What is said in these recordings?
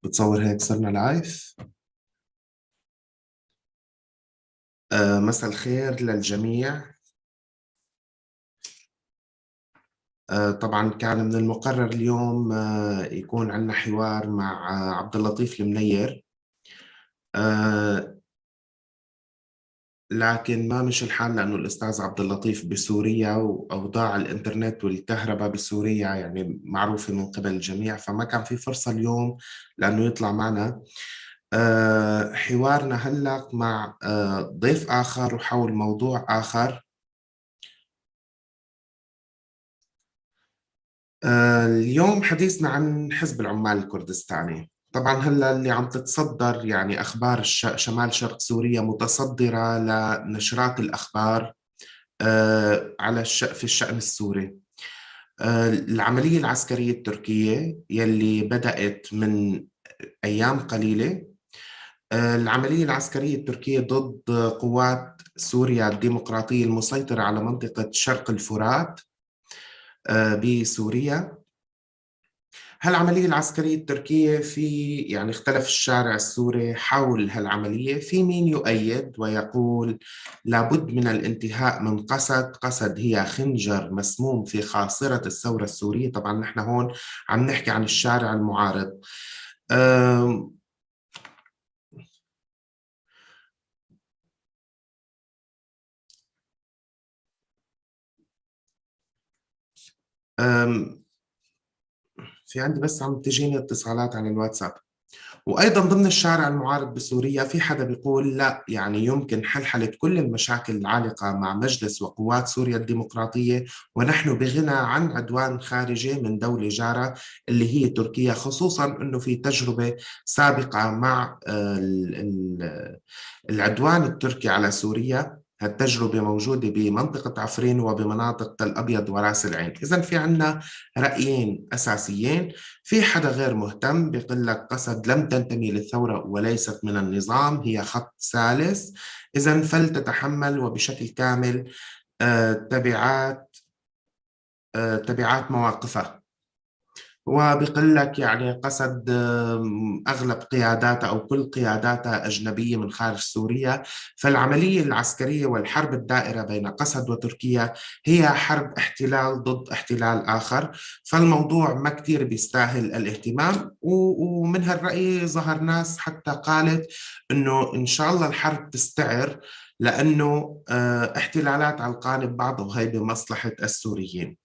بتصور هيك صرنا live. مساء الخير للجميع. طبعا كان من المقرر اليوم يكون عندنا حوار مع عبد اللطيف المنير، لكن ما مش الحال لأنه الأستاذ عبد اللطيف بسوريا وأوضاع الإنترنت والكهرباء بسوريا يعني معروفة من قبل الجميع، فما كان في فرصة اليوم لأنه يطلع معنا. حوارنا هلأ مع ضيف آخر وحول موضوع آخر. اليوم حديثنا عن حزب العمال الكردستاني. طبعا هلا اللي عم تتصدر يعني اخبار شمال شرق سوريا متصدره لنشرات الاخبار على في الشأن السوري. العملية العسكرية التركية يلي بدأت من ايام قليله، العملية العسكرية التركية ضد قوات سوريا الديمقراطية المسيطرة على منطقة شرق الفرات بسوريا. هالعملية العسكرية التركية في يعني اختلف الشارع السوري حول هالعملية، في مين يؤيد ويقول لابد من الانتهاء من قسد، قسد هي خنجر مسموم في خاصرة الثورة السورية. طبعا نحن هون عم نحكي عن الشارع المعارض. في عندي بس عم تجيني اتصالات على الواتساب. وأيضا ضمن الشارع المعارض بسوريا في حدا بيقول لا، يعني يمكن حلحلة كل المشاكل العالقة مع مجلس وقوات سوريا الديمقراطية، ونحن بغنى عن عدوان خارجي من دولة جارة اللي هي تركيا، خصوصا أنه في تجربة سابقة مع العدوان التركي على سوريا. هالتجربة موجودة بمنطقة عفرين وبمناطق تل أبيض وراس العين. إذن في عنا رأيين أساسيين. في حدا غير مهتم بيقول لك قسد لم تنتمي للثورة وليست من النظام، هي خط ثالث، إذن فلتتحمل وبشكل كامل تبعات مواقفها. وبيقول لك يعني قسد أغلب قياداتها أو كل قياداتها أجنبية من خارج سوريا، فالعملية العسكرية والحرب الدائرة بين قسد وتركيا هي حرب احتلال ضد احتلال آخر، فالموضوع ما كتير بيستاهل الاهتمام. ومن هالرأي ظهر ناس حتى قالت إنه إن شاء الله الحرب تستعر لأنه احتلالات علقانة ببعض وهي بمصلحة السوريين.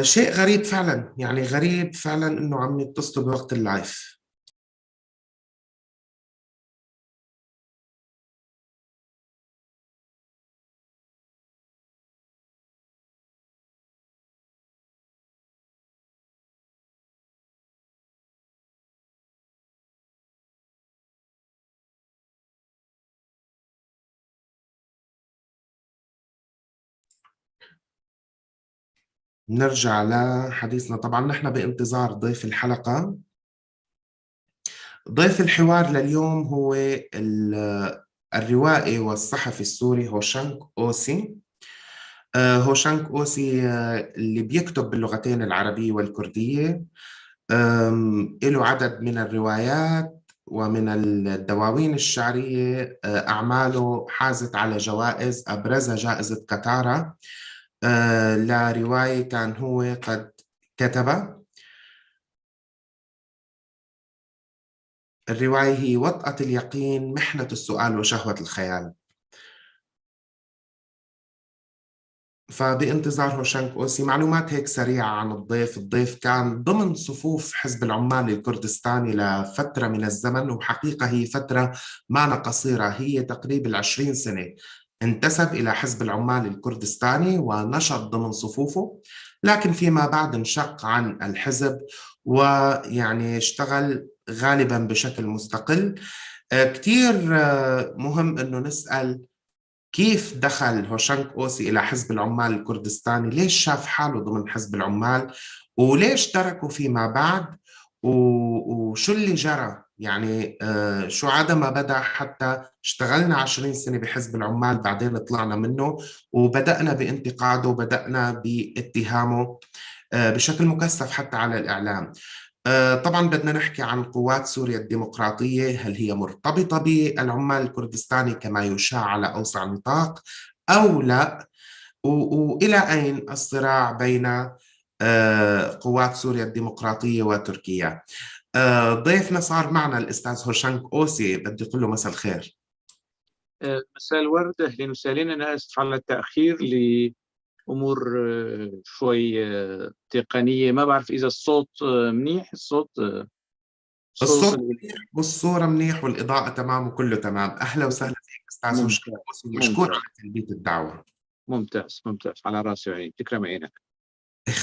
شيء غريب فعلا، يعني غريب فعلا انه عم يتصلوا بوقت اللايف. نرجع لحديثنا. طبعا نحن بانتظار ضيف الحلقة. ضيف الحوار لليوم هو الروائي والصحفي السوري هوشانك أوسي. هوشانك أوسي اللي بيكتب باللغتين العربية والكردية، له عدد من الروايات ومن الدواوين الشعرية. أعماله حازت على جوائز، أبرزها جائزة كتارا لرواية كان هو قد كتبها. الرواية هي وطأة اليقين، محنة السؤال وشهوة الخيال. فبانتظار هوشانك أوسي. معلومات هيك سريعة عن الضيف. الضيف كان ضمن صفوف حزب العمال الكردستاني لفترة من الزمن، وحقيقة هي فترة ما قصيرة، هي تقريبا 20 سنة. انتسب إلى حزب العمال الكردستاني ونشط ضمن صفوفه، لكن فيما بعد انشق عن الحزب ويعني اشتغل غالبا بشكل مستقل. كتير مهم أنه نسأل كيف دخل هوشانك أوسي إلى حزب العمال الكردستاني، ليش شاف حاله ضمن حزب العمال، وليش تركه فيما بعد، وشو اللي جرى، يعني شو عدم بدأ حتى اشتغلنا 20 سنة بحزب العمال بعدين طلعنا منه وبدأنا بانتقاده وبدأنا باتهامه بشكل مكثف حتى على الإعلام. طبعا بدنا نحكي عن قوات سوريا الديمقراطية، هل هي مرتبطة بالعمال الكردستاني كما يشاع على أوسع نطاق أو لا؟ وإلى أين الصراع بين قوات سوريا الديمقراطية وتركيا؟ ضيفنا صار معنا الأستاذ هوشانك أوسي، بدي أقول له مساء الخير. مساء الورد، أهلا وسهلا. أنا آسف على التأخير لأمور شوي تقنية، ما بعرف إذا الصوت منيح. الصوت منيح والصورة منيح والإضاءة تمام وكله تمام. أهلا وسهلا فيك أستاذ هوشانك أوسي، مشكور على تلبية الدعوة. ممتاز ممتاز، على راسي وعيني، تكرم عينك.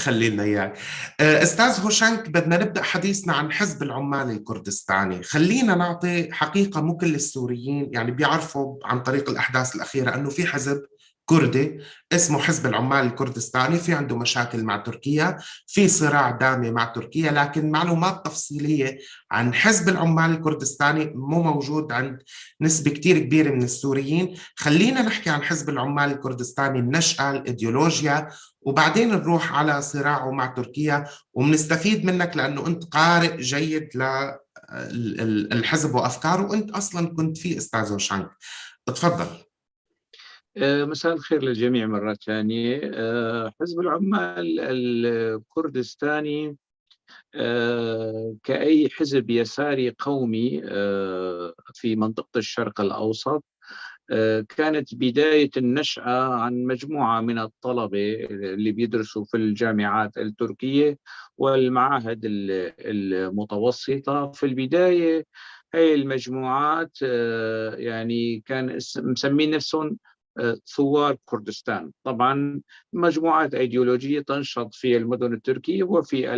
خلينا اياك. استاذ هوشانك، بدنا نبدا حديثنا عن حزب العمال الكردستاني. خلينا نعطي حقيقة، مو كل السوريين يعني بيعرفوا عن طريق الاحداث الاخيرة انه في حزب كردي اسمه حزب العمال الكردستاني، في عنده مشاكل مع تركيا، في صراع دامي مع تركيا، لكن معلومات تفصيلية عن حزب العمال الكردستاني مو موجود عند نسبة كتير كبيرة من السوريين. خلينا نحكي عن حزب العمال الكردستاني، النشأة، الإيديولوجيا، وبعدين نروح على صراعه مع تركيا، وبنستفيد منك لأنه أنت قارئ جيد للحزب وأفكاره، وأنت أصلا كنت فيه أستاذ هوشانك. تفضل. مساء الخير للجميع مرة ثانية. حزب العمال الكردستاني كأي حزب يساري قومي في منطقة الشرق الأوسط، كانت بداية النشأة عن مجموعة من الطلبة اللي بيدرسوا في الجامعات التركية والمعاهد المتوسطة. في البداية هاي المجموعات يعني كان مسمين نفسهم ثوار كردستان. طبعا مجموعات أيديولوجية تنشط في المدن التركية وفي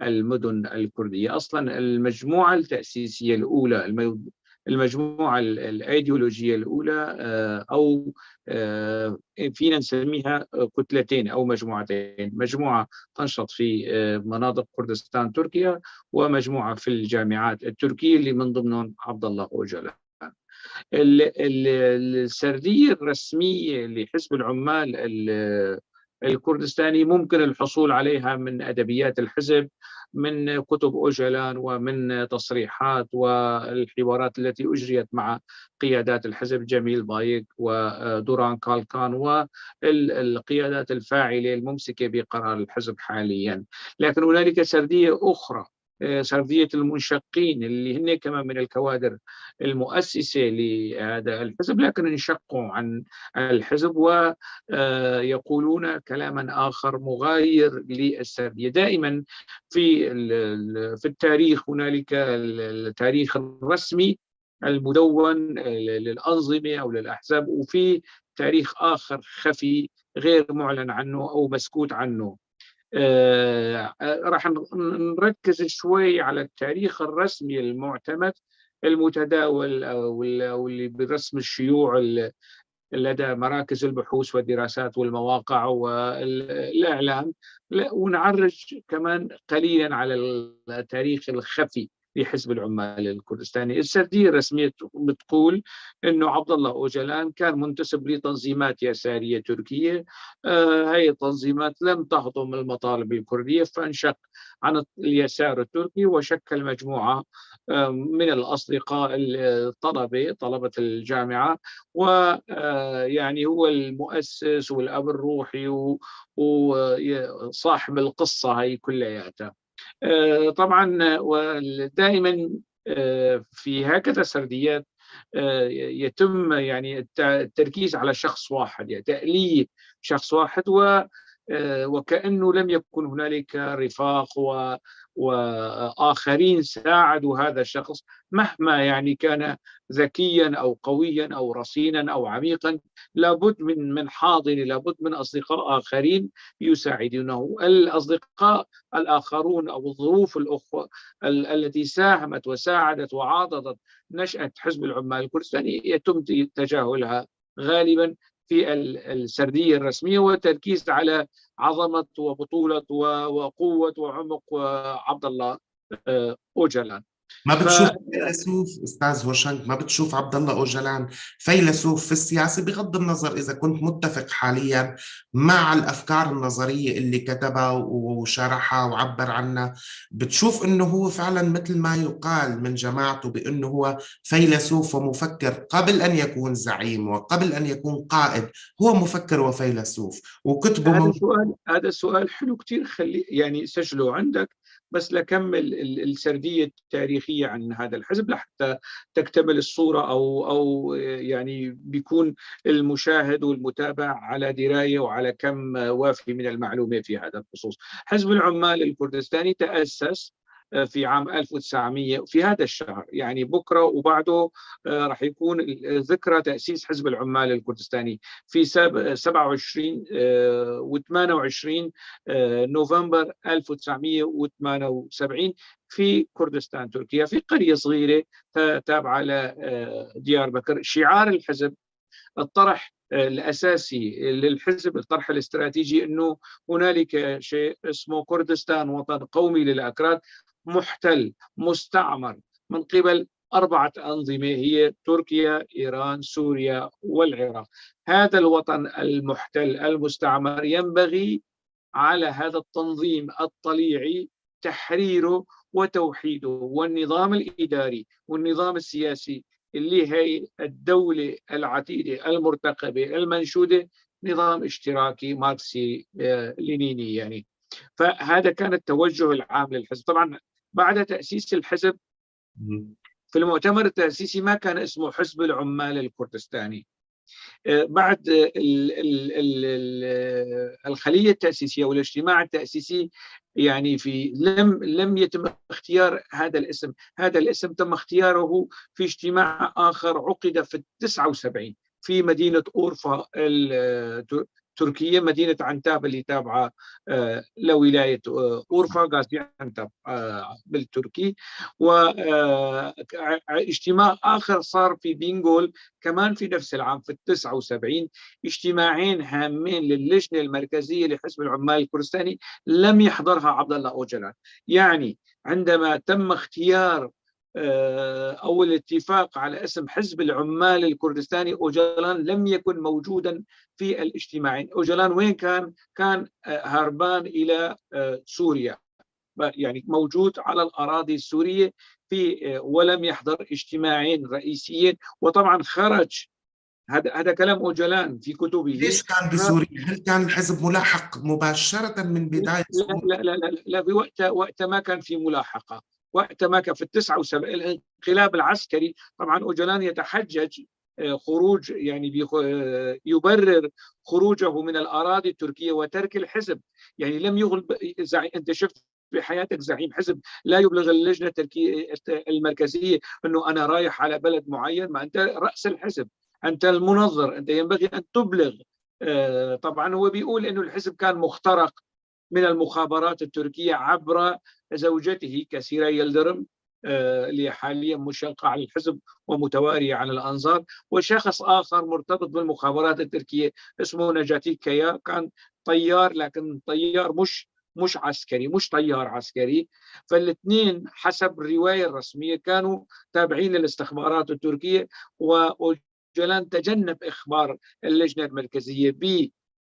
المدن الكردية. أصلا المجموعة التأسيسية الأولى، المجموعة الأيديولوجية الأولى، أو فينا نسميها كتلتين أو مجموعتين، مجموعة تنشط في مناطق كردستان تركيا، ومجموعة في الجامعات التركية اللي من ضمنهم عبد الله أوجلان. السردية الرسمية لحزب العمال الكردستاني ممكن الحصول عليها من أدبيات الحزب، من كتب أوجلان، ومن تصريحات والحوارات التي أجريت مع قيادات الحزب جميل بايك ودوران كالكان والقيادات الفاعلة الممسكة بقرار الحزب حاليا. لكن هنالك سردية أخرى، سردية المنشقين اللي هن كمان من الكوادر المؤسسة لهذا الحزب، لكن انشقوا عن الحزب ويقولون كلاما آخر مغاير للسردية. دائما في التاريخ هنالك التاريخ الرسمي المدون للأنظمة أو للأحزاب، وفي تاريخ آخر خفي غير معلن عنه أو مسكوت عنه. راح نركز شوي على التاريخ الرسمي المعتمد المتداول أو اللي برسم الشيوع لدى مراكز البحوث والدراسات والمواقع والإعلام، ونعرج كمان قليلا على التاريخ الخفي لحزب العمال الكردستاني. السردية الرسمية بتقول إنه عبد الله أوجلان كان منتسب لتنظيمات يسارية تركية، هاي التنظيمات لم تهضم المطالب الكردية، فانشق عن اليسار التركي وشكل مجموعة من الأصدقاء الطلبة، طلبة الجامعة، ويعني هو المؤسس والأب الروحي وصاحب القصة هاي كلياتها. طبعا ودائما في هكذا سرديات يتم يعني التركيز على شخص واحد، يعني تأليه شخص واحد، وكأنه لم يكن هنالك رفاق وآخرين ساعدوا هذا الشخص مهما يعني كان ذكيا أو قويا أو رصينا أو عميقا، لابد من حاضن، لابد من أصدقاء آخرين يساعدونه. الأصدقاء الآخرون أو الظروف الأخرى التي ساهمت وساعدت وعاضدت نشأة حزب العمال الكردستاني يتم تجاهلها غالبا في السردية الرسمية، والتركيز على عظمة وبطولة وقوة وعمق عبد الله أوجلان. ما بتشوف فيلسوف استاذ هوشنك، ما بتشوف عبد الله اوجلان فيلسوف في السياسة، بغض النظر اذا كنت متفق حاليا مع الافكار النظرية اللي كتبها وشرحها وعبر عنها، بتشوف انه هو فعلا مثل ما يقال من جماعته بانه هو فيلسوف ومفكر قبل ان يكون زعيم وقبل ان يكون قائد، هو مفكر وفيلسوف وكتبه. هذا السؤال حلو كثير، خلي يعني سجله عندك بس لكمل السردية التاريخية عن هذا الحزب لحتى تكتمل الصورة، أو يعني بيكون المشاهد والمتابع على دراية وعلى كم وافي من المعلومة في هذا الخصوص. حزب العمال الكردستاني تأسس في عام 1900 في هذا الشهر، يعني بكرة وبعده راح يكون ذكرى تأسيس حزب العمال الكردستاني في 27 و 28 نوفمبر 1978 في كردستان تركيا، في قرية صغيرة تابعة لديار بكر. شعار الحزب، الطرح الأساسي للحزب، الطرح الاستراتيجي، أنه هنالك شيء اسمه كردستان، وطن قومي للأكراد محتل مستعمر من قبل 4 أنظمة هي تركيا، إيران، سوريا والعراق. هذا الوطن المحتل المستعمر ينبغي على هذا التنظيم الطليعي تحريره وتوحيده، والنظام الإداري والنظام السياسي اللي هي الدولة العتيدة المرتقبة المنشودة، نظام اشتراكي ماركسي لينيني يعني. فهذا كان التوجه العام للحزب. طبعا بعد تأسيس الحزب في المؤتمر التأسيسي ما كان اسمه حزب العمال الكردستاني. بعد الخلية التأسيسية والاجتماع التأسيسي يعني في لم يتم اختيار هذا الاسم. هذا الاسم تم اختياره في اجتماع آخر عقد في 79 في مدينة أورفا التركية، مدينة عنتاب اللي تابعة لولاية أورفا، غازي عنتاب بالتركي. واجتماع آخر صار في بينغول كمان في نفس العام في 79، اجتماعين هامين للجنة المركزية لحزب العمال الكردستاني لم يحضرها عبد الله أوجلان. يعني عندما تم اختيار أو الاتفاق على اسم حزب العمال الكردستاني، أوجلان لم يكن موجودا في الاجتماعين. أوجلان وين كان؟ كان هربان إلى سوريا، يعني موجود على الأراضي السورية في، ولم يحضر اجتماعين رئيسيين. وطبعا خرج، هذا كلام أوجلان في كتبه. ليش كان بسوريا؟ هل كان الحزب ملاحق مباشرة من بداية؟ لا لا لا لا، في وقت ما كان في ملاحقة، وقت ما كان في 79 الانقلاب العسكري. طبعا أوجلان يتحجج خروج، يعني يبرر خروجه من الأراضي التركية وترك الحزب. يعني لم يغلب، أنت شفت بحياتك زعيم حزب لا يبلغ اللجنة التركية المركزية أنه أنا رايح على بلد معين؟ ما أنت رأس الحزب، أنت المنظر، أنت ينبغي أن تبلغ. طبعا هو بيقول أنه الحزب كان مخترق من المخابرات التركية عبر زوجته كثيرة يلدرم، اللي حاليا مشنقة على الحزب ومتوارية على الأنظار، وشخص آخر مرتبط بالمخابرات التركية اسمه نجاتي كيا، كان طيار، لكن طيار مش عسكري، مش طيار عسكري. فالاثنين حسب الرواية الرسمية كانوا تابعين للاستخبارات التركية، وأوجلان تجنب إخبار اللجنة المركزية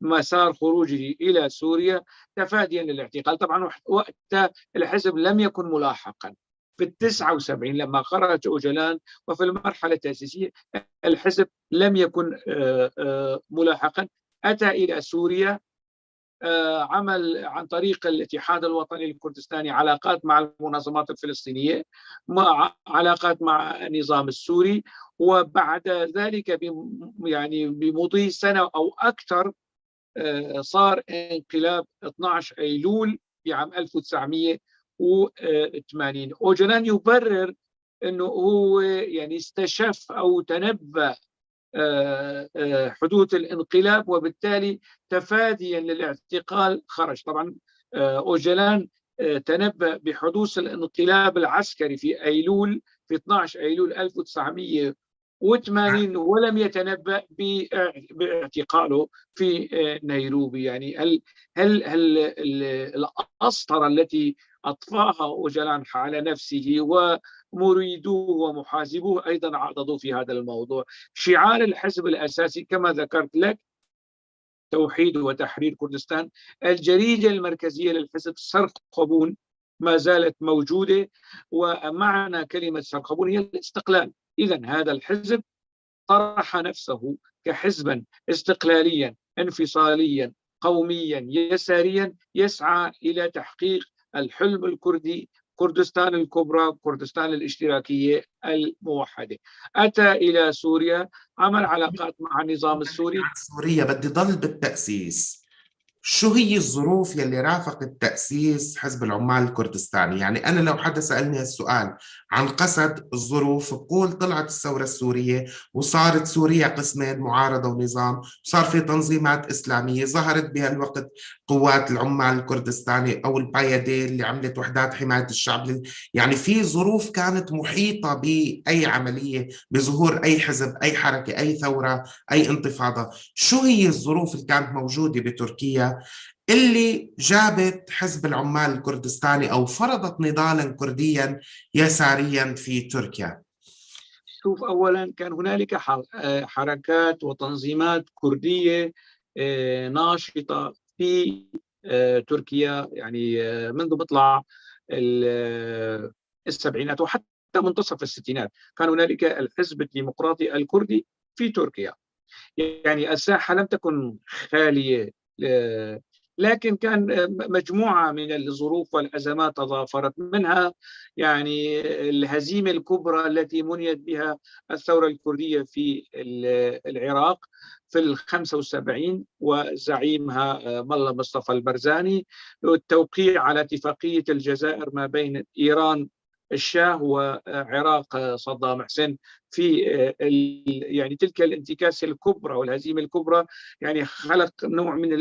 بمسار خروجه إلى سوريا تفاديا للاعتقال. طبعا وقت الحزب لم يكن ملاحقا في 79 لما خرج أوجلان، وفي المرحلة التأسيسية الحزب لم يكن ملاحقا. أتى إلى سوريا، عمل عن طريق الاتحاد الوطني الكردستاني علاقات مع المنظمات الفلسطينية، مع علاقات مع النظام السوري، وبعد ذلك يعني بمضي سنة أو أكثر صار انقلاب 12 أيلول في عام 1980. أوجلان يبرر أنه هو يعني استشف أو تنبأ حدوث الانقلاب، وبالتالي تفاديا للاعتقال خرج. طبعا أوجلان تنبأ بحدوث الانقلاب العسكري في أيلول، في 12 أيلول 1980، ولم يتنبأ باعتقاله في نيروبي. يعني هل الأسطرة التي أطفاها أوجلان على نفسه مريدوه ومحاسبوه أيضا عضدوا في هذا الموضوع. شعار الحزب الأساسي كما ذكرت لك توحيد وتحرير كردستان. الجريدة المركزية للحزب سرخبون ما زالت موجودة، ومعنى كلمة سرخبون هي الاستقلال. إذن هذا الحزب طرح نفسه كحزبا استقلاليا انفصاليا قوميا يساريا يسعى إلى تحقيق الحلم الكردي، كردستان الكبرى، كردستان الاشتراكية الموحدة. أتى إلى سوريا، عمل علاقات مع النظام السوري. سوريا بدي ضل بالتأسيس، شو هي الظروف يلي رافقت تأسيس حزب العمال الكردستاني؟ يعني أنا لو حدا سألني هالسؤال عن قصد الظروف بقول طلعت الثورة السورية وصارت سوريا قسمين، معارضة ونظام، وصار في تنظيمات إسلامية، ظهرت بهالوقت قوات العمال الكردستاني أو البايدي اللي عملت وحدات حماية الشعب. يعني في ظروف كانت محيطة بأي عملية، بظهور أي حزب، أي حركة، أي ثورة، أي انتفاضة. شو هي الظروف اللي كانت موجودة بتركيا اللي جابت حزب العمال الكردستاني أو فرضت نضالا كرديا يساريا في تركيا؟ شوف، أولا كان هنالك حركات وتنظيمات كردية ناشطة في تركيا، يعني منذ مطلع السبعينات وحتى منتصف الستينات كان هنالك الحزب الديمقراطي الكردي في تركيا. يعني الساحة لم تكن خالية، لكن كان مجموعة من الظروف والأزمات تضافرت، منها يعني الهزيمة الكبرى التي منيت بها الثورة الكردية في العراق في 75 وزعيمها ملا مصطفى البرزاني، والتوقيع على اتفاقية الجزائر ما بين إيران الشاه وعراق صدام حسين في يعني تلك الانتكاسة الكبرى والهزيمة الكبرى، يعني خلق نوع من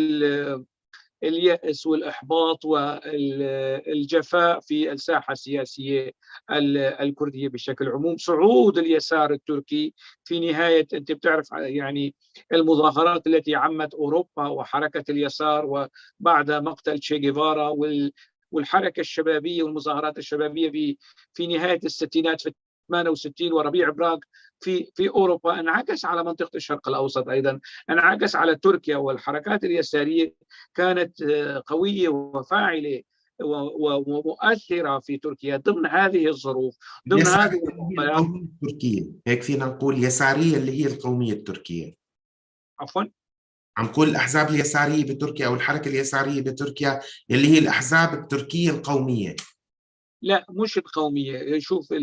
اليأس والإحباط والجفاء في الساحة السياسية الكردية بشكل عموم. صعود اليسار التركي في نهاية، أنت بتعرف يعني المظاهرات التي عمت أوروبا وحركة اليسار وبعد مقتل تشي جيفارا والحركة الشبابية والمظاهرات الشبابية في نهاية الستينات في 68 وربيع براغ في أوروبا، انعكس على منطقة الشرق الأوسط أيضا، انعكس على تركيا، والحركات اليسارية كانت قوية وفاعلة ومؤثرة في تركيا ضمن هذه الظروف، ضمن هذه القومية التركية. هيك فينا نقول يسارية اللي هي القومية التركية. عفوا، عم نقول الأحزاب اليسارية بتركيا أو الحركة اليسارية بتركيا اللي هي الأحزاب التركية القومية. لا، مش القومية. شوف،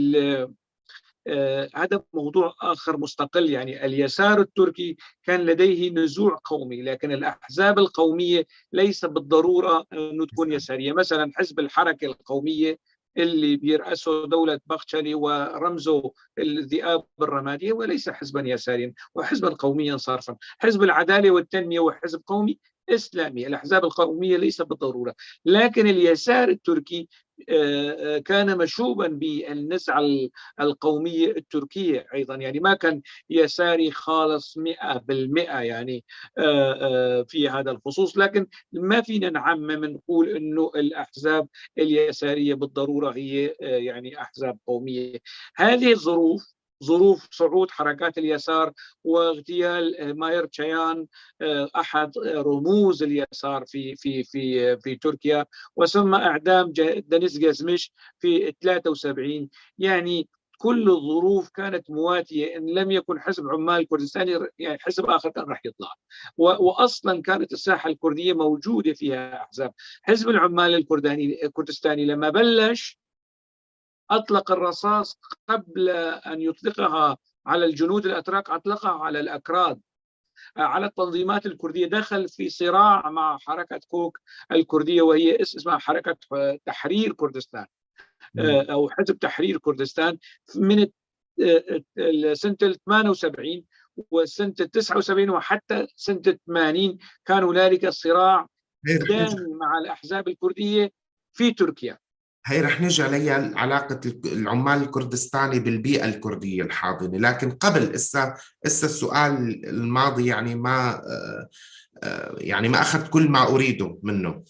هذا موضوع آخر مستقل. يعني اليسار التركي كان لديه نزوع قومي، لكن الأحزاب القومية ليس بالضرورة أنه تكون يسارية. مثلا حزب الحركة القومية اللي بيرأسه دولة بختشلي ورمزه الذئاب الرمادية وليس حزبا يساريا، وحزبا قوميا صرفا. حزب العدالة والتنمية وحزب قومي إسلامي. الأحزاب القومية ليس بالضرورة، لكن اليسار التركي كان مشوبا بالنزعة القومية التركية أيضا، يعني ما كان يساري خالص 100% يعني في هذا الخصوص. لكن ما فينا نعمم نقول أنه الأحزاب اليسارية بالضرورة هي يعني أحزاب قومية. هذه الظروف، ظروف صعود حركات اليسار واغتيال ماير تشيان أحد رموز اليسار في في في في تركيا، وثم إعدام دينيز جازميش في 73، يعني كل الظروف كانت مواتية. إن لم يكن حزب عمال كردستاني يعني حزب آخر كان راح يطلع، وأصلا كانت الساحة الكردية موجودة فيها أحزاب. حزب العمال الكردستاني لما بلش أطلق الرصاص قبل أن يطلقها على الجنود الأتراك، أطلقها على الأكراد، على التنظيمات الكردية. دخل في صراع مع حركة كوك الكردية، وهي اسمها حركة تحرير كردستان أو حزب تحرير كردستان، من سنة 78 وسنة 79 وحتى سنة 80 كان هنالك صراع دامي مع الأحزاب الكردية في تركيا. هي رح نجي عليها، علاقة العمال الكردستاني بالبيئة الكردية الحاضنة، لكن قبل إسا السؤال الماضي يعني ما أخذت كل ما أريده منه.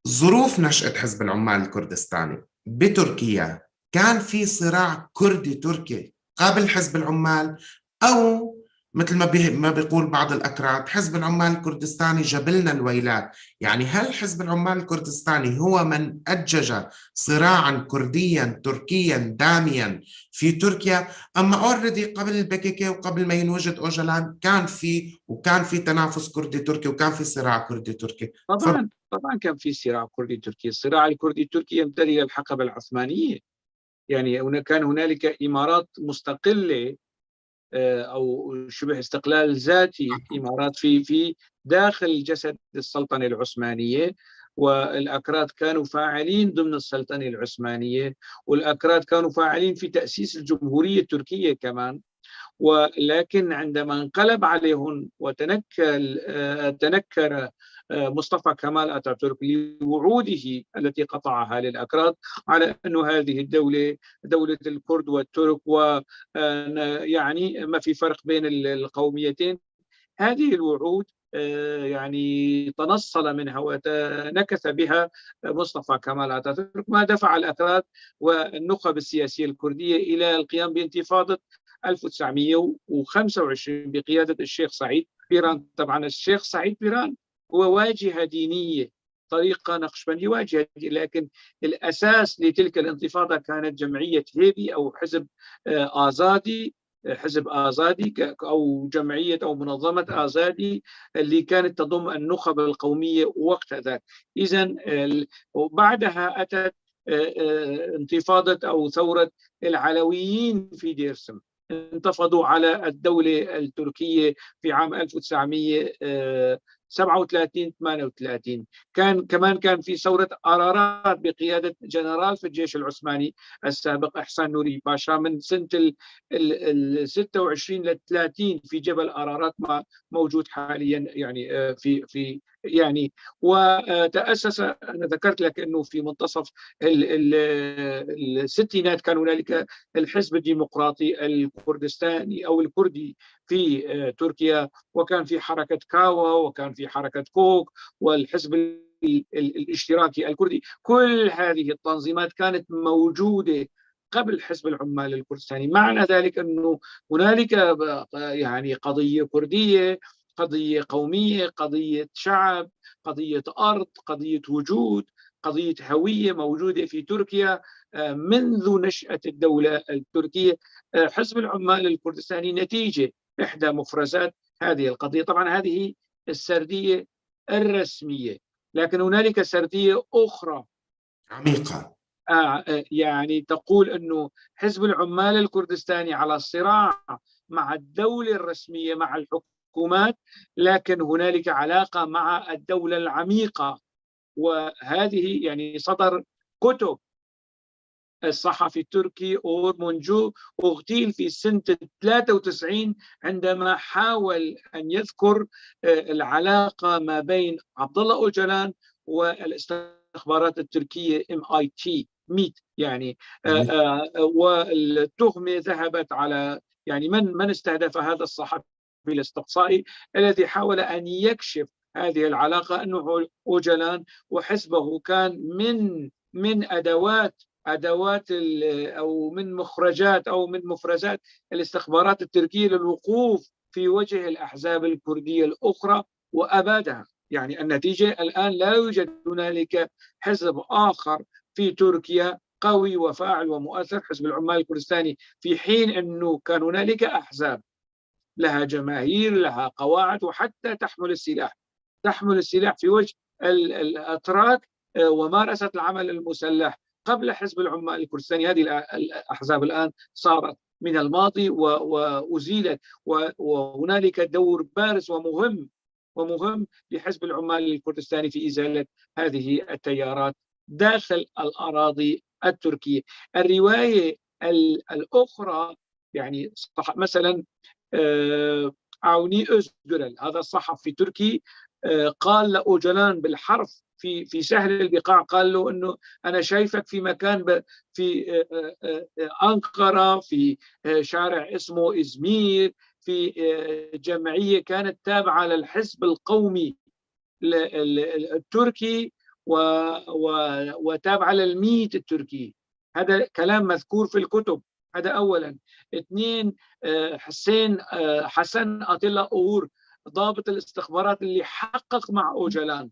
ظروف نشأة حزب العمال الكردستاني بتركيا كان في صراع كردي تركي قبل حزب العمال، أو مثل ما بيقول بعض الأكراد حزب العمال الكردستاني جبلنا الويلات؟ يعني هل حزب العمال الكردستاني هو من أجج صراعا كرديا تركيا داميا في تركيا، أما already قبل البككي وقبل ما ينوجد أوجلان كان في، وكان في تنافس كردي تركي وكان في صراع كردي تركي؟ طبعا طبعا كان في صراع كردي تركي. الصراع الكردي التركي يمتد إلى الحقبة العثمانية، يعني كان هنالك إمارات مستقلة أو شبه استقلال ذاتي، إمارات في داخل جسد السلطنة العثمانية، والأكراد كانوا فاعلين ضمن السلطنة العثمانية، والأكراد كانوا فاعلين في تأسيس الجمهورية التركية كمان. ولكن عندما انقلب عليهم وتنكر تنكر مصطفى كمال أتاتورك لوعوده التي قطعها للأكراد على أن هذه الدولة دولة الكرد والترك، ويعني ما في فرق بين القوميتين، هذه الوعود يعني تنصل منها وتنكث بها مصطفى كمال أتاتورك، ما دفع الأكراد والنخب السياسية الكردية إلى القيام بانتفاضة 1925 بقيادة الشيخ سعيد بيران. طبعا الشيخ سعيد بيران هو واجهة دينية، طريقة نقشبندية واجهة، لكن الأساس لتلك الانتفاضة كانت جمعية هيبي أو حزب آزادي، حزب آزادي أو جمعية أو منظمة آزادي اللي كانت تضم النخب القومية وقت ذاك. إذن وبعدها أتت انتفاضة أو ثورة العلويين في ديرسم، انتفضوا على الدولة التركية في عام 1937 38. كان كمان كان في ثورة أرارات بقيادة جنرال في الجيش العثماني السابق إحسان نوري باشا من سنة ال 26 ل 30 في جبل أرارات، ما موجود حاليا يعني في في يعني. وتأسس، أنا ذكرت لك أنه في منتصف الستينات كان هنالك الحزب الديمقراطي الكردستاني أو الكردي في تركيا، وكان في حركة كاوا وكان في حركة كوك والحزب الاشتراكي الكردي. كل هذه التنظيمات كانت موجودة قبل حزب العمال الكردستاني. معنى ذلك أنه هنالك يعني قضية كردية، قضية قومية، قضية شعب، قضية أرض، قضية وجود، قضية هوية موجودة في تركيا منذ نشأة الدولة التركية. حزب العمال الكردستاني نتيجة إحدى مفرزات هذه القضية. طبعا هذه السردية الرسمية، لكن هنالك سردية أخرى عميقة يعني تقول أنه حزب العمال الكردستاني على صراع مع الدولة الرسمية، مع الحكومات، لكن هنالك علاقة مع الدولة العميقة. وهذه يعني صدر كتب الصحفي التركي أور مونجو اغتيل في سنة 93 عندما حاول أن يذكر العلاقة ما بين عبد الله أوجلان والاستخبارات التركية MIT ميت يعني، والتهمة ذهبت على يعني من استهدف هذا الصحفي الاستقصائي الذي حاول أن يكشف هذه العلاقة، أنه أوجلان وحزبه كان من أدوات أو من مخرجات أو من مفرزات الاستخبارات التركية للوقوف في وجه الأحزاب الكردية الأخرى وأبادها. يعني النتيجة الآن لا يوجد هنالك حزب آخر في تركيا قوي وفاعل ومؤثر، حزب العمال الكردستاني، في حين أنه كان هنالك أحزاب لها جماهير، لها قواعد، وحتى تحمل السلاح، تحمل السلاح في وجه الأتراك ومارست العمل المسلح قبل حزب العمال الكردستاني. هذه الأحزاب الآن صارت من الماضي وأزيلت، وهنالك دور بارز ومهم لحزب العمال الكردستاني في إزالة هذه التيارات داخل الأراضي التركية. الرواية الأخرى يعني مثلا عوني أوزجورل، هذا الصحفي تركي، قال لأوجلان بالحرف في سهل البقاع، قال له أنه أنا شايفك في مكان في أنقرة، في شارع اسمه إزمير، في جمعية كانت تابعة للحزب القومي التركي وتابعة للميت التركي. هذا كلام مذكور في الكتب. هذا أولا. اثنين، حسين حسن أتيلا أور ضابط الاستخبارات اللي حقق مع أوجلان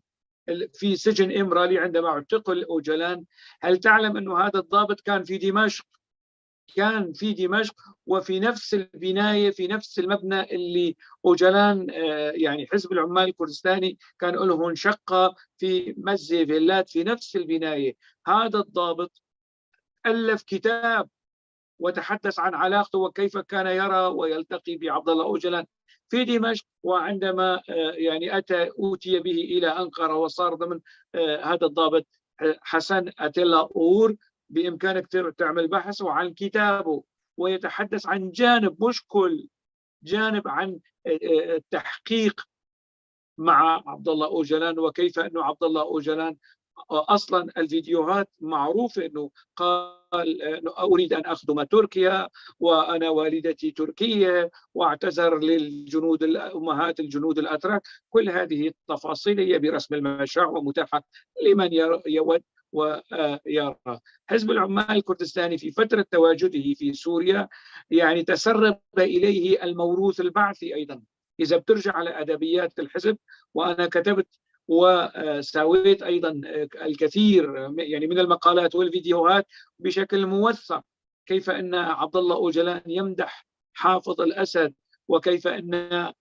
في سجن إمرالي عندما اعتقل أوجلان، هل تعلم أنه هذا الضابط كان في دمشق؟ كان في دمشق وفي نفس البناية، في نفس المبنى اللي أوجلان يعني حزب العمال الكردستاني كان لهم شقة في مزة فيلات في نفس البناية. هذا الضابط ألف كتاب وتحدث عن علاقته وكيف كان يرى ويلتقي بعبد الله أوجلان في دمشق، وعندما يعني أتي به إلى أنقرة وصار ضمن هذا الضابط حسن أتيلا أور. بإمكانك تعمل بحث عن كتابه، ويتحدث عن جانب، مش كل جانب، عن التحقيق مع عبد الله أوجلان، وكيف أنه عبد الله أوجلان أصلا الفيديوهات معروفة أنه قال أنه أريد أن أخدم تركيا وأنا والدتي تركية، واعتذر للجنود أمهات الجنود الأتراك. كل هذه التفاصيل هي برسم المشاع ومتاحة لمن يود ويرى. حزب العمال الكردستاني في فترة تواجده في سوريا يعني تسرب إليه الموروث البعثي أيضا. إذا بترجع على أدبيات الحزب، وأنا كتبت وساويت أيضا الكثير يعني من المقالات والفيديوهات بشكل موثق، كيف أن عبد الله أوجلان يمدح حافظ الأسد، وكيف أن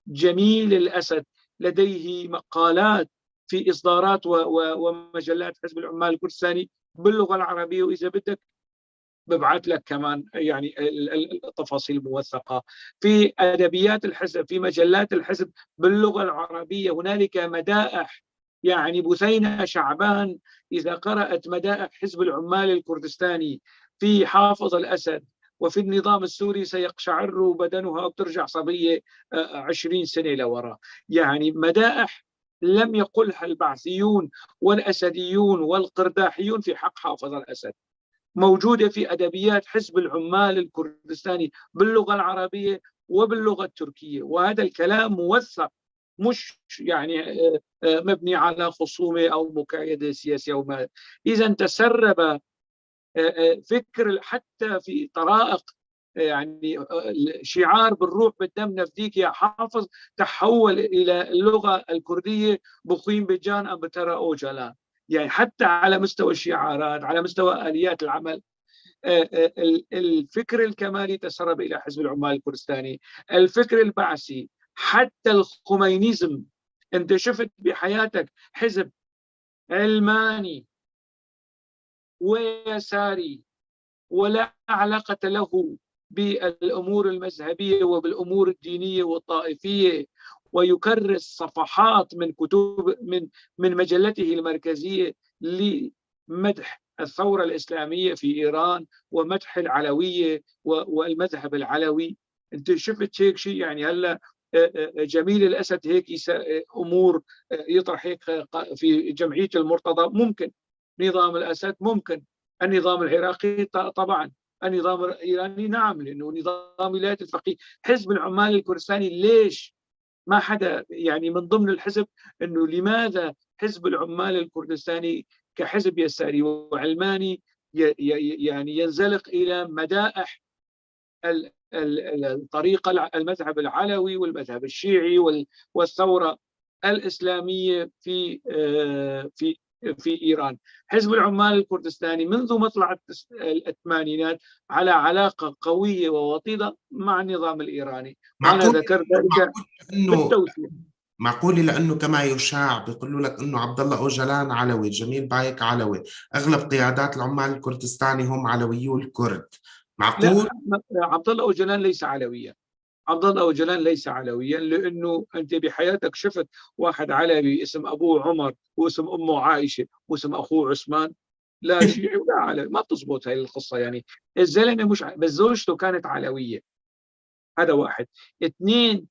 جميل الأسد لديه مقالات في إصدارات ومجلات حزب العمال الكردستاني باللغة العربية، وإذا بدك ببعث لك كمان يعني التفاصيل موثقة في أدبيات الحزب، في مجلات الحزب باللغة العربية. هنالك مدائح، يعني بثينة شعبان إذا قرأت مدائح حزب العمال الكردستاني في حافظ الأسد وفي النظام السوري سيقشعر بدنها وترجع صبية 20 سنة لورا. يعني مدائح لم يقلها البعثيون والأسديون والقرداحيون في حق حافظ الأسد، موجودة في أدبيات حزب العمال الكردستاني باللغة العربية وباللغة التركية، وهذا الكلام موثق، مش يعني مبني على خصومة أو مكايدة سياسية أو ما. إذا تسرب فكر حتى في طرائق، يعني شعار بالروح بالدم نفديك يا حافظ تحول إلى اللغة الكردية بخوين بجان أم بترى أوجلان. يعني حتى على مستوى الشعارات، على مستوى آليات العمل، الفكر الكمالي تسرب إلى حزب العمال الكردستاني، الفكر البعثي، حتى الخمينيزم. أنت شفت بحياتك حزب علماني ويساري ولا علاقة له بالأمور المذهبية وبالأمور الدينية والطائفية، ويكرس صفحات من كتب من مجلته المركزية لمدح الثورة الإسلامية في إيران ومدح العلوية والمذهب العلوي. أنت شفت هيك شيء؟ يعني هلا جميل الأسد هيك أمور يطرح هيك في جمعية المرتضى، ممكن نظام الأسد، ممكن النظام العراقي طبعا، النظام الإيراني نعم، لأنه نظام ولاية الفقيه. حزب العمال الكردستاني ليش ما حدا يعني من ضمن الحزب أنه لماذا حزب العمال الكردستاني كحزب يساري وعلماني يعني ينزلق إلى مدائح الطريقة المذهب العلوي والمذهب الشيعي والثورة الإسلامية في في في إيران؟ حزب العمال الكردستاني منذ مطلع الثمانينات على علاقة قوية ووطيدة مع النظام الإيراني. أنا ذكرت ذلك بالتوثيق. معقول لأنه كما يشاع بيقولوا لك أنه عبد الله أوجلان علوي، جميل بايك علوي، أغلب قيادات العمال الكردستاني هم علويو الكرد. معقول؟ لا، عبد الله أوجلان ليس علويا. عبد الله أوجلان ليس علويا، لأنه أنت بحياتك شفت واحد علوي اسم أبوه عمر واسم أمه عائشة واسم أخوه عثمان؟ لا شيعي ولا علوي، ما بتزبط هاي القصة. يعني الزلمة مش بس زوجته كانت علوية، هذا واحد. اثنين،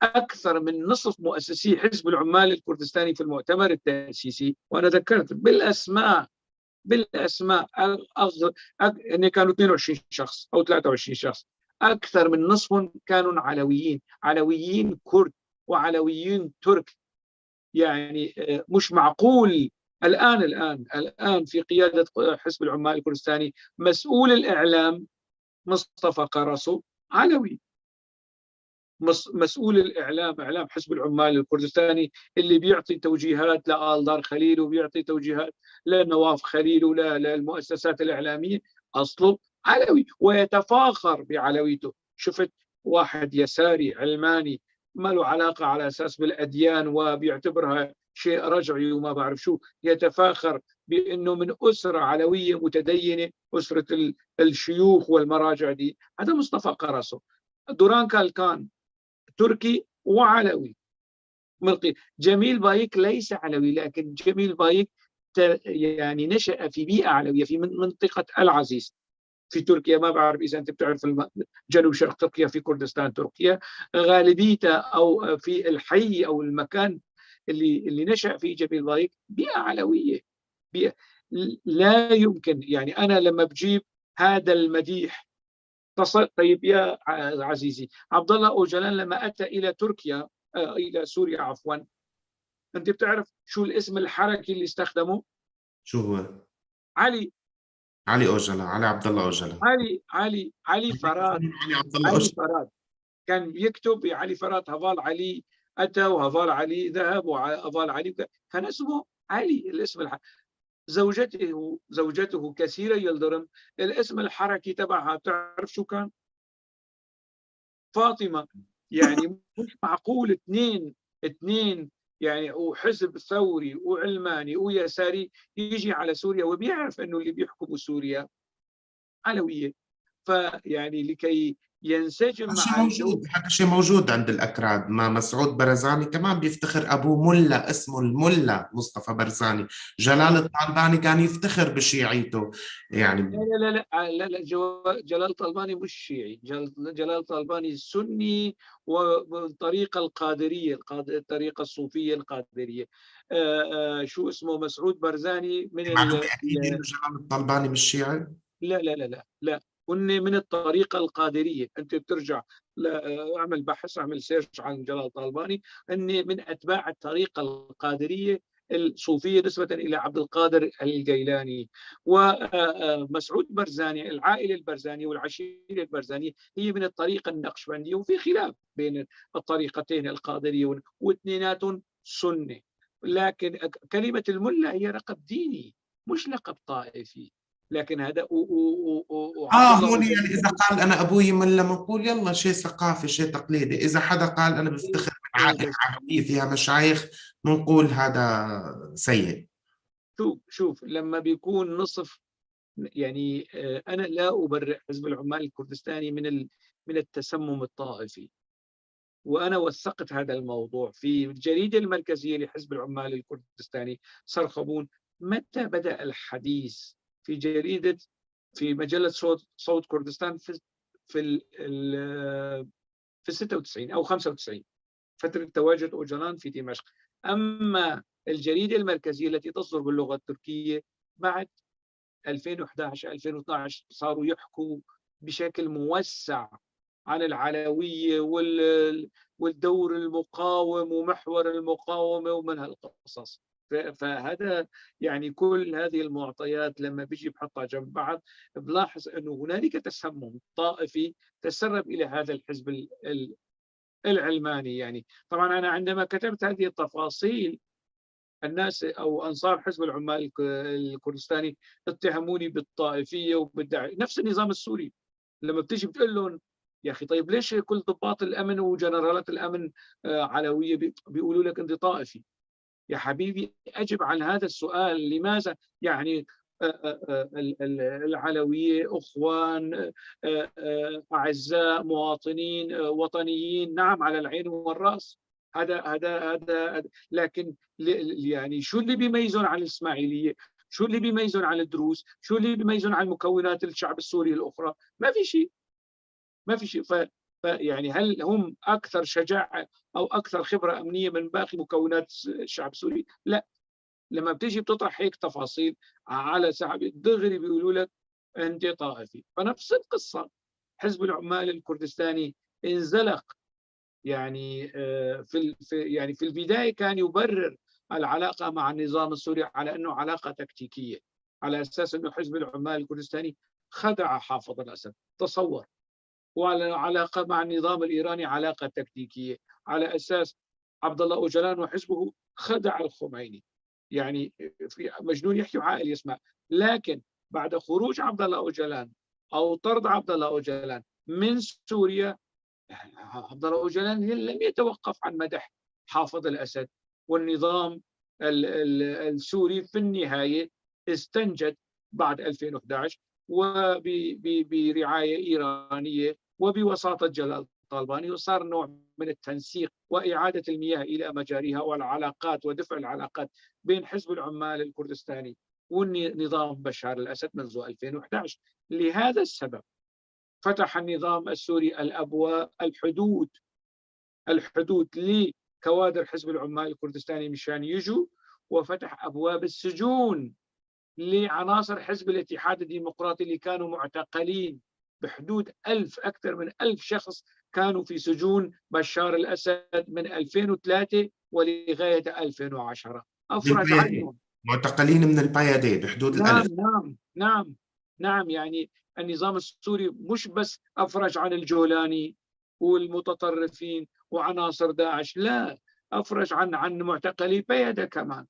أكثر من نصف مؤسسي حزب العمال الكردستاني في المؤتمر التأسيسي، وأنا ذكرت بالأسماء إن كانوا 22 شخص أو 23 شخص، أكثر من نصفهم كانوا علويين، علويين كرد وعلويين ترك. يعني مش معقول الآن الآن الآن في قيادة حزب العمال الكردستاني مسؤول الإعلام مصطفى قرصو علوي، مسؤول الإعلام، إعلام حزب العمال الكردستاني اللي بيعطي توجيهات لآلدار خليل وبيعطي توجيهات لنواف خليل ولا للمؤسسات الإعلامية، أصله علوي ويتفاخر بعلويته. شفت واحد يساري علماني ما له علاقة على أساس بالأديان وبيعتبرها شيء رجعي وما بعرف شو، يتفاخر بأنه من أسرة علوية متدينة، أسرة الشيوخ والمراجع دي. هذا مصطفى قرصو. دوران كالكان تركي وعلوي. جميل بايك ليس علوي، لكن جميل بايك يعني نشأ في بيئة علوية في منطقة العزيز في تركيا. ما بعرف إذا أنت بتعرف جنوب شرق تركيا في كردستان تركيا، غالبيتها أو في الحي أو المكان اللي نشأ فيه جميل بايك بيئة علوية، بيئة لا يمكن. يعني أنا لما بجيب هذا المديح طيب يا عزيزي عبد الله أوجلان لما أتى إلى تركيا، إلى سوريا عفوا، أنت بتعرف شو الاسم الحركي اللي استخدمه؟ شو هو؟ علي. علي أوجلان، علي عبد الله أوجلان. علي علي علي فرات. علي عبد الله علي أوجلان. فرات كان يكتب علي فرات، هفال علي أتى وهفال علي ذهب وهفال علي، كان اسمه علي الاسم الحركي. زوجته كثيرة يلدرم، الاسم الحركي تبعها بتعرف شو كان؟ فاطمة. يعني مش معقول اثنين يعني وحزب ثوري وعلماني ويساري يجي على سوريا وبيعرف انه اللي بيحكموا سوريا علوية، فيعني لكي ينسجم مع موجود. هذا شيء موجود عند الأكراد. ما مسعود برزاني كمان بيفتخر أبوه ملا، اسمه الملا مصطفى برزاني. جلال الطالباني كان يفتخر بشيعيته يعني. لا لا لا لا لا، جلال الطالباني مش شيعي، جلال الطالباني سني وبالطريقة القادرية، الطريقة الصوفية القادرية. شو اسمه مسعود برزاني من معلومة أكيد إنه جلال الطالباني مش شيعي؟ لا لا لا لا لا، هن من الطريقة القادرية. أنت بترجع اعمل بحث، اعمل search عن جلال طالباني، هن من أتباع الطريقة القادرية الصوفية نسبة إلى عبد القادر الجيلاني. ومسعود برزاني، العائلة البرزانية والعشيرة البرزانية هي من الطريقة النقشبندية، وفي خلاف بين الطريقتين القادرية واثنينات سنة، لكن كلمة الملة هي لقب ديني مش لقب طائفي. لكن هذا هون يعني إذا قال أنا أبوي ملا بنقول يلا شيء ثقافي شيء تقليدي. إذا حدا قال أنا بفتخر من عائلة عربية فيها مشايخ بنقول هذا سيء. شوف لما بيكون نصف، يعني أنا لا أبرئ حزب العمال الكردستاني من التسمم الطائفي، وأنا وثقت هذا الموضوع في الجريدة المركزية لحزب العمال الكردستاني سرخبون. متى بدأ الحديث في جريدة، في مجلة صوت كردستان في في في 96 أو 95، فترة تواجد أوجلان في دمشق. أما الجريدة المركزية التي تصدر باللغة التركية بعد 2011 2012 صاروا يحكوا بشكل موسع عن العلوية والدور المقاوم ومحور المقاومة ومن هالقصص. فهذا يعني كل هذه المعطيات لما بيجي بحطها جنب بعض بلاحظ أنه هنالك تسمم طائفي تسرب إلى هذا الحزب العلماني. يعني طبعا أنا عندما كتبت هذه التفاصيل الناس أو أنصار حزب العمال الكردستاني اتهموني بالطائفية وبالدعاية. نفس النظام السوري لما بتيجي بتقول لهم يا أخي طيب ليش كل ضباط الأمن وجنرالات الأمن علوية، بيقولوا لك أنت طائفي. يا حبيبي أجب عن هذا السؤال، لماذا يعني العلوية أخوان أعزاء مواطنين وطنيين، نعم على العين والرأس، هذا هذا هذا، لكن يعني شو اللي بيميزهم عن الإسماعيلية؟ شو اللي بيميزهم عن الدروز؟ شو اللي بيميزهم عن مكونات الشعب السوري الأخرى؟ ما في شيء، ما في شيء. يعني هل هم أكثر شجاعة أو أكثر خبرة أمنية من باقي مكونات الشعب السوري؟ لا. لما بتيجي بتطرح هيك تفاصيل على سحب دغري بيقولوا لك أنت طائفي. فنفس القصة حزب العمال الكردستاني انزلق، يعني في يعني في البداية كان يبرر العلاقة مع النظام السوري على أنه علاقة تكتيكية، على أساس أنه حزب العمال الكردستاني خدع حافظ الأسد، تصور. وعلى علاقة مع النظام الإيراني علاقة تكتيكية، على أساس عبد الله أوجلان وحزبه خدع الخميني. يعني في مجنون يحكي وعاقل يسمع. لكن بعد خروج عبد الله أوجلان أو طرد عبد الله أوجلان من سوريا، عبد الله أوجلان لم يتوقف عن مدح حافظ الأسد، والنظام السوري في النهاية استنجد بعد 2011 وبرعاية إيرانية وبوساطة جلال طالباني، وصار نوع من التنسيق وإعادة المياه إلى مجاريها والعلاقات ودفع العلاقات بين حزب العمال الكردستاني والنظام بشار الأسد منذ 2011. لهذا السبب فتح النظام السوري الأبواب، الحدود لكوادر حزب العمال الكردستاني مشان يجوا، وفتح أبواب السجون لعناصر حزب الاتحاد الديمقراطي اللي كانوا معتقلين بحدود 1000، أكثر من 1000 شخص كانوا في سجون بشار الأسد من 2003 ولغاية 2010. أفرج عنهم. معتقلين من البيادي بحدود نعم 1000. نعم نعم نعم. يعني النظام السوري مش بس أفرج عن الجولاني والمتطرفين وعناصر داعش، لا، أفرج عن معتقلي بيادة كمان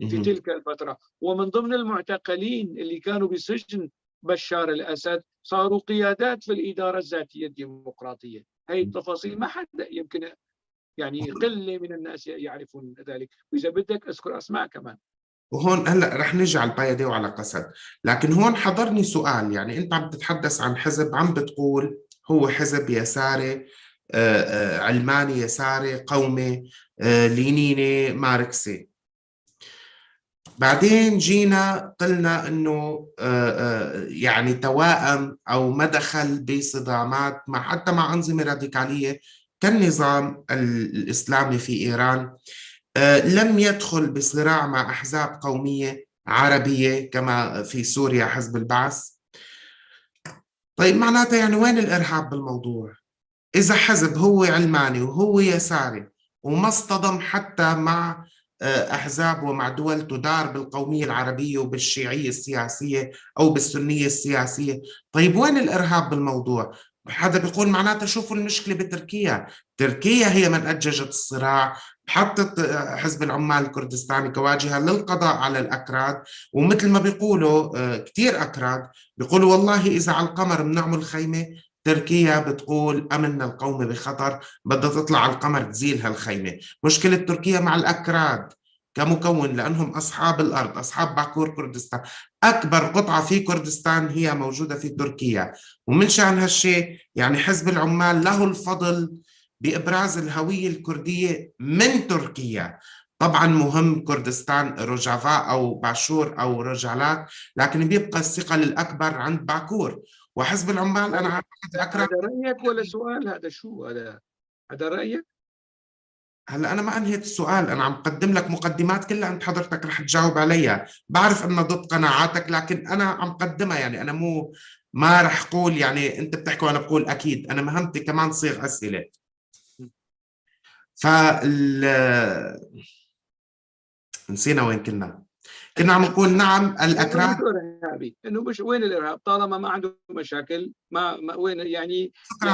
في تلك الفترة. ومن ضمن المعتقلين اللي كانوا بسجن بشار الأسد صاروا قيادات في الإدارة الذاتية الديمقراطية. هاي التفاصيل ما حدا يمكن، يعني قلة من الناس يعرفون ذلك، وإذا بدك أذكر أسماء كمان. وهون هلا رح نجي على البيادة وعلى قسد، لكن هون حضرني سؤال. يعني أنت عم تتحدث عن حزب عم بتقول هو حزب يساري، علماني يساري قومي، لينيني ماركسي. بعدين جينا قلنا انه يعني توائم او ما دخل بصدامات مع حتى مع انظمه راديكاليه كالنظام الاسلامي في ايران، لم يدخل بصراع مع احزاب قوميه عربيه كما في سوريا حزب البعث. طيب معناتها يعني وين الارهاب بالموضوع؟ اذا حزب هو علماني وهو يساري وما اصطدم حتى مع أحزاب ومع دول تدار بالقومية العربية وبالشيعية السياسية أو بالسنية السياسية، طيب وين الإرهاب بالموضوع؟ حدا بيقول معناتها شوفوا المشكلة بتركيا، تركيا هي من أججت الصراع، حطت حزب العمال الكردستاني كواجهة للقضاء على الأكراد، ومثل ما بيقولوا كثير أكراد بيقولوا والله إذا على القمر بنعمل خيمة، تركيا بتقول أمننا القومي بخطر، بدها تطلع على القمر تزيل هالخيمة. مشكلة تركيا مع الأكراد كمكون لأنهم أصحاب الأرض، أصحاب باكور كردستان، أكبر قطعة في كردستان هي موجودة في تركيا، ومن شأن هالشيء يعني حزب العمال له الفضل بإبراز الهوية الكردية من تركيا. طبعا مهم كردستان روجافا أو باشور أو روجالات، لكن بيبقى الثقل الأكبر عند باكور وحزب العمال. أنا أعتقد هذا رأيك ولا سؤال؟ هذا شو هذا؟ هذا رأيك؟ هلا أنا ما أنهيت السؤال، أنا عم قدم لك مقدمات كلها أنت حضرتك رح تجاوب عليها، بعرف أنها ضد قناعاتك لكن أنا عم قدمها، يعني أنا مو ما رح قول يعني أنت بتحكي وأنا بقول أكيد، أنا مهمتي كمان صيغ أسئلة. فال نسينا وين كنا عم نقول. نعم الأكراد إرهابي، إنه مش وين الإرهاب طالما ما عنده مشاكل، ما وين يعني. شكرا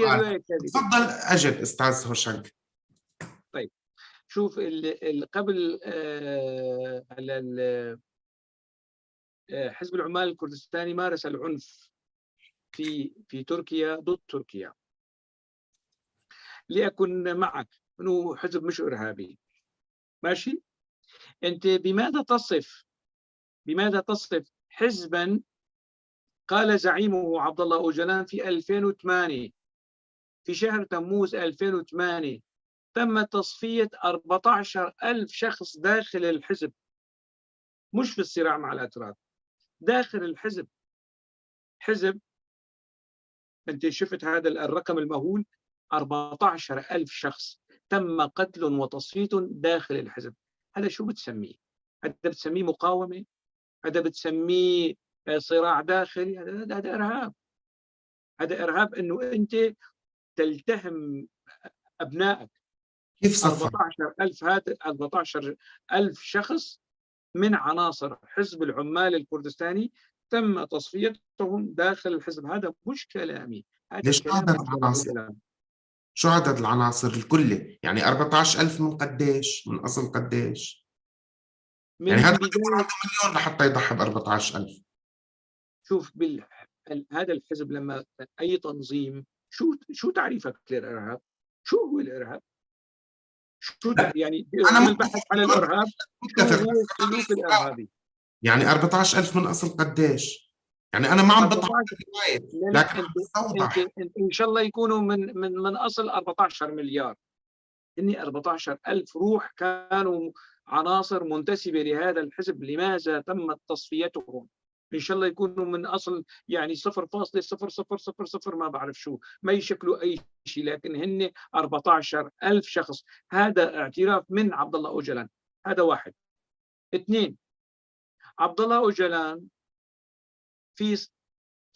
يعني تفضل أجب أستاذ هوشنك. طيب شوف قبل حزب العمال الكردستاني مارس العنف في تركيا ضد تركيا. لأكن معك إنه حزب مش إرهابي، ماشي؟ أنت بماذا تصف حزبا قال زعيمه عبد الله أوجلان في 2008 في شهر تموز 2008 تم تصفية 14,000 شخص داخل الحزب، مش في الصراع مع الأتراك، داخل الحزب. حزب أنت شفت هذا الرقم المهول، 14,000 شخص تم قتل وتصفية داخل الحزب. هذا شو بتسميه؟ هذا بتسميه مقاومة؟ هذا بتسميه صراع داخلي؟ هذا إرهاب. هذا إرهاب إنه أنت تلتهم أبنائك، كيف صفى؟ 14000، هذا 14000 شخص من عناصر حزب العمال الكردستاني تم تصفيتهم داخل الحزب. هذا مش كلامي، هذا ليش كلام عدد عبد الله العناصر؟ أوجلان. شو عدد العناصر الكلي؟ يعني 14000 من قديش؟ من أصل قديش؟ من يعني هذا بداية بده يكون عنده مليون لحتى يضحي ب 14000. شوف هذا الحزب لما أي تنظيم، شو تعريفك للإرهاب؟ شو هو الإرهاب؟ شو يعني أنا من البحث عن الإرهاب، شو متفق. هو السلوك الإرهابي؟ يعني 14000 من أصل قديش؟ يعني أنا ما عم بطلع أربعتاشر. الرواية، لا، لا، لكن عم بستوضح. إن شاء الله يكونوا من أصل 14 مليار. إني 14000 روح كانوا عناصر منتسبة لهذا الحزب، لماذا تمت تصفيتهم؟ إن شاء الله يكونوا من أصل 0.0000 ما بعرف شو، ما يشكلوا أي شيء، لكن هن 14000 شخص. هذا اعتراف من عبد الله أوجلان. هذا واحد. اثنين، عبد الله أوجلان في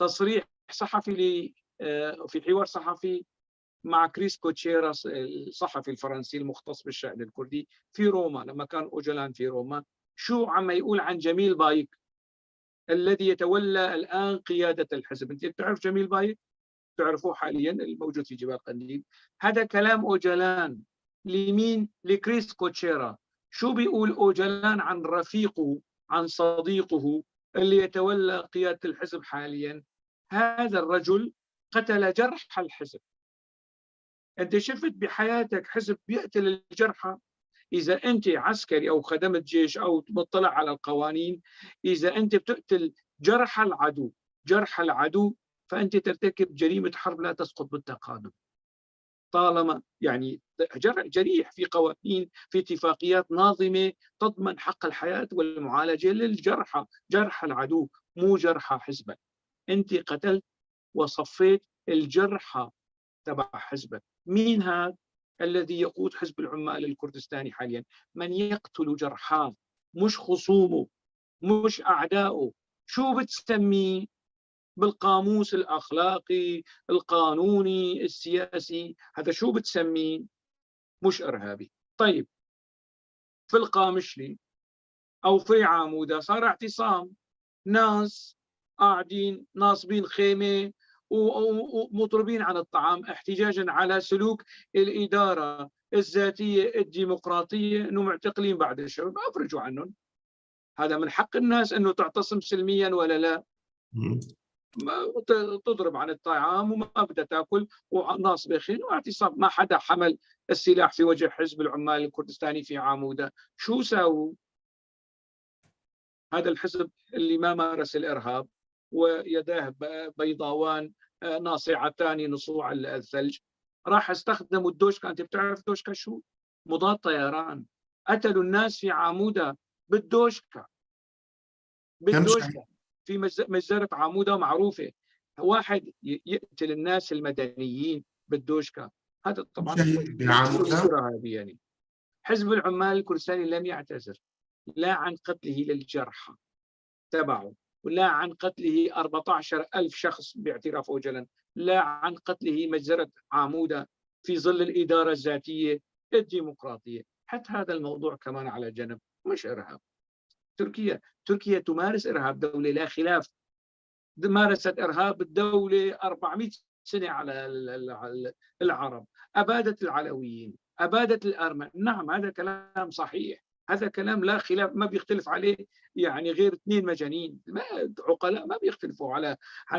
تصريح صحفي في حوار صحفي مع كريس كوتشيرا الصحفي الفرنسي المختص بالشأن الكردي في روما، لما كان أوجلان في روما، شو عم يقول عن جميل بايك الذي يتولى الآن قيادة الحزب؟ أنت بتعرف جميل بايك؟ تعرفوه حاليا الموجود في جبال قنديل. هذا كلام أوجلان لمين؟ لكريس كوتشيرا. شو بيقول أوجلان عن رفيقه، عن صديقه اللي يتولى قيادة الحزب حاليا؟ هذا الرجل قتل جرح الحزب. أنت شفت بحياتك حزب بيقتل الجرحى؟ إذا أنت عسكري أو خدمت جيش أو مطلع على القوانين، إذا أنت بتقتل جرح العدو، جرح العدو، فأنت ترتكب جريمة حرب لا تسقط بالتقادم. طالما جريح في قوانين، في اتفاقيات ناظمة تضمن حق الحياة والمعالجة للجرحى، جرح العدو مو جرحى حزبك. أنت قتلت وصفيت الجرحى تبع حزبك. مين هذا الذي يقود حزب العمال الكردستاني حاليا؟ من يقتل جرحاه، مش خصومه، مش أعدائه. شو بتسميه بالقاموس الأخلاقي القانوني السياسي؟ هذا شو بتسميه؟ مش إرهابي. طيب في القامشلي أو في عامودة صار اعتصام، ناس قاعدين ناصبين خيمة ومطربين عن الطعام احتجاجا على سلوك الإدارة الذاتية الديمقراطية، إنه معتقلين بعد الشباب، أفرجوا عنهم. هذا من حق الناس إنه تعتصم سلميا ولا لا؟ ما تضرب عن الطعام وما بدها تاكل وناصبة خيمة واعتصام. ما حدا حمل السلاح في وجه حزب العمال الكردستاني في عامودة. شو ساووا؟ هذا الحزب اللي ما مارس الإرهاب ويداه بيضاوان ناصعتان نصوع الثلج، راح استخدموا الدوشكا. أنت بتعرف دوشكا شو؟ مضاد طيران. قتلوا الناس في عامودة بالدوشكا، بالدوشكا في مجزرة عامودة معروفة. واحد يقتل الناس المدنيين بالدوشكا، هذا طبعاً شهيد بعامودة؟ إرهابي. حزب العمال الكردستاني لم يعتذر لا عن قتله للجرحى تبعه، ولا عن قتله 14000 شخص باعتراف أوجلان، لا عن قتله مجزرة عامودة في ظل الإدارة الذاتية الديمقراطية. حتى هذا الموضوع كمان على جنب، مش إرهاب. تركيا تمارس إرهاب دولة لا خلاف، مارست إرهاب الدولة 400 سنة على العرب، أبادت العلويين، أبادت الأرمن. نعم هذا كلام صحيح، هذا كلام لا خلاف، ما بيختلف عليه غير اثنين مجانين، ما عقلاء ما بيختلفوا على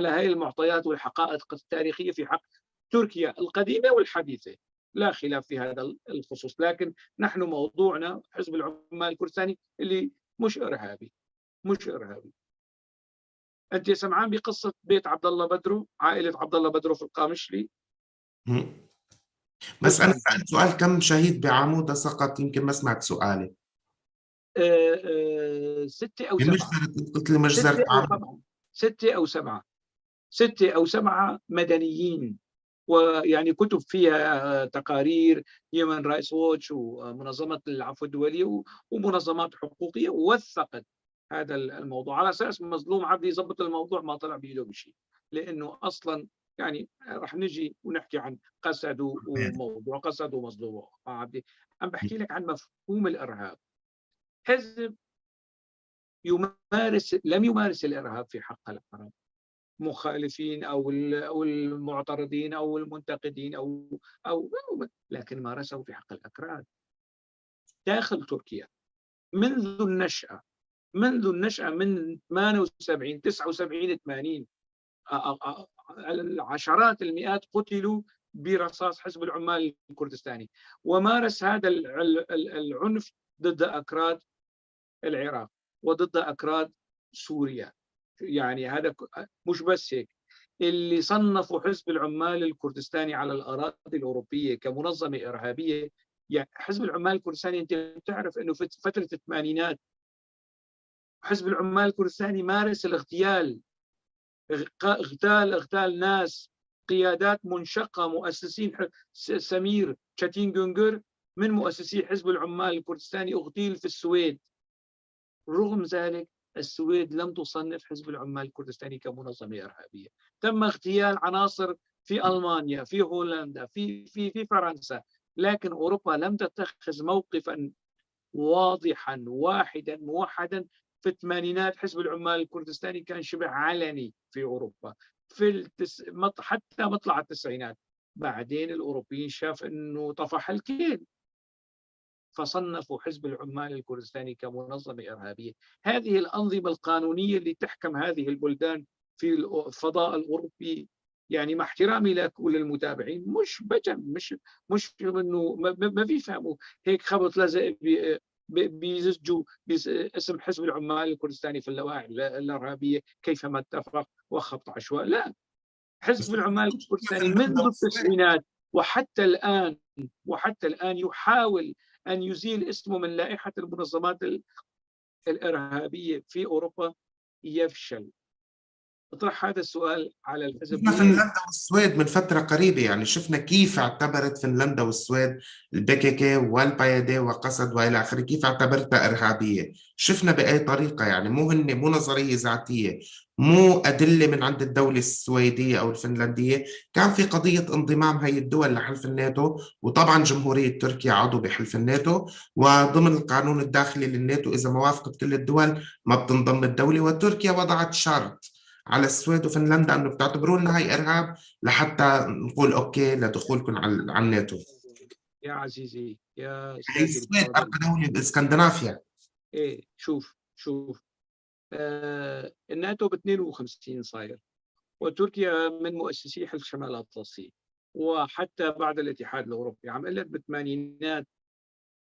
هاي المعطيات والحقائق التاريخية في حق تركيا القديمة والحديثة، لا خلاف في هذا الخصوص. لكن نحن موضوعنا حزب العمال الكردستاني اللي مش إرهابي، مش إرهابي. أنت سمعان بقصة بيت عبد الله بدرو، عائلة عبد الله بدرو في القامشلي؟ بس أنا سألت سؤال، كم شهيد بعامودة سقط؟ يمكن ما سمعت سؤالي. 6 أو يعني 7. قلت لي مجزرة 6 أو عامودة. 7. 6 أو 7. 6 أو 7 مدنيين، ويعني كتب فيها تقارير هيومن رايتس ووتش ومنظمة العفو الدولية ومنظمات حقوقية وثقت هذا الموضوع. على أساس مظلوم عبدي يظبط الموضوع، ما طلع بإيده بشيء، لأنه أصلاً يعني رح نجي ونحكي عن قسد وموضوع قسد ومصدوع. عم بحكي لك عن مفهوم الإرهاب. حزب لم يمارس الإرهاب في حق العرب مخالفين أو المعترضين أو المنتقدين أو لكن مارسه في حق الأكراد داخل تركيا منذ النشأة، من 78 79 80 العشرات المئات قتلوا برصاص حزب العمال الكردستاني، ومارس هذا العنف ضد أكراد العراق وضد أكراد سوريا. يعني هذا مش بس هيك، اللي صنفوا حزب العمال الكردستاني على الأراضي الأوروبية كمنظمة إرهابية. يعني حزب العمال الكردستاني أنت بتعرف أنه في فترة الثمانينات حزب العمال الكردستاني مارس الاغتيال، اغتال ناس، قيادات منشقة، مؤسسين، سمير تشاتين جونجر من مؤسسي حزب العمال الكردستاني اغتيل في السويد. رغم ذلك السويد لم تصنف حزب العمال الكردستاني كمنظمة إرهابية. تم اغتيال عناصر في ألمانيا، في هولندا، في في في فرنسا، لكن أوروبا لم تتخذ موقفا واضحا واحدا موحدا. في الثمانينات حزب العمال الكردستاني كان شبه علني في أوروبا في حتى مطلع التسعينات. بعدين الأوروبيين شاف أنه طفح الكيل، فصنفوا حزب العمال الكردستاني كمنظمة إرهابية. هذه الأنظمة القانونية اللي تحكم هذه البلدان في الفضاء الأوروبي، يعني مع احترامي لك وللمتابعين، مش بجم، مش انه ما بيفهموا هيك خبط لزق بيزجوا باسم حزب العمال الكردستاني في اللوائح الإرهابية كيفما اتفق وخبط عشواء. لا، حزب العمال الكردستاني منذ التسعينات وحتى الآن يحاول أن يزيل اسمه من لائحة المنظمات الإرهابية في أوروبا، يفشل. اطرح هذا السؤال على الحزب. شفنا فنلندا والسويد من فترة قريبة، يعني شفنا كيف اعتبرت فنلندا والسويد البي والبايدي وقسد وإلى آخره، كيف اعتبرتها إرهابية. شفنا بأي طريقة، يعني مو هن، مو نظرية ذاتية، مو أدلة من عند الدولة السويدية أو الفنلندية. كان في قضية انضمام هي الدول لحلف الناتو، وطبعا جمهورية تركيا عضو بحلف الناتو، وضمن القانون الداخلي للناتو إذا ما وافقت كل الدول ما بتنضم الدولة. وتركيا وضعت شرط على السويد وفنلندا انه بتعتبروا لنا هاي ارهاب لحتى نقول okay لدخولكم على الناتو. يا عزيزي يا استاذ، السويد ارقى دولة باسكندنافيا. ايه شوف الناتو ب 52 صاير، وتركيا من مؤسسي حلف شمال الاطلسي، وحتى بعد الاتحاد الاوروبي. عم اقول لك بالثمانينات،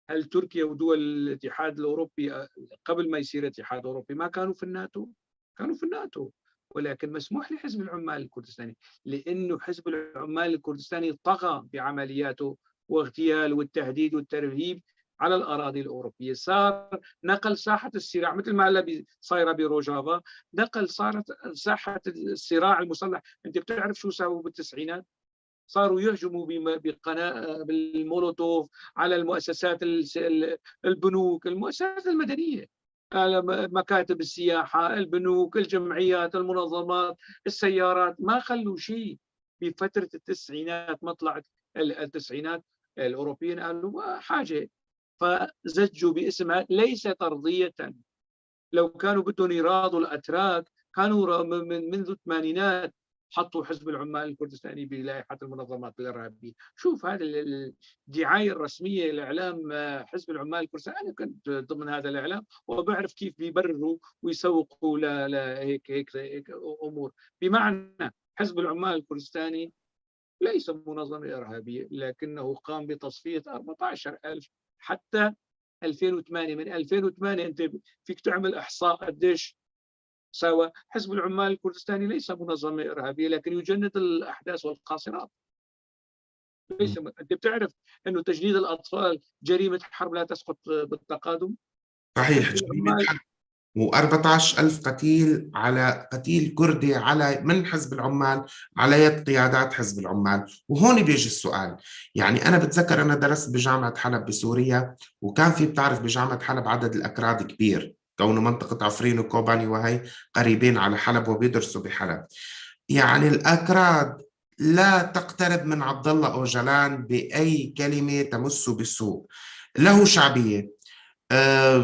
هل تركيا ودول الاتحاد الاوروبي قبل ما يصير اتحاد اوروبي ما كانوا في الناتو؟ كانوا في الناتو، ولكن مسموح لحزب العمال الكردستاني، لأنه حزب العمال الكردستاني طغى بعملياته واغتيال والتهديد والترهيب على الأراضي الأوروبية. صار نقل ساحة الصراع مثل ما هلا صايرة بروجافا، نقل صارت ساحة الصراع المسلح. أنت بتعرف شو سووا بالتسعينات؟ صاروا يهجموا بقناة بالمولوتوف على المؤسسات، البنوك، المؤسسات المدنية، على مكاتب السياحة، البنوك، الجمعيات، المنظمات، السيارات، ما خلوا شيء. بفترة التسعينات، مطلع التسعينات، الأوروبيين قالوا حاجة، فزجوا باسمها ليس ترضية. لو كانوا بدهم يراضوا الأتراك كانوا من منذ الثمانينات حطوا حزب العمال الكردستاني بلائحة المنظمات الإرهابية. شوف هذا الدعاية الرسمية لإعلام حزب العمال الكردستاني. أنا كنت ضمن هذا الإعلام وبعرف كيف بيبرروا ويسوقوا لهيك هيك هيك أمور. بمعنى حزب العمال الكردستاني ليس منظمة إرهابية، لكنه قام بتصفية 14,000 حتى 2008. من 2008 أنت فيك تعمل إحصاء قديش سوى. حزب العمال الكردستاني ليس منظمة إرهابية، لكن يجند الأحداث والقاصرات. ليس. أنت بتعرف أنه تجنيد الأطفال جريمة حرب لا تسقط بالتقادم؟ صحيح، جريمة حرب. و14,000 قتيل، على قتيل كردي على من حزب العمال، على يد قيادات حزب العمال. وهون بيجي السؤال، يعني أنا بتذكر أنا درست بجامعة حلب بسوريا، وكان في بتعرف بجامعة حلب عدد الأكراد كبير، كونه منطقة عفرين وكوباني وهي قريبين على حلب وبيدرسوا بحلب. يعني الأكراد لا تقترب من عبد الله أوجلان بأي كلمة تمس بالسوء، له شعبية.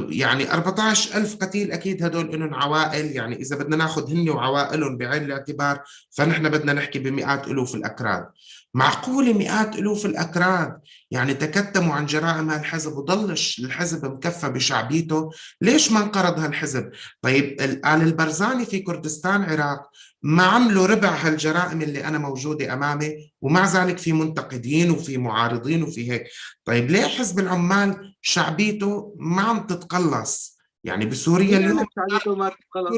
يعني 14 ألف قتيل أكيد هدول إنهم عوائل، يعني إذا بدنا ناخذ هن وعوائلهم بعين الاعتبار فنحن بدنا نحكي بمئات ألوف الأكراد. معقولة مئات ألوف الأكراد يعني تكتموا عن جرائم هالحزب وضلش الحزب مكفى بشعبيته؟ ليش ما انقرض هالحزب؟ طيب آل البرزاني في كردستان العراق ما عملوا ربع هالجرائم اللي أنا موجودة أمامي، ومع ذلك في منتقدين وفي معارضين وفي هيك. طيب ليه حزب العمال شعبيته ما عم تتقلص؟ يعني بسوريا اليوم شعبيته ما تتقلص؟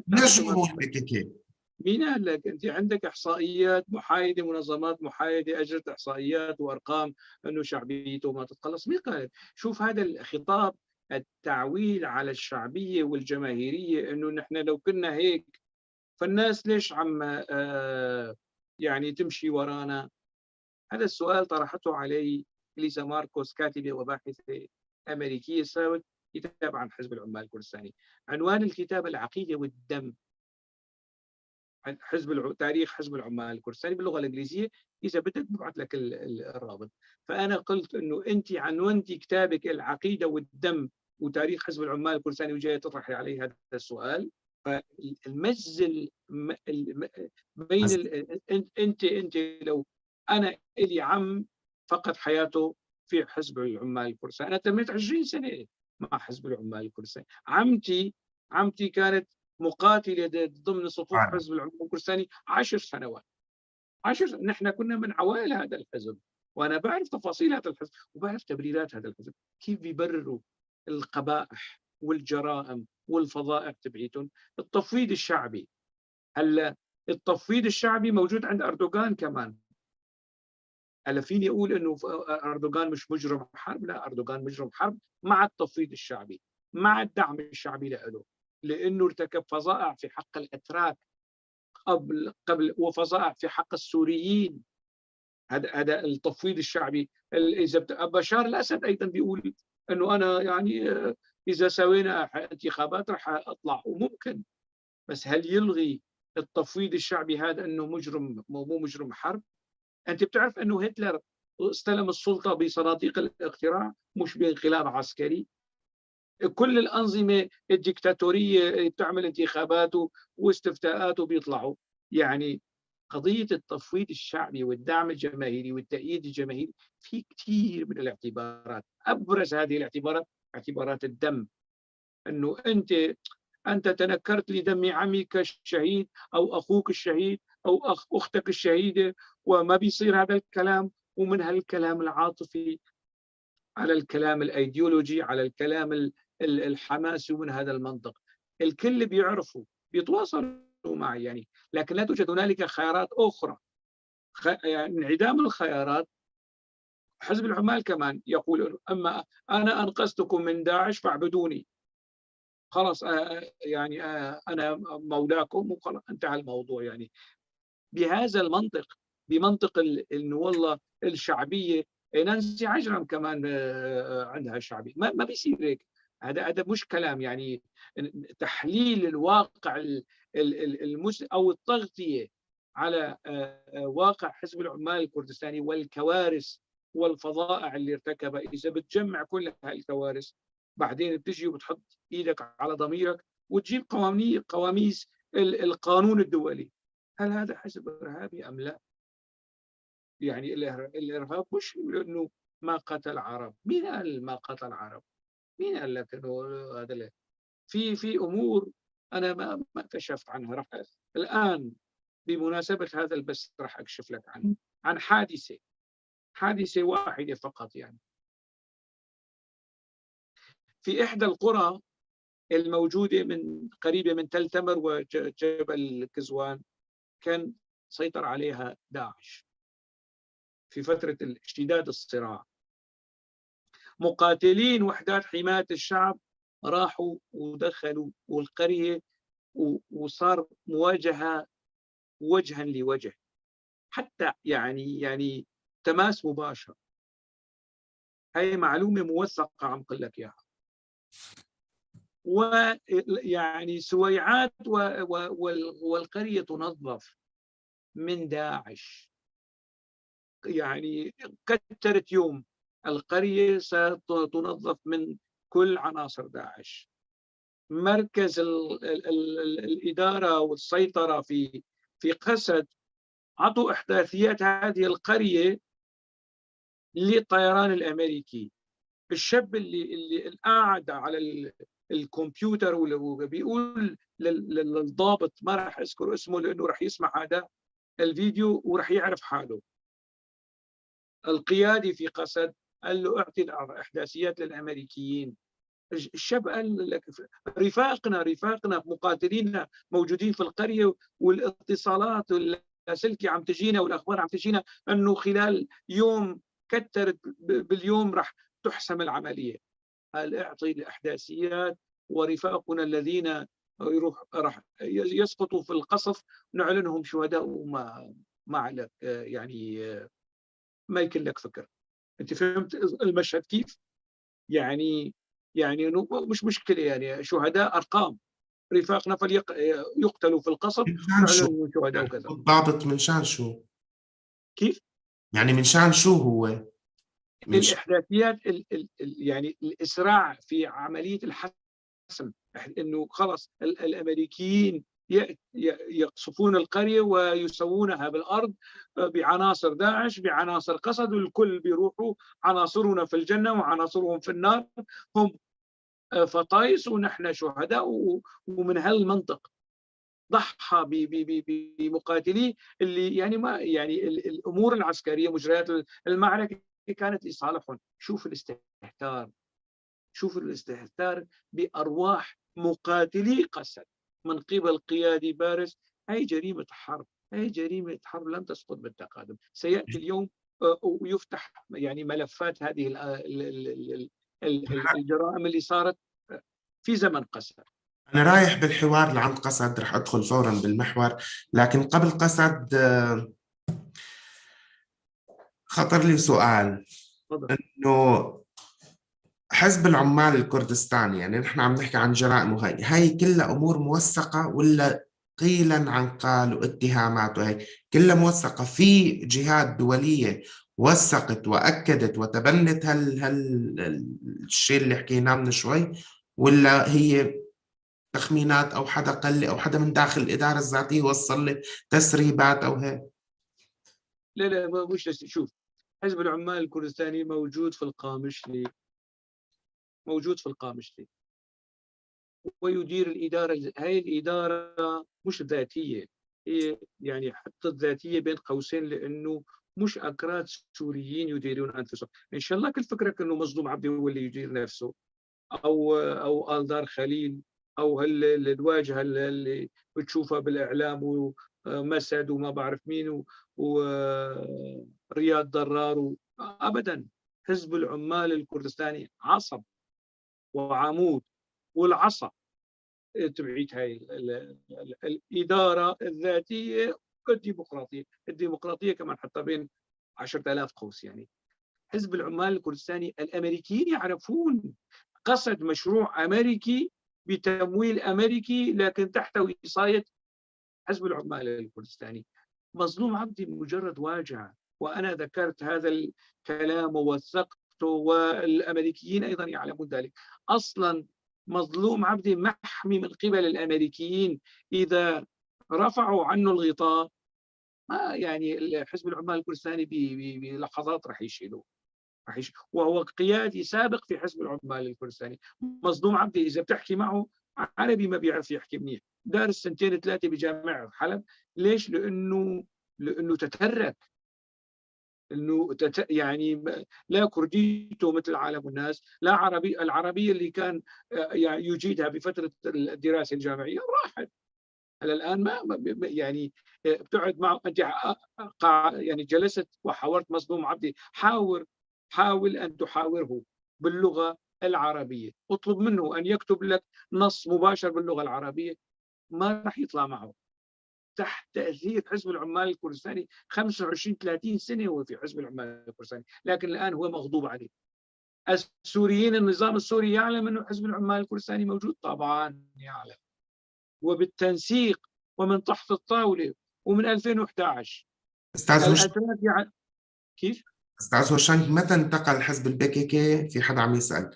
نجمه البي. مين قال لك؟ انت عندك احصائيات محايدة، منظمات محايدة اجرت احصائيات وارقام انه شعبيته ما تتقلص؟ مين قال؟ شوف هذا الخطاب التعويل على الشعبية والجماهيريه، انه نحن لو كنا هيك فالناس ليش عم يعني تمشي ورانا؟ هذا السؤال طرحته علي ليزا ماركوس، كاتبه وباحثه امريكية ساوت كتاب عن حزب العمال الكردستاني. عنوان الكتاب العقيدة والدم، حزب تاريخ حزب العمال الكردستاني باللغة الانجليزية، اذا بدك ببعث لك الرابط. فانا قلت انه انت عنونتي كتابك العقيدة والدم وتاريخ حزب العمال الكردستاني وجاية تطرحي علي هذا السؤال. فالمز بين انت لو انا الي عم فقد حياته في حزب العمال الكردستاني، انا تميت 20 سنة مع حزب العمال الكردستاني، عمتي كانت مقاتله ضمن صفوف حزب العمال الكردستاني 10 سنوات. 10، نحن كنا من عوائل هذا الحزب، وانا بعرف تفاصيل هذا الحزب وبعرف تبريرات هذا الحزب، كيف بيبرروا القبائح والجرائم والفظائع تبعيتهم. التفويض الشعبي، هلا التفويض الشعبي موجود عند أردوغان كمان. هلا فيني أقول إنه أردوغان مش مجرم حرب؟ لا، أردوغان مجرم حرب مع التفويض الشعبي، مع الدعم الشعبي له، لأنه ارتكب فظائع في حق الأتراك قبل وفظائع في حق السوريين. هذا التفويض الشعبي. إذا بشار الأسد أيضا بيقول إنه أنا يعني إذا سوينا انتخابات رح أطلع، وممكن، بس هل يلغي التفويض الشعبي هذا أنه مجرم، مو مجرم حرب؟ أنت بتعرف أنه هتلر استلم السلطة بصناديق الاقتراع مش بانقلاب عسكري. كل الأنظمة الديكتاتورية بتعمل انتخابات واستفتاءات وبيطلعوا. يعني قضية التفويض الشعبي والدعم الجماهيري والتأييد الجماهيري في كثير من الاعتبارات، أبرز هذه الاعتبارات اعتبارات الدم، أنه أنت تنكرت لدم عمك الشهيد أو أخوك الشهيد أو أختك الشهيدة، وما بيصير هذا الكلام. ومن هالكلام العاطفي على الكلام الأيديولوجي على الكلام الحماسي ومن هذا المنطق الكل بيعرفوا بيتواصلوا معي يعني، لكن لا توجد هنالك خيارات أخرى. يعني انعدام الخيارات. حزب العمال كمان يقول أما أنا أنقذتكم من داعش فاعبدوني، خلاص يعني أنا مولاكم وخلاص انتهى الموضوع. يعني بهذا المنطق، بمنطق إنه والله الشعبية، نانسي عجرم كمان عندها شعبية، ما بيصير هيك. هذا مش كلام، يعني تحليل الواقع أو التغطية على واقع حزب العمال الكردستاني والكوارث والفظائع اللي ارتكبها. إذا بتجمع كل هالكوارث بعدين بتجي وبتحط إيدك على ضميرك وتجيب قواميس القانون الدولي، هل هذا حزب إرهابي أم لا؟ يعني الإرهاب مش إنه ما قتل عرب. مين قال ما قتل عرب؟ مين قال لك إنه هذا؟ في أمور أنا ما كشفت عنها. راح الآن بمناسبة هذا البث راح أكشف لك عن حادثة واحدة فقط. يعني في إحدى القرى الموجودة من قريبة من تل تمر وجبل كزوان كان سيطر عليها داعش في فترة اشتداد الصراع. مقاتلين وحدات حماية الشعب راحوا ودخلوا والقرية وصار مواجهة وجها لوجه، حتى يعني تماس مباشر. هاي معلومة موثقة عم قل لك إياها. ويعني سويعات والقرية تنظف من داعش. يعني كترت يوم القرية ستنظف من كل عناصر داعش. مركز ال ال ال الإدارة والسيطرة في قسد عطوا إحداثيات هذه القرية للطيران الأمريكي. الشاب اللي قاعد على الكمبيوتر وبيقول للضابط، ما راح اذكر اسمه لانه راح يسمع هذا الفيديو وراح يعرف حاله، القيادي في قسد قال له اعطي الاحداثيات للامريكيين. الشاب قال لك رفاقنا مقاتلينا موجودين في القرية، والاتصالات اللاسلكي عم تجينا والاخبار عم تجينا انه خلال يوم كترت باليوم راح تحسم العملية. قال اعطي الاحداثيات ورفاقنا الذين يروح راح يسقطوا في القصف نعلنهم شهداء، وما ما عليك يعني ما يكون لك فكر. انت فهمت المشهد كيف؟ يعني مش مشكلة، يعني شهداء ارقام، رفاقنا فليقتلوا في القصف نعلنهم شهداء وكذا. الضابط من شان شو؟ كيف؟ يعني من شان شو هو؟ الاحداثيات يعني الاسراع في عملية الحسم، انه خلص الامريكيين يقصفون القرية ويسوونها بالارض بعناصر داعش بعناصر قسد، والكل بيروحوا عناصرنا في الجنة وعناصرهم في النار، هم فطايس ونحن شهداء. ومن هالمنطق ضحى بمقاتليه اللي يعني ما يعني الامور العسكرية مجريات المعركة كانت لصالحهم. شوف الاستهتار، شوف الاستهتار بأرواح مقاتلي قسد من قبل قيادي بارز. هي جريمة حرب، هي جريمة حرب لن تسقط بالتقادم. سيأتي اليوم ويفتح يعني ملفات هذه الجرائم اللي صارت في زمن قسد. أنا رايح بالحوار لعند قسد، رح أدخل فورا بالمحور، لكن قبل قسد خطر لي سؤال. إنه حزب العمال الكردستاني، يعني نحن عم نحكي عن جرائم وهي هي كلها أمور موثقة ولا قيلا عن قال واتهامات وهي كلها موثقة؟ في جهات دولية وثقت وأكدت وتبنت هال الشيء اللي حكيناه من شوي، ولا هي تخمينات أو حدا قال لي أو حدا من داخل الإدارة الذاتية وصل لي تسريبات أو هيك؟ لا لا مش. شوف، حزب العمال الكردستاني موجود في القامشلي، موجود في القامشلي ويدير الإدارة. هاي الإدارة مش ذاتية، هي يعني حط الذاتية بين قوسين لأنه مش أكراد سوريين يديرون أنفسهم. إن شاء الله كل فكرك أنه مظلوم عبدي هو اللي يدير نفسه أو آلدار خليل أو الواجهة اللي بتشوفها بالإعلام ومسد وما بعرف مين ورياض ضرار. أبدا، حزب العمال الكردستاني عصب وعمود، والعصا تبعيت هاي الإدارة الذاتية الديمقراطية. الديمقراطية كمان حتى بين 10,000 قوس. يعني حزب العمال الكردستاني الأمريكيين يعرفون قصد مشروع أمريكي بتمويل أمريكي، لكن تحت وصاية حزب العمال الكردستاني. مظلوم عبدي مجرد واجهة، وأنا ذكرت هذا الكلام ووثقته، والأمريكيين أيضا يعلمون ذلك. أصلا مظلوم عبدي محمي من قبل الأمريكيين، إذا رفعوا عنه الغطاء ما يعني حزب العمال الكردستاني بلحظات راح يشيلوه، راح يشيلوه. وهو قيادي سابق في حزب العمال الكردستاني. مظلوم عبدي إذا بتحكي معه عربي ما بيعرف يحكي منيح، دارس سنتين ثلاثة بجامعة حلب. ليش؟ لأنه تترك، انه يعني لا كرديته مثل العالم والناس، لا عربي، العربية اللي كان يعني يجيدها بفترة الدراسة الجامعية راحت. هلا الان ما يعني بتقعد معه انت، يعني جلست وحاورت مظلوم عبدي، حاول ان تحاوره باللغة العربية، اطلب منه ان يكتب لك نص مباشر باللغة العربية، ما راح يطلع معه. تحت تاثير حزب العمال الكردستاني 25 30 سنة هو في حزب العمال الكردستاني، لكن الان هو مغضوب عليه. السوريين، النظام السوري يعلم انه حزب العمال الكردستاني موجود، طبعا يعلم، وبالتنسيق ومن تحت الطاولة ومن 2011. استاذ مش كيف؟ أستاذ هوشنك، متى انتقل حزب البي كي كي، في حدا عم يسأل،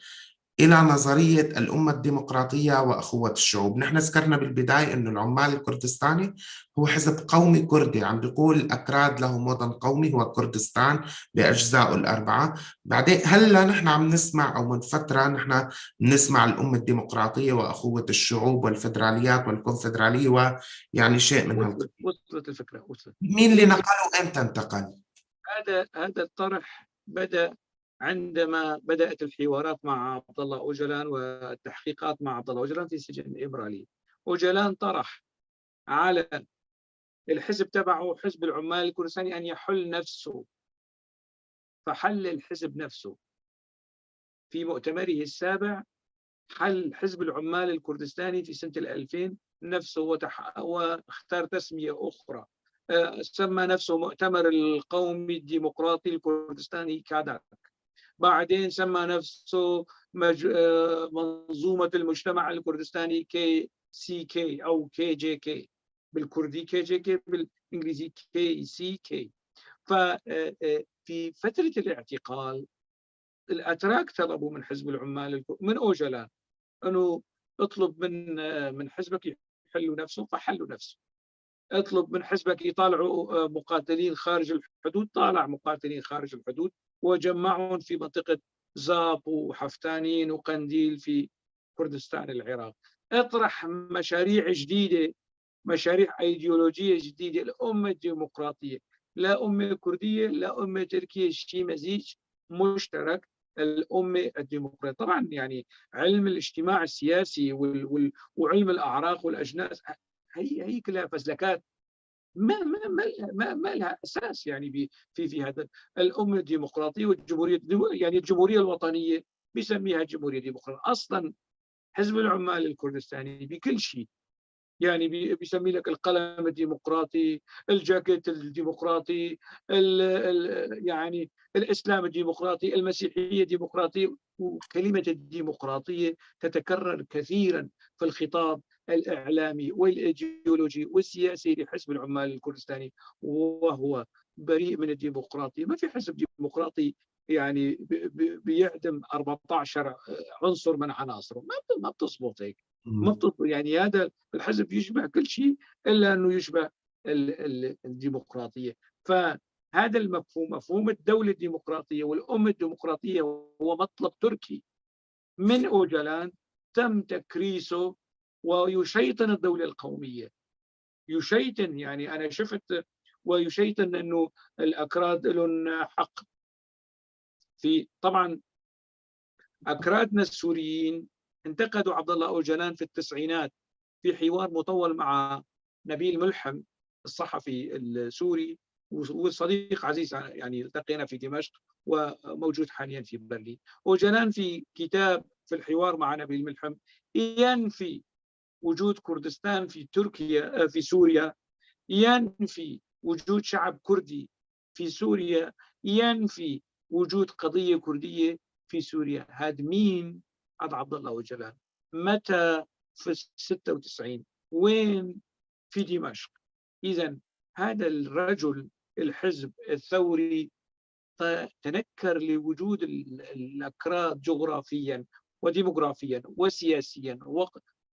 إلى نظرية الأمة الديمقراطية وأخوة الشعوب؟ نحن ذكرنا بالبداية أنه العمال الكردستاني هو حزب قومي كردي، عم بيقول الأكراد لهم وطن قومي هو كردستان بأجزائه الأربعة. بعدين هلأ نحن عم نسمع، أو من فترة نحن نسمع الأمة الديمقراطية وأخوة الشعوب والفدراليات والكونفدرالية، ويعني شيء من هالقبيل. وصلت الفكرة، وصلت. مين اللي نقله وإمتى انتقل؟ هذا الطرح بدأ عندما بدأت الحوارات مع عبد الله أوجلان والتحقيقات مع عبد الله أوجلان في سجن إمرالي. أوجلان طرح على الحزب تبعه حزب العمال الكردستاني أن يحل نفسه، فحل الحزب نفسه في مؤتمره السابع. حل حزب العمال الكردستاني في سنة 2000 نفسه واختار تسمية أخرى، سمى نفسه مؤتمر القومي الديمقراطي الكردستاني كاداك. بعدين سمى نفسه منظومة المجتمع الكردستاني كي سي كي أو كي جي كي، بالكردي كي جي كي، بالإنجليزي كي سي كي. في فترة الاعتقال الأتراك طلبوا من حزب العمال من أوجلان أنه اطلب من حزبك يحلوا نفسه، فحلوا نفسه. اطلب من حزبك يطالعوا مقاتلين خارج الحدود، طالع مقاتلين خارج الحدود وجمعهم في منطقة زاب وحفتانين وقنديل في كردستان العراق. اطرح مشاريع جديدة، مشاريع أيديولوجية جديدة، الأمة الديمقراطية، لا أمة كردية لا أمة تركية، شيء مزيج مشترك، الأمة الديمقراطية. طبعا يعني علم الاجتماع السياسي وعلم الأعراق والأجناس هي كلها فزلكات ما ما ما ما, ما لها اساس يعني في هذا الامة الديمقراطية والجمهوريه، يعني الجمهورية الوطنية بيسميها جمهورية ديمقراطية. اصلا حزب العمال الكردستاني بكل شيء، يعني بيسمي لك القلم الديمقراطي، الجاكيت الديمقراطي، ال ال يعني الاسلام الديمقراطي، المسيحية الديمقراطية. وكلمه الديمقراطية تتكرر كثيرا في الخطاب الإعلامي والإيديولوجي والسياسي لحزب العمال الكردستاني، وهو بريء من الديمقراطية. ما في حزب ديمقراطي يعني بيعدم 14 عنصر من عناصره، ما بتزبط هيك، ما بتزبط. يعني هذا الحزب يشبه كل شيء إلا أنه يشبه الديمقراطية. فهذا المفهوم، مفهوم الدولة الديمقراطية والأمة الديمقراطية، هو مطلب تركي من أوجلان تم تكريسه، ويشيطن الدولة القومية، يشيطن. يعني أنا شفت ويشيطن أنه الأكراد لهم حق في، طبعا أكرادنا السوريين انتقدوا عبد الله أوجلان في التسعينات في حوار مطول مع نبيل ملحم الصحفي السوري وصديق عزيز، يعني التقينا في دمشق وموجود حاليا في برلين. أوجلان في كتاب في الحوار مع نبيل ملحم ينفي وجود كردستان في تركيا في سوريا، ينفي وجود شعب كردي في سوريا، ينفي وجود قضية كردية في سوريا. هذا مين؟ هذا عبد الله أوجلان. متى؟ في 96. وين؟ في دمشق. إذن هذا الرجل الحزب الثوري تنكر لوجود الأكراد جغرافيا وديموغرافيا وسياسيا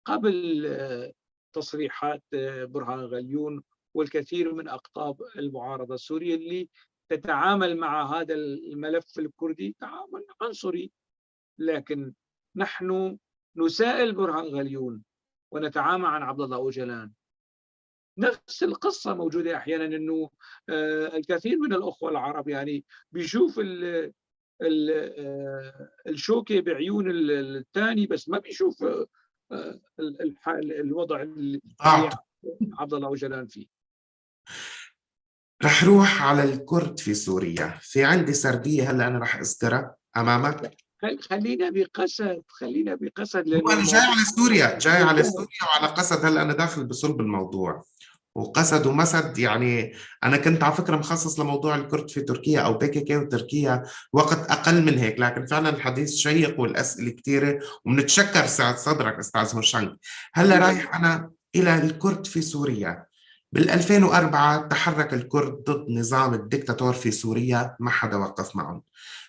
قبل تصريحات برهان غليون والكثير من أقطاب المعارضة السورية اللي تتعامل مع هذا الملف الكردي تعامل عنصري. لكن نحن نسائل برهان غليون ونتعامل عن عبد الله أوجلان. نفس القصة موجودة أحيانا، أنه الكثير من الأخوة العرب يعني بيشوف الشوكة بعيون الثاني، بس ما بيشوف الوضع اللي عبد الله أوجلان فيه. رح روح على الكرد في سوريا. في عندي سردية هلا أنا رح أذكرها أمامك. خلينا بقسد، خلينا بقسد، لأنه أنا جاي على سوريا، جاي على سوريا وعلى قسد. هلا أنا داخل بصلب الموضوع وقسد ومسد. يعني أنا كنت على فكرة مخصص لموضوع الكرد في تركيا أو بي كي وتركيا وقت أقل من هيك، لكن فعلا الحديث شيق والأسئلة كثيرة، وبنتشكر سعة صدرك أستاذ هوشنك. هلا رايح أنا إلى الكرد في سوريا. بال 2004 تحرك الكرد ضد نظام الدكتاتور في سوريا، ما حدا وقف معهم.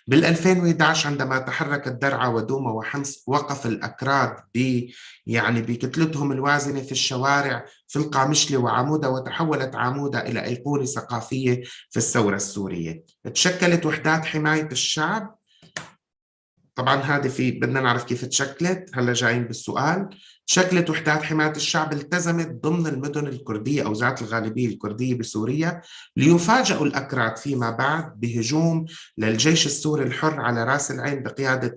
بال 2011 عندما تحركت درعا ودوما وحمص، وقف الأكراد يعني بكتلتهم الوازنة في الشوارع في القامشلي وعمودة، وتحولت عمودة إلى أيقونة ثقافية في الثورة السورية. تشكلت وحدات حماية الشعب، طبعا هذه في بدنا نعرف كيف تشكلت، هلا جايين بالسؤال. شكلت وحدات حماية الشعب التزمت ضمن المدن الكردية أو ذات الغالبية الكردية بسوريا، ليفاجئوا الأكراد فيما بعد بهجوم للجيش السوري الحر على رأس العين بقيادة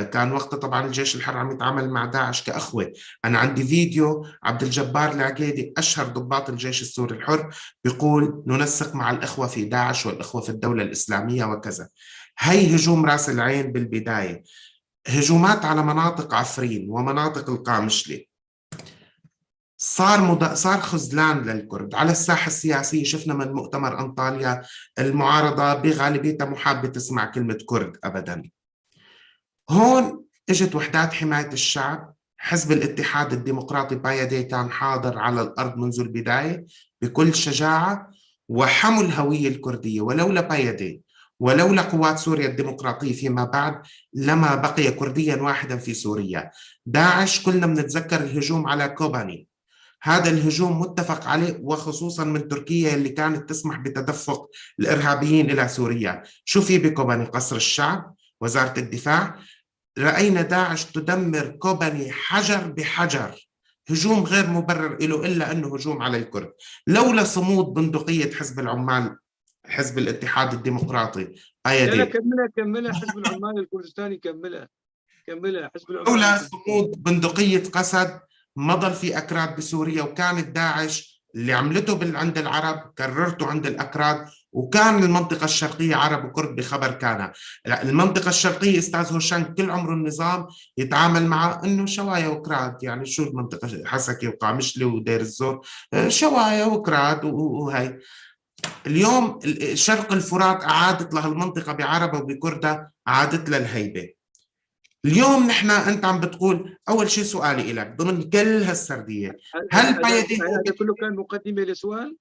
كان وقتها طبعا الجيش الحر عم يتعامل مع داعش كأخوة. أنا عندي فيديو عبد الجبار العقيدي أشهر ضباط الجيش السوري الحر بيقول ننسق مع الإخوة في داعش والإخوة في الدولة الإسلامية وكذا. هي هجوم راس العين بالبداية، هجومات على مناطق عفرين ومناطق القامشلي، صار خذلان للكرد على الساحة السياسية. شفنا من مؤتمر أنطاليا المعارضة بغالبيتها محابة تسمع كلمة كرد أبدا. هون اجت وحدات حماية الشعب، حزب الاتحاد الديمقراطي بايدي كان حاضر على الأرض منذ البداية بكل شجاعة وحموا الهوية الكردية، ولولا بايدي ولولا قوات سوريا الديمقراطية فيما بعد لما بقي كرديا واحدا في سوريا. داعش كلنا بنتذكر الهجوم على كوباني، هذا الهجوم متفق عليه وخصوصا من تركيا اللي كانت تسمح بتدفق الإرهابيين إلى سوريا. شو في بكوباني؟ قصر الشعب، وزارة الدفاع. رأينا داعش تدمر كوباني حجر بحجر، هجوم غير مبرر له إلا أنه هجوم على الكرد. لولا صمود بندقية حزب العمال، حزب الاتحاد الديمقراطي، لا كملها كملها، حزب العمال الكردستاني كملها كملها، حزب العمال. لولا صمود بندقية قسد ما ضل في أكراد بسوريا، وكانت داعش اللي عملته عند العرب كررته عند الأكراد، وكان المنطقة الشرقية عرب وكرد بخبر كان. المنطقة الشرقية أستاذ هوشان كل عمره النظام يتعامل مع إنه شوايا وكراد، يعني شو المنطقة حسكي وقامشلي ودير الزور، شوايا وكراد وهي. اليوم شرق الفرات أعادت لها المنطقة بعربة وبكردة، أعادت لها الهيبة. اليوم نحن أنت عم بتقول، أول شيء سؤالي إلك ضمن كل هالسردية، هل هذا كله كان مقدمة لسؤال؟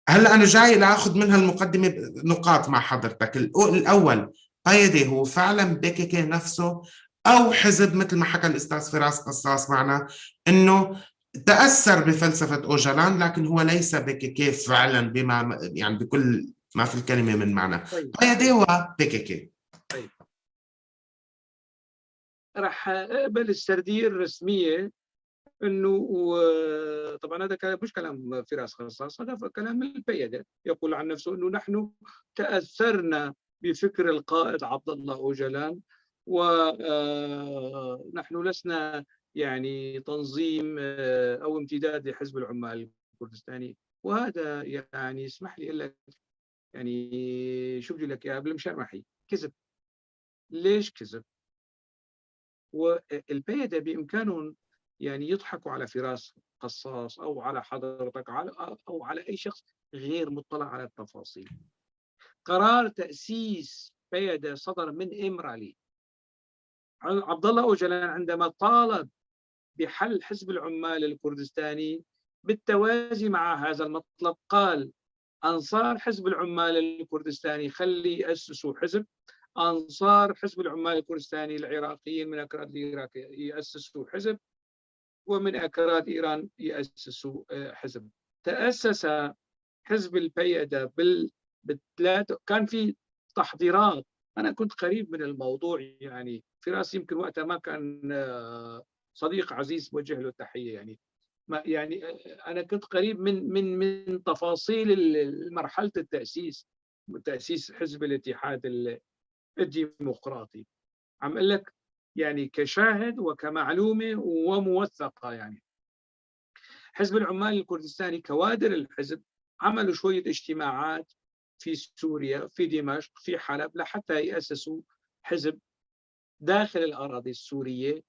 هلا أنا جاي لأخذ منها المقدمة نقاط مع حضرتك. الأول، بايدي هو فعلا بيكيكي نفسه أو حزب مثل ما حكى الأستاذ فراس قصاص معنا إنه تأثر بفلسفة أوجلان، لكن هو ليس بيكيكي فعلا بما يعني بكل ما في الكلمة من معنى. طيب. بايدي هو بيكيكي. طيب راح أقبل السردية الرسمية انه، طبعا هذا كلام مش كلام فراس قصاص، هذا كلام البيدة، يقول عن نفسه انه نحن تاثرنا بفكر القائد عبد الله اوجلان، ونحن لسنا يعني تنظيم او امتداد لحزب العمال الكردستاني. وهذا يعني اسمح لي اقول لك، يعني شو بدي لك يا بالمشرمحي، كذب. ليش كذب؟ والبيدة بامكانهم يعني يضحكوا على فراس قصاص أو على حضرتك أو على أي شخص غير مطلع على التفاصيل. قرار تأسيس بيدة صدر من إمرالي. عبد الله أوجلان عندما طالب بحل حزب العمال الكردستاني بالتوازي مع هذا المطلب قال أنصار حزب العمال الكردستاني خلي يأسسوا حزب، أنصار حزب العمال الكردستاني العراقيين من أكراد العراق يأسسوا حزب، ومن أكراد إيران يأسسوا حزب. تأسس حزب البيدة بالثلاثة، كان في تحضيرات. أنا كنت قريب من الموضوع، يعني فراس يمكن وقتها ما كان صديق عزيز بوجه له التحية، يعني ما يعني أنا كنت قريب من من من تفاصيل مرحلة التأسيس، تأسيس حزب الاتحاد الديمقراطي. عم أقول لك يعني كشاهد وكمعلومة وموثقة. يعني حزب العمال الكردستاني كوادر الحزب عملوا شوية اجتماعات في سوريا، في دمشق، في حلب، لحتى يأسسوا حزب داخل الأراضي السورية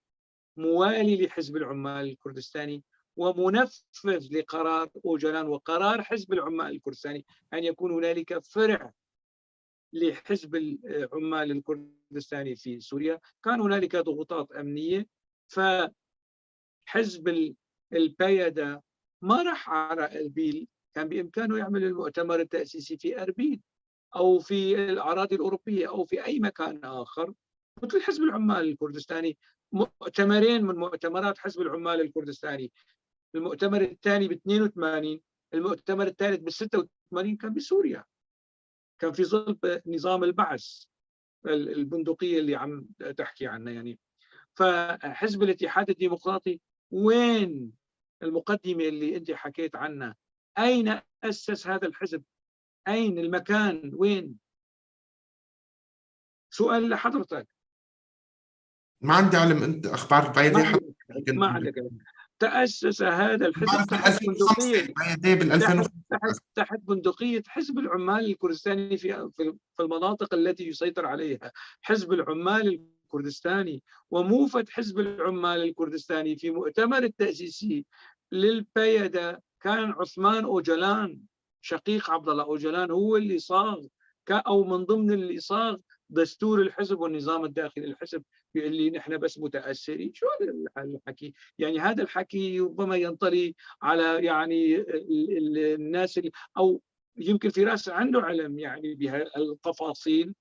موالي لحزب العمال الكردستاني ومنفذ لقرار أوجلان وقرار حزب العمال الكردستاني أن يكون هنالك فرع لحزب العمال الكردستاني في سوريا. كان هنالك ضغوطات أمنية، فحزب البيدة ما راح على أربيل، كان بإمكانه يعمل المؤتمر التأسيسي في أربيل أو في الأراضي الأوروبية أو في أي مكان آخر، مثل حزب العمال الكردستاني. مؤتمرين من مؤتمرات حزب العمال الكردستاني، المؤتمر الثاني ب 82، المؤتمر الثالث ب 86 كان بسوريا، كان في ظل نظام البعث البندقية اللي عم تحكي عنها يعني. فحزب الاتحاد الديمقراطي وين المقدمة اللي أنت حكيت عنها؟ أين أسس هذا الحزب؟ أين المكان؟ وين؟ سؤال لحضرتك. ما عندي علم. أنت أخبار البيدية؟ ما عندك علم. تأسس هذا الحزب تحت بندقية تحت بندقية حزب العمال الكردستاني في المناطق التي يسيطر عليها حزب العمال الكردستاني. وموفد حزب العمال الكردستاني في مؤتمر التأسيسي للبيدة كان عثمان أوجلان، شقيق عبد الله أوجلان، هو اللي صاغ أو من ضمن اللي صاغ دستور الحزب والنظام الداخلي للحزب. بيقول لي نحن بس متأثرين. شو هذا الحكي؟ يعني هذا الحكي ربما ينطلي على يعني الناس اللي، أو يمكن في راس عنده علم يعني بهالتفاصيل.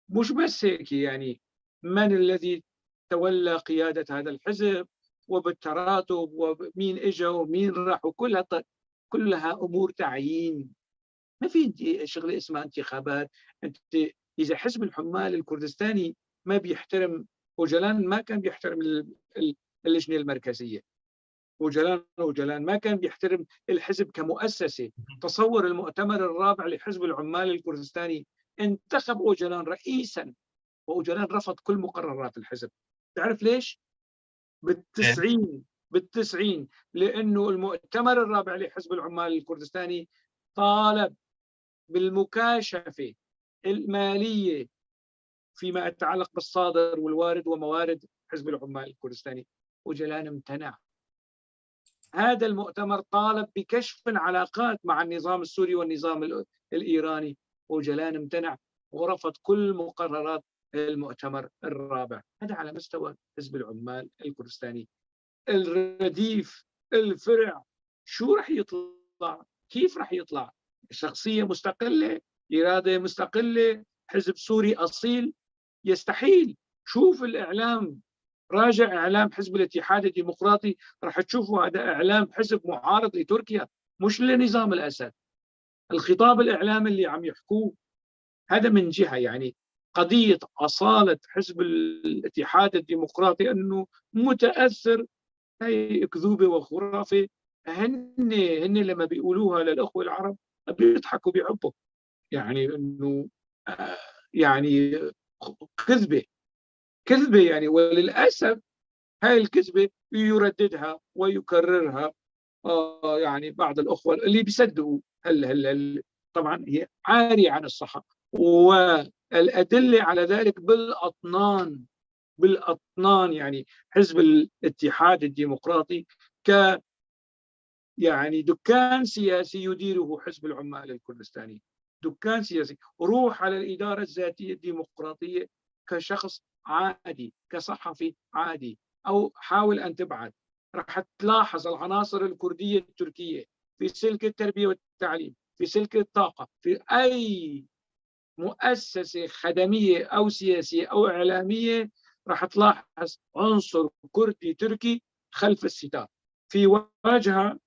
مش بس هيك يعني، من الذي تولى قيادة هذا الحزب وبالتراتب ومين إجا ومين راح، وكلها كلها أمور تعيين. ما في شغلة اسمها انتخابات. أنت إذا حزب العمال الكردستاني ما بيحترم أوجلان، ما كان بيحترم اللجنة المركزية، أوجلان ما كان بيحترم الحزب كمؤسسة. تصور المؤتمر الرابع لحزب العمال الكردستاني انتخب أوجلان رئيسا، وأوجلان رفض كل مقررات الحزب. تعرف ليش؟ بالتسعين لأنه المؤتمر الرابع لحزب العمال الكردستاني طالب بالمكاشفة المالية فيما يتعلق بالصادر والوارد وموارد حزب العمال الكردستاني. أوجلان امتنع. هذا المؤتمر طالب بكشف العلاقات مع النظام السوري والنظام الإيراني. أوجلان امتنع ورفض كل مقررات المؤتمر الرابع. هذا على مستوى حزب العمال الكردستاني. الرديف، الفرع، شو رح يطلع؟ كيف رح يطلع؟ شخصية مستقلة، إرادة مستقلة، حزب سوري أصيل؟ يستحيل. شوف الإعلام، راجع إعلام حزب الاتحاد الديمقراطي، رح تشوفوا هذا إعلام حزب معارض لتركيا مش لنظام الأسد. الخطاب الإعلامي اللي عم يحكوه هذا من جهة. يعني قضية أصالة حزب الاتحاد الديمقراطي أنه متأثر، هي أكذوبة وخرافة. هن لما بيقولوها للأخوة العرب بيضحكوا بيعبوا، يعني أنه يعني كذبة يعني. وللأسف هاي الكذبة يرددها ويكررها يعني بعض الأخوة اللي بيصدقوا. هل طبعا هي عارية عن الصحة، والأدلة على ذلك بالأطنان. يعني حزب الاتحاد الديمقراطي ك يعني دكان سياسي يديره حزب العمال الكردستاني، دكان سياسي. روح على الإدارة الذاتية الديمقراطية كشخص عادي، كصحفي عادي، أو حاول أن تبعد، رح تلاحظ العناصر الكردية التركية في سلك التربية والتعليم، في سلك الطاقة، في أي مؤسسة خدمية أو سياسية أو إعلامية، رح تلاحظ عنصر كردي تركي خلف الستار، في واجهة،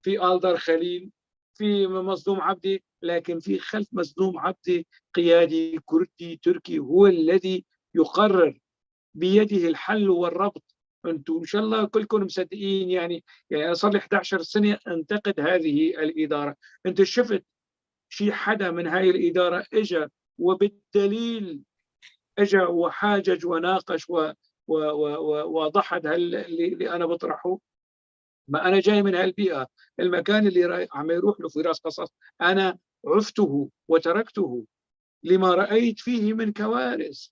في آلدر خليل، في مظلوم عبدي، لكن في خلف مظلوم عبدي قيادي كردي تركي هو الذي يقرر بيده الحل والربط. أنتم إن شاء الله كلكم مصدقين. يعني أنا صار لي 11 سنة أنتقد هذه الإدارة. أنت شفت شي حدا من هاي الإدارة إجا وبالدليل إجا وحاجج وناقش وضحد اللي أنا بطرحه؟ ما أنا جاي من هالبيئة، المكان اللي عم يروح له فراس قصاص أنا عفته وتركته لما رأيت فيه من كوارث،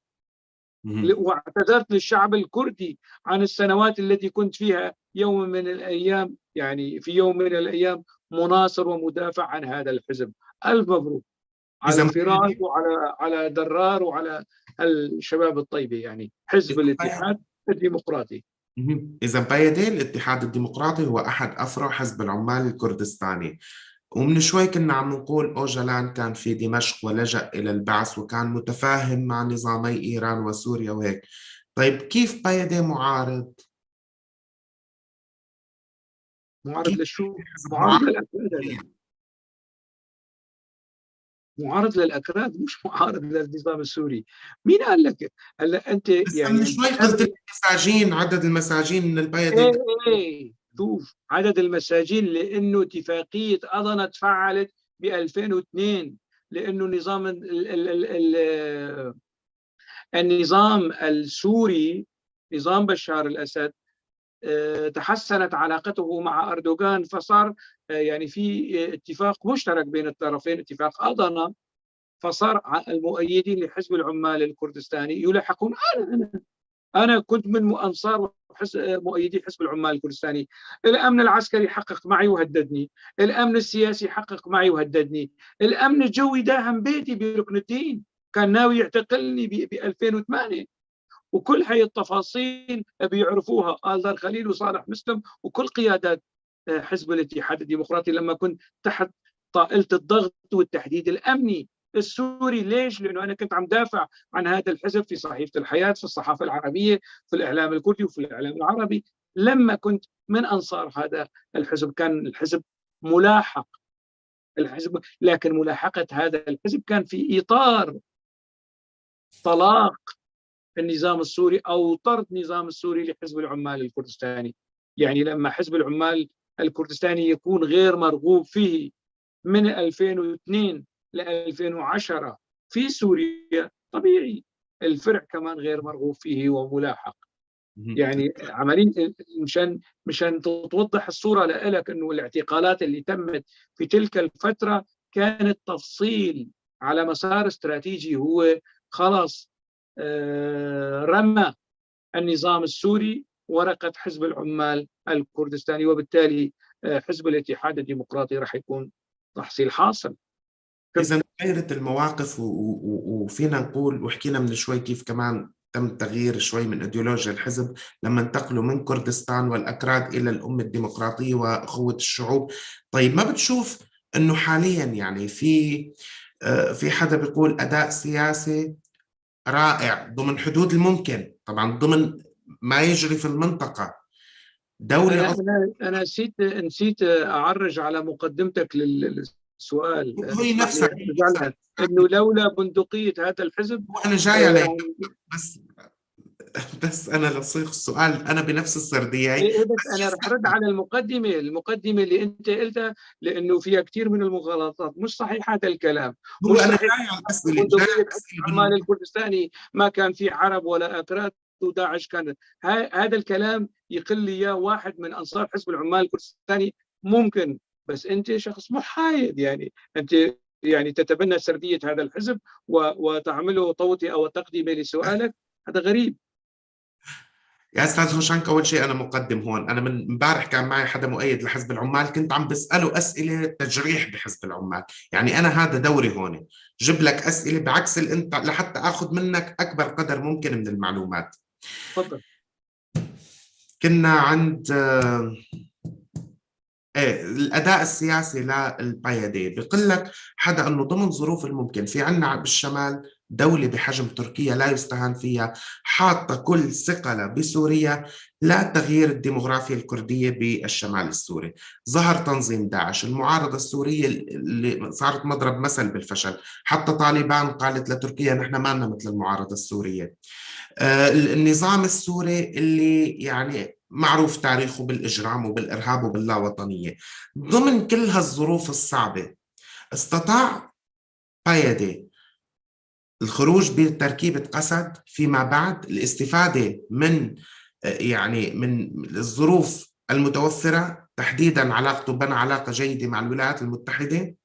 واعتذرت للشعب الكردي عن السنوات التي كنت فيها يوم من الأيام، يعني في يوم من الأيام مناصر ومدافع عن هذا الحزب. ألف مبروك على فراس وعلى على درار وعلى الشباب الطيبة، يعني حزب الاتحاد الديمقراطي. إذا بايدي الاتحاد الديمقراطي هو أحد أفرع حزب العمال الكردستاني. ومن شوي كنا عم نقول أوجلان كان في دمشق ولجأ إلى البعث وكان متفاهم مع نظامي إيران وسوريا وهيك. طيب كيف بايدي معارض؟ معارض لشو؟ معارض للأكراد، معارض للأكراد، مش معارض للنظام السوري. مين قال لك؟ هلا أنت يعني من شوي قلت المساجين، عدد المساجين من البايدي. إيه شوف عدد المساجين، لأنه اتفاقية أضنة تفعلت ب 2002، لأنه نظام النظام السوري، نظام بشار الأسد، تحسنت علاقته مع أردوغان، فصار يعني في اتفاق مشترك بين الطرفين، اتفاق أضنة، فصار المؤيدين لحزب العمال الكردستاني يلاحقون. أنا كنت من أنصار مؤيدي حزب العمال الكردستاني. الأمن العسكري حقق معي وهددني، الأمن السياسي حقق معي وهددني، الأمن الجوي داهم بيتي بركن الدين، كان ناوي يعتقلني ب 2008، وكل هاي التفاصيل بيعرفوها آلدار خليل وصالح مسلم وكل قيادات حزب الاتحاد الديمقراطي لما كنت تحت طائلة الضغط والتهديد الأمني السوري. ليش؟ لأنه أنا كنت عم دافع عن هذا الحزب في صحيفة الحياة، في الصحافة العربية، في الإعلام الكردي وفي الإعلام العربي. لما كنت من أنصار هذا الحزب كان الحزب ملاحق الحزب، لكن ملاحقة هذا الحزب كان في إطار طلاق النظام السوري أو طرد النظام السوري لحزب العمال الكردستاني. يعني لما حزب العمال الكردستاني يكون غير مرغوب فيه من 2002 ل 2010 في سوريا، طبيعي الفرع كمان غير مرغوب فيه وملاحق. يعني عمليا مشان تتوضح الصورة لك أنه الاعتقالات اللي تمت في تلك الفترة كانت تفصيل على مسار استراتيجي، هو خلاص رمى النظام السوري ورقة حزب العمال الكردستاني، وبالتالي حزب الاتحاد الديمقراطي راح يكون تحصيل حاصل. إذا تغيرت المواقف وفينا نقول، وحكينا من شوي كيف كمان تم تغيير شوي من أيديولوجيا الحزب لما انتقلوا من كردستان والأكراد إلى الأمة الديمقراطية وأخوة الشعوب. طيب ما بتشوف أنه حاليا يعني في حدا بيقول أداء سياسي رائع ضمن حدود الممكن، طبعا ضمن ما يجري في المنطقة، دولة أنا نسيت أعرج على مقدمتك للسؤال. هي نفسها إنه لولا بندقية هذا الحزب. وأنا جاي عليه بس أنا لصيغ السؤال أنا بنفس السردية. إيه بس أنا رح رد على المقدمة اللي أنت قلتها، لأنه فيها كثير من المغالطات، مش صحيح هذا الكلام. هو أنا جاي على الأسئلة. العمال الكردستاني ما كان في عرب ولا أكراد وداعش كان، هذا الكلام يقل لي إياه واحد من أنصار حزب العمال الكردستاني ممكن، بس أنت شخص محايد، يعني أنت يعني تتبنى سردية هذا الحزب وتعمله توطئة أو تقدمة لسؤالك، هذا غريب. يا أستاذ هوشانك، أول شيء أنا مقدم هون، أنا من امبارح كان معي حدا مؤيد لحزب العمال، كنت عم بسأله أسئلة تجريح بحزب العمال، يعني أنا هذا دوري هون، جيب لك أسئلة بعكس اللي أنت لحتى أخذ منك أكبر قدر ممكن من المعلومات. تفضل. كنا عند الأداء السياسي للبايدي، بيقول لك حدا أنه ضمن ظروف الممكن في عنا بالشمال دولة بحجم تركيا لا يستهان فيها، حاطة كل ثقلها بسوريا لا تغيير الديموغرافيا الكردية بالشمال السوري. ظهر تنظيم داعش، المعارضة السورية اللي صارت مضرب مثل بالفشل، حتى طالبان قالت لتركيا نحن ما لنا مثل المعارضة السورية. النظام السوري اللي يعني معروف تاريخه بالإجرام وبالإرهاب وباللاوطنية، ضمن كل هالظروف الصعبة استطاع بايدي الخروج بتركيبة قسد فيما بعد، الاستفادة من يعني من الظروف المتوفرة، تحديدا علاقته بنى علاقة جيدة مع الولايات المتحدة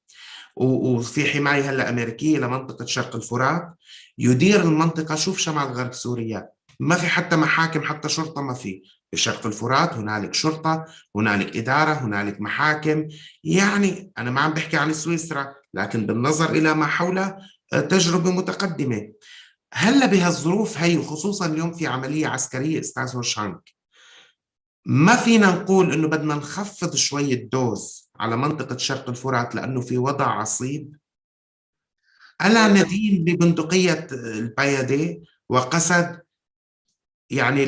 وفي حماية هلا أمريكية لمنطقة شرق الفرات، يدير المنطقة. شوف شمال غرب سوريا ما في حتى محاكم، حتى شرطة ما في. بشرق الفرات هنالك شرطة، هنالك إدارة، هنالك محاكم. يعني أنا ما عم بحكي عن سويسرا، لكن بالنظر إلى ما حولها تجربة متقدمة. هلا بهالظروف هي، وخصوصا اليوم في عملية عسكرية أستاذ هوشانك، ما فينا نقول إنه بدنا نخفض شوي ال dose على منطقة شرق الفرات لأنه في وضع عصيب؟ ألا ندين ببندقية البيادي وقسد؟ يعني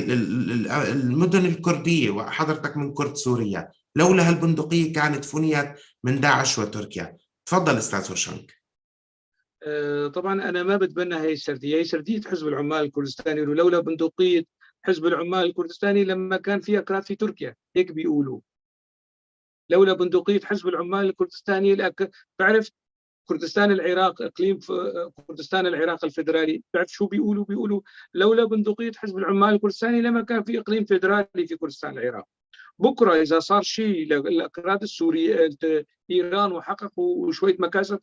المدن الكردية، وحضرتك من كرد سوريا، لولا هالبندقية كانت فنيت من داعش وتركيا. تفضل أستاذ هوشنك. طبعا أنا ما بتبنى هاي السردية، هي سردية حزب العمال الكردستاني، ولولا بندقية حزب العمال الكردستاني لما كان في أكراد في تركيا، هيك بيقولوا. لولا بندقية حزب العمال الكردستاني، تعرف كردستان العراق، إقليم كردستان العراق الفيدرالي، تعرف شو بيقولوا؟ بيقولوا لولا بندقية حزب العمال الكردستاني لما كان في إقليم فيدرالي في كردستان العراق. بكرة إذا صار شيء للأكراد السوري إيران وحققوا شوية مكاسب،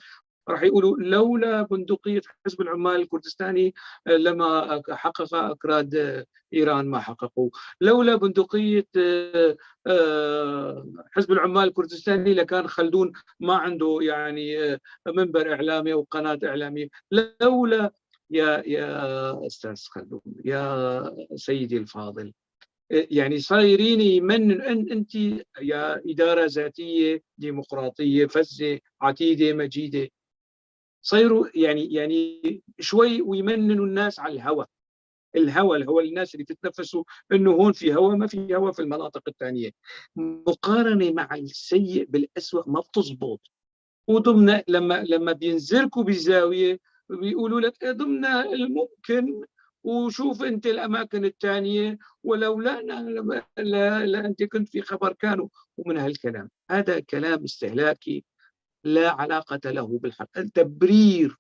راح يقولوا لولا بندقية حزب العمال الكردستاني لما حقق أكراد إيران ما حققوا، لولا بندقية حزب العمال الكردستاني لكان خلدون ما عنده يعني منبر إعلامي أو قناة إعلامية، لولا يا أستاذ خلدون يا سيدي الفاضل، يعني صايرين يمنن أنت يا إدارة ذاتية ديمقراطية فزة عتيدة مجيدة، صيروا يعني شوي ويمننوا الناس على الهوى، الهوى الناس اللي بتتنفسوا انه هون في هوى، ما في هوى في المناطق الثانية. مقارنة مع السيء بالاسوء ما بتزبط. وضمن لما بينزلكوا بزاوية بيقولوا لك ضمن الممكن، وشوف انت الاماكن الثانية، ولولا لا انت كنت في خبر كانوا، ومن هالكلام. هذا كلام استهلاكي لا علاقة له بالحق، التبرير.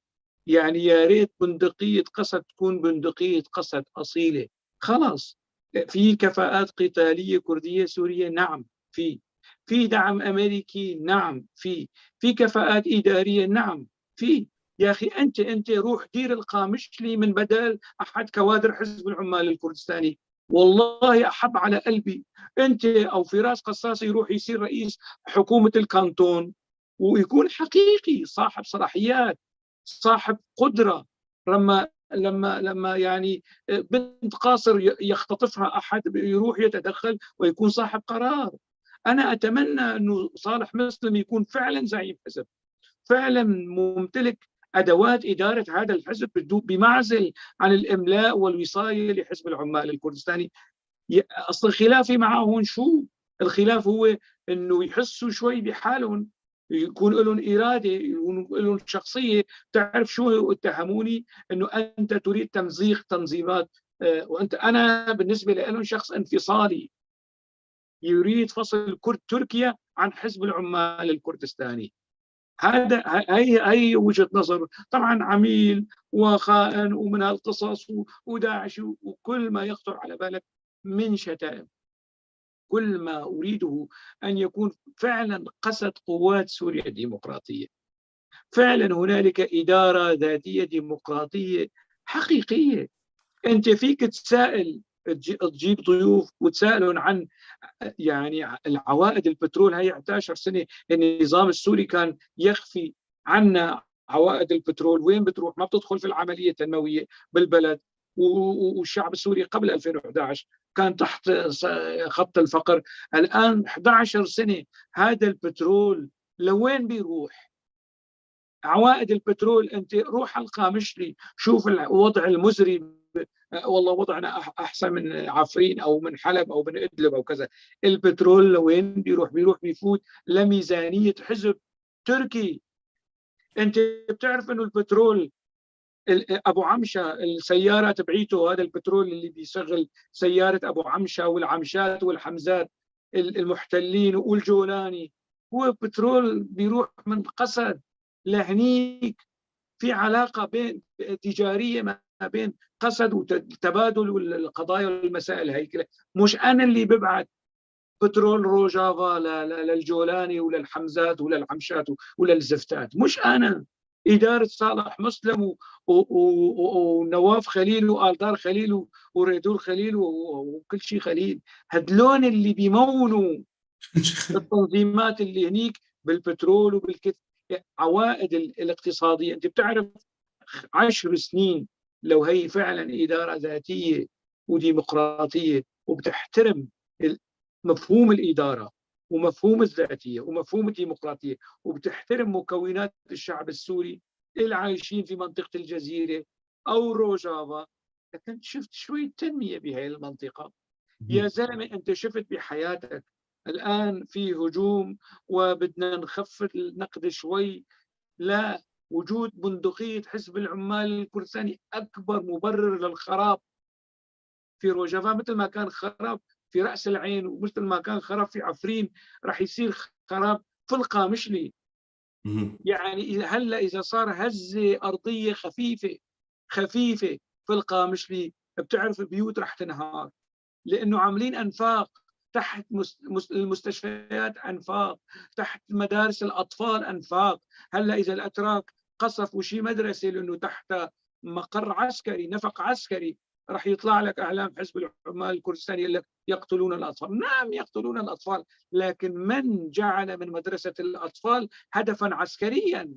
يعني يا ريت بندقية قسد تكون بندقية قسد أصيلة، خلاص في كفاءات قتالية كردية سورية، نعم في دعم أمريكي، نعم في كفاءات إدارية، نعم في. يا أخي أنت روح دير القامشلي من بدل أحد كوادر حزب العمال الكردستاني، والله أحب على قلبي أنت أو فراس قصاص يروح يصير رئيس حكومة الكانتون ويكون حقيقي صاحب صلاحيات، صاحب قدرة. لما يعني بنت قاصر يختطفها أحد يروح يتدخل ويكون صاحب قرار. أنا أتمنى أنه صالح مسلم يكون فعلا زعيم حزب، فعلا ممتلك أدوات إدارة هذا الحزب بمعزل عن الإملاء والوصاية لحزب العمال الكردستاني. أصلا خلافي معهم شو؟ الخلاف هو أنه يحسوا شوي بحالهم، يكون لهم إرادة، يكون لهم شخصية. تعرف شو اتهموني؟ أنه أنت تريد تمزيق تنظيمات، وأنت أنا بالنسبة لهم شخص انفصالي يريد فصل كرد تركيا عن حزب العمال الكردستاني. هذا هي وجهة نظر. طبعا عميل وخائن ومن هالقصص وداعش وكل ما يخطر على بالك من شتائم. كل ما أريده أن يكون فعلا قسد قوات سوريا الديمقراطية، فعلا هنالك إدارة ذاتية ديمقراطية حقيقية. أنت فيك تسائل، تجيب ضيوف وتسألهم عن يعني العوائد البترول. هي 11 سنة النظام السوري كان يخفي عنا عوائد البترول، وين بتروح؟ ما بتدخل في العملية التنموية بالبلد. والشعب السوري قبل 2011 كان تحت خط الفقر. الآن 11 سنة هذا البترول لوين بيروح؟ عوائد البترول أنت روح القامشلي شوف الوضع المزري، والله وضعنا أحسن من عفرين أو من حلب أو من إدلب أو كذا. البترول لوين بيروح؟ بيروح بيفوت لميزانية حزب تركي. أنت بتعرف أنه البترول أبو عمشة السيارة تبعيته، هذا البترول اللي بيشغل سيارة أبو عمشة والعمشات والحمزات المحتلين والجولاني، هو بترول بيروح من قسد لهنيك. في علاقة بين تجارية ما بين قسد وتبادل والقضايا والمسائل هيك. مش أنا اللي ببعت بترول روجافا للجولاني وللحمزات وللعمشات وللزفتات، مش أنا. إدارة صالح مسلم ونواف خليل وآلدار خليل وريدور خليل وكل شيء خليل، هدلون اللي بيمونوا التنظيمات اللي هنيك بالبترول وبالكث عوائد الاقتصادية. أنت بتعرف 10 سنين لو هي فعلا إدارة ذاتية وديمقراطية وبتحترم مفهوم الإدارة ومفهوم الذاتية ومفهوم الديمقراطية، وبتحترم مكونات الشعب السوري العايشين في منطقة الجزيرة أو روجافا، لكن شفت شوية تنمية بهاي المنطقة. يا زلمة أنت شفت بحياتك الآن في هجوم وبدنا نخفض النقد شوي، لا، وجود بندقية حزب العمال الكردستاني أكبر مبرر للخراب في روجافا، مثل ما كان خراب في رأس العين ومثل ما كان خراب في عفرين، رح يصير خراب في القامشلي. يعني هلا إذا صار هزة أرضية خفيفة خفيفة في القامشلي، بتعرف البيوت رح تنهار، لأنه عاملين أنفاق تحت المستشفيات، أنفاق تحت مدارس الأطفال، أنفاق. هلا إذا الأتراك قصفوا شي مدرسة لأنه تحت مقر عسكري، نفق عسكري، رح يطلع لك أعلام حزب العمال الكردستاني يقول لك يقتلون الأطفال. نعم يقتلون الأطفال، لكن من جعل من مدرسة الأطفال هدفا عسكريا؟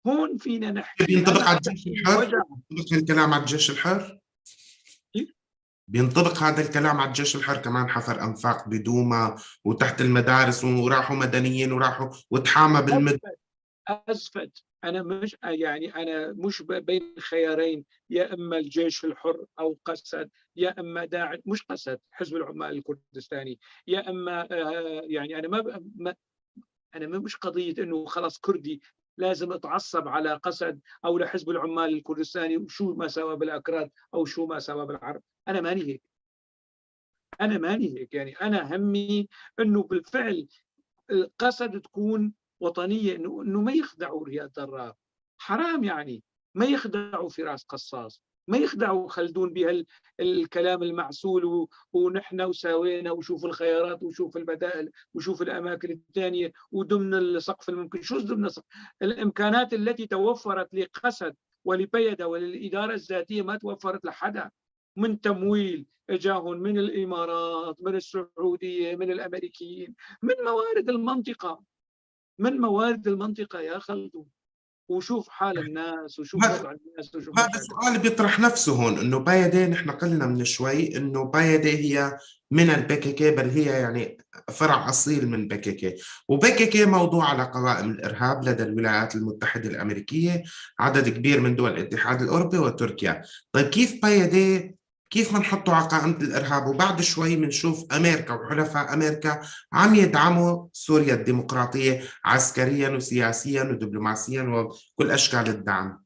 هون فينا نحكي. بينطبق على الجيش الحر؟ بينطبق الكلام على الجيش الحر؟ بينطبق هذا الكلام على الجيش الحر كمان، حفر أنفاق بدوما وتحت المدارس وراحوا مدنيين وراحوا وتحامى بالمد. أزفت. أنا مش يعني أنا مش بين خيارين، يا إما الجيش الحر أو قسد، يا إما داعش، مش قسد، حزب العمال الكردستاني، يا إما يعني أنا ما أنا مش قضية إنه خلاص كردي لازم اتعصب على قسد أو لحزب العمال الكردستاني وشو ما سوى بالأكراد أو شو ما سوى بالعرب. أنا ماني هيك، أنا ماني هيك. يعني أنا همي إنه بالفعل قسد تكون وطنية، إنه ما يخدعوا رياض درار، حرام يعني، ما يخدعوا فراس قصاص، ما يخدعوا خلدون بهالكلام المعسول ونحن وساوينا وشوف الخيارات وشوف البدائل وشوف الأماكن الثانية وضمن السقف الممكن. شو ضمن السقف؟ الإمكانات التي توفرت لقسد ولبيدة وللإدارة الذاتية ما توفرت لحدا، من تمويل اجاهم من الإمارات، من السعودية، من الأمريكيين، من موارد المنطقة، من موارد المنطقة يا خلدون. وشوف حال الناس وشوف وضع الناس وشوف. هذا السؤال بيطرح نفسه هون، انه بايدي نحن قلنا من شوي انه بايدي هي من البي كي، بل هي يعني فرع اصيل من بي كي، وبي كي موضوع على قوائم الارهاب لدى الولايات المتحدة الامريكية، عدد كبير من دول الاتحاد الاوروبي وتركيا. طيب كيف بايدي، كيف بنحطه على قائمة الإرهاب وبعد شوي بنشوف أمريكا وحلفاء أمريكا عم يدعموا سوريا الديمقراطية عسكريا وسياسيا ودبلوماسيا وكل أشكال الدعم؟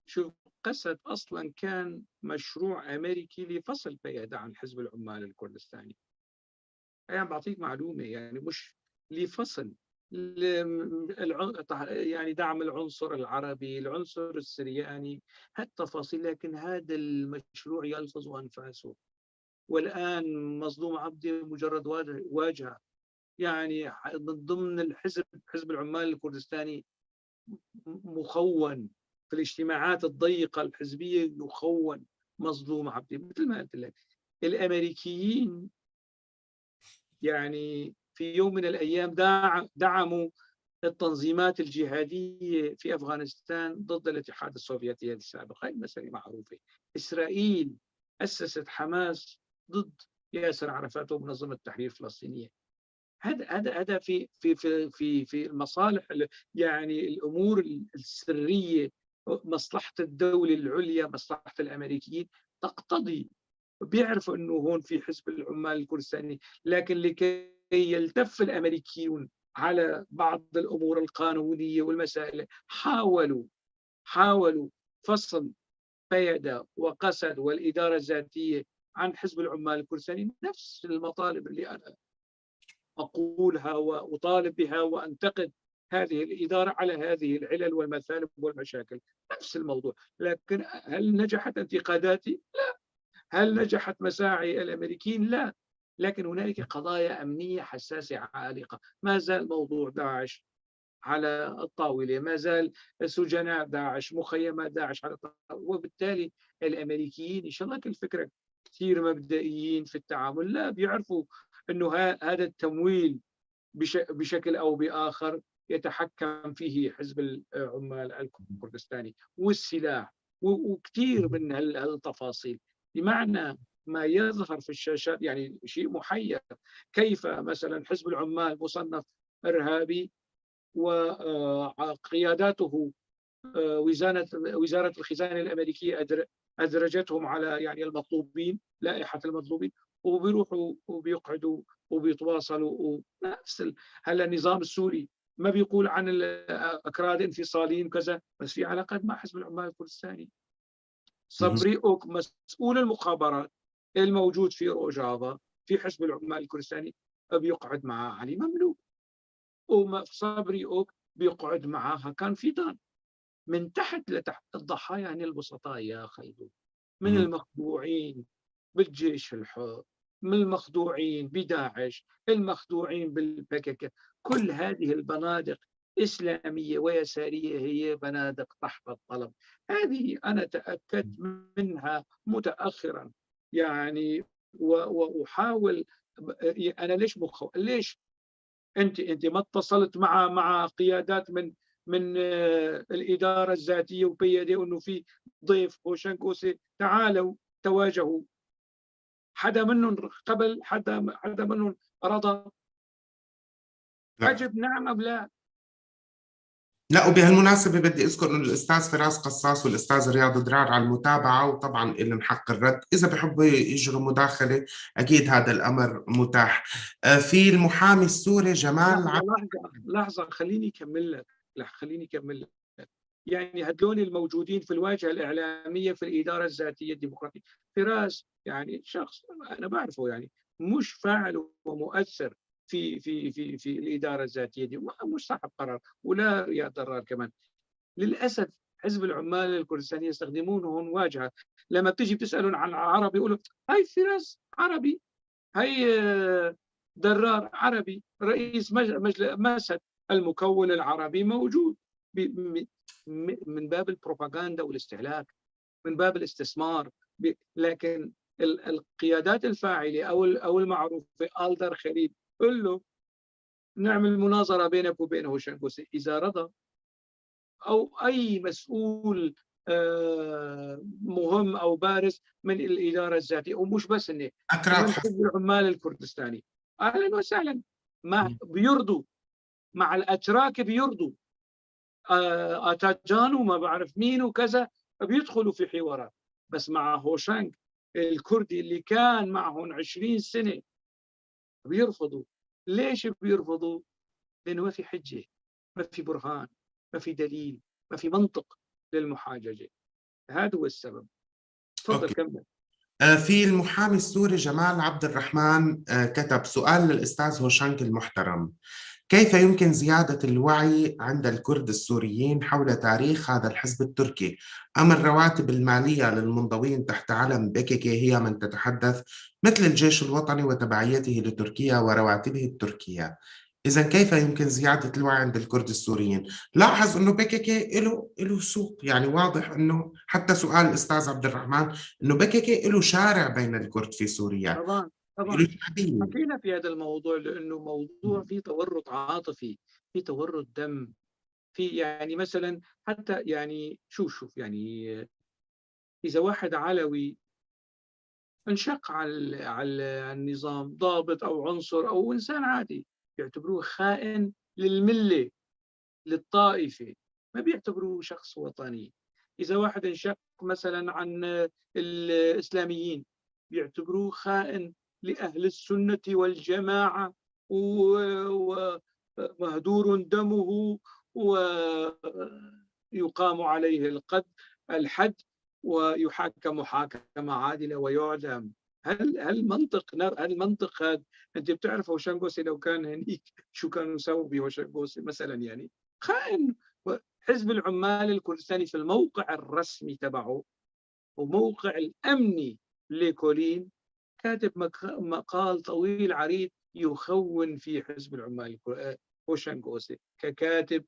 شوف قسد أصلا كان مشروع أمريكي لفصل بيادة عن حزب العمال الكردستاني. يعني بعطيك معلومة، يعني مش لفصل، يعني دعم العنصر العربي، العنصر السرياني، هالتفاصيل، لكن هذا المشروع يلفظ أنفاسه. والآن مظلوم عبدي مجرد واجهة، يعني من ضمن الحزب، حزب العمال الكردستاني مخون في الاجتماعات الضيقة الحزبية، يخون مظلوم عبدي. مثل ما قلت لك الأمريكيين يعني في يوم من الأيام دعموا التنظيمات الجهادية في أفغانستان ضد الاتحاد السوفيتي السابق، هاي المسألة معروفة. إسرائيل أسست حماس ضد ياسر عرفات ومنظمة التحرير الفلسطينية. هذا في في في في في المصالح، يعني الأمور السرية، مصلحة الدولة العليا، مصلحة الأمريكيين تقتضي، بيعرفوا أنه هون في حزب العمال الكردستاني، لكن لكي يلتف الأمريكيون على بعض الأمور القانونية والمسائل حاولوا فصل بيدة وقسد والإدارة الذاتية عن حزب العمال الكردستاني. نفس المطالب اللي أنا أقولها وأطالب بها وأنتقد هذه الإدارة على هذه العلل والمثالب والمشاكل، نفس الموضوع. لكن هل نجحت انتقاداتي؟ لا. هل نجحت مساعي الأمريكيين؟ لا. لكن هنالك قضايا أمنية حساسة عالقة، ما زال موضوع داعش على الطاولة، ما زال سجناء داعش، مخيمات داعش على الطاولة. وبالتالي الأمريكيين إن شاء الله كل فكرة كثير مبدئيين في التعامل، لا بيعرفوا أنه هذا التمويل بشكل أو بآخر يتحكم فيه حزب العمال الكردستاني والسلاح وكثير من هالتفاصيل. بمعنى ما يظهر في الشاشات يعني شيء محير. كيف مثلا حزب العمال مصنف إرهابي وقياداته وزارة الخزانة الأمريكية أدرجتهم على يعني المطلوبين، لائحة المطلوبين، وبيروحوا وبيقعدوا وبيتواصلوا ونفس. هلا النظام السوري ما بيقول عن الأكراد انفصاليين وكذا، بس في علاقات مع حزب العمال الكردستاني. صبري أوك مسؤول المخابرات الموجود في روجافا في حزب العمال الكردستاني بيقعد مع علي مملوك، وصبري أوك بيقعد مع هاكان فيدان. من تحت لتحت الضحايا يعني البسطاء يا خلدون، من المخدوعين بالجيش الحر، من المخدوعين بداعش، المخدوعين بالبككة. كل هذه البنادق إسلامية ويسارية هي بنادق تحت الطلب. هذه أنا تأكدت منها متأخرا يعني، وأحاول. أنا ليش ليش أنت ما اتصلت مع قيادات من الإدارة الذاتية وبيدي إنه في ضيف هوشنك، تعالوا تواجهوا. حدا منهم قبل، حدا منهم رضى؟ أجب نعم أم لا؟ لا. وبهالمناسبة بدي أذكر إنه الأستاذ فراس قصاص والأستاذ رياض درار على المتابعة، وطبعاً لهم حق الرد إذا بحبوا يجروا مداخلة، أكيد هذا الأمر متاح. في المحامي السوري جمال لحظة خليني أكمل لك، خليني أكمل لك. يعني هدول الموجودين في الواجهة الإعلامية في الإدارة الذاتية الديمقراطية، فراس يعني شخص أنا بعرفه، يعني مش فاعل ومؤثر في في في في الإدارة الذاتية دي، مش صاحب قرار، ولا رياض درار كمان. للأسف حزب العمال الكردستاني يستخدمونهم واجهة. لما بتيجي بتسألهم عن العرب يقولوا هاي فراس عربي، هاي درار عربي، رئيس مجلس مسد المكون العربي موجود. من باب البروباغندا والاستهلاك، من باب الاستثمار. لكن القيادات الفاعلة أو المعروفة ألدر خليل، قل له نعمل مناظرة بينك وبين هوشنك، إذا رضى، أو أي مسؤول مهم أو بارز من الإدارة الذاتية، ومش بس إنه من حزب العمال الكردستاني، أهلا وسهلا. ما بيرضوا مع الأتراك، بيرضوا أتاجان وما بعرف مين وكذا، بيدخلوا في حوارات. بس مع هوشنك الكردي اللي كان معهم 20 سنة بيرفضوا. ليش بيرفضوا؟ لأنه ما في حجة، ما في برهان، ما في دليل، ما في منطق للمحاججة. هذا هو السبب. تفضل كمل. في المحامي السوري جمال عبد الرحمن كتب سؤال للأستاذ هوشنك المحترم: كيف يمكن زيادة الوعي عند الكرد السوريين حول تاريخ هذا الحزب التركي؟ أم الرواتب المالية للمنضوين تحت علم بككي هي من تتحدث مثل الجيش الوطني وتبعيته لتركيا ورواتبه التركية؟ إذا كيف يمكن زيادة الوعي عند الكرد السوريين؟ لاحظ أنه بككي له سوق، يعني واضح أنه حتى سؤال الأستاذ عبد الرحمن أنه بككي له شارع بين الكرد في سوريا. طبعا حكينا في هذا الموضوع لأنه موضوع فيه تورط عاطفي، فيه تورط دم، في يعني مثلا حتى يعني شوف يعني إذا واحد علوي انشق على النظام، ضابط أو عنصر أو إنسان عادي، بيعتبروه خائن للملة للطائفة، ما بيعتبروه شخص وطني. إذا واحد انشق مثلا عن الإسلاميين بيعتبروه خائن لأهل السنة والجماعة ومهدور دمه ويقام عليه الحد ويحاكم محاكمة عادلة ويعدم. هل منطق هذا؟ أنت بتعرف هوشنك لو كان هنيك شو كانوا يسووا بهوشنك مثلا؟ يعني خائن. حزب العمال الكردستاني في الموقع الرسمي تبعه وموقع الأمني لكولين كاتب مقال طويل عريض يخون في حزب العمال هوشنك ككاتب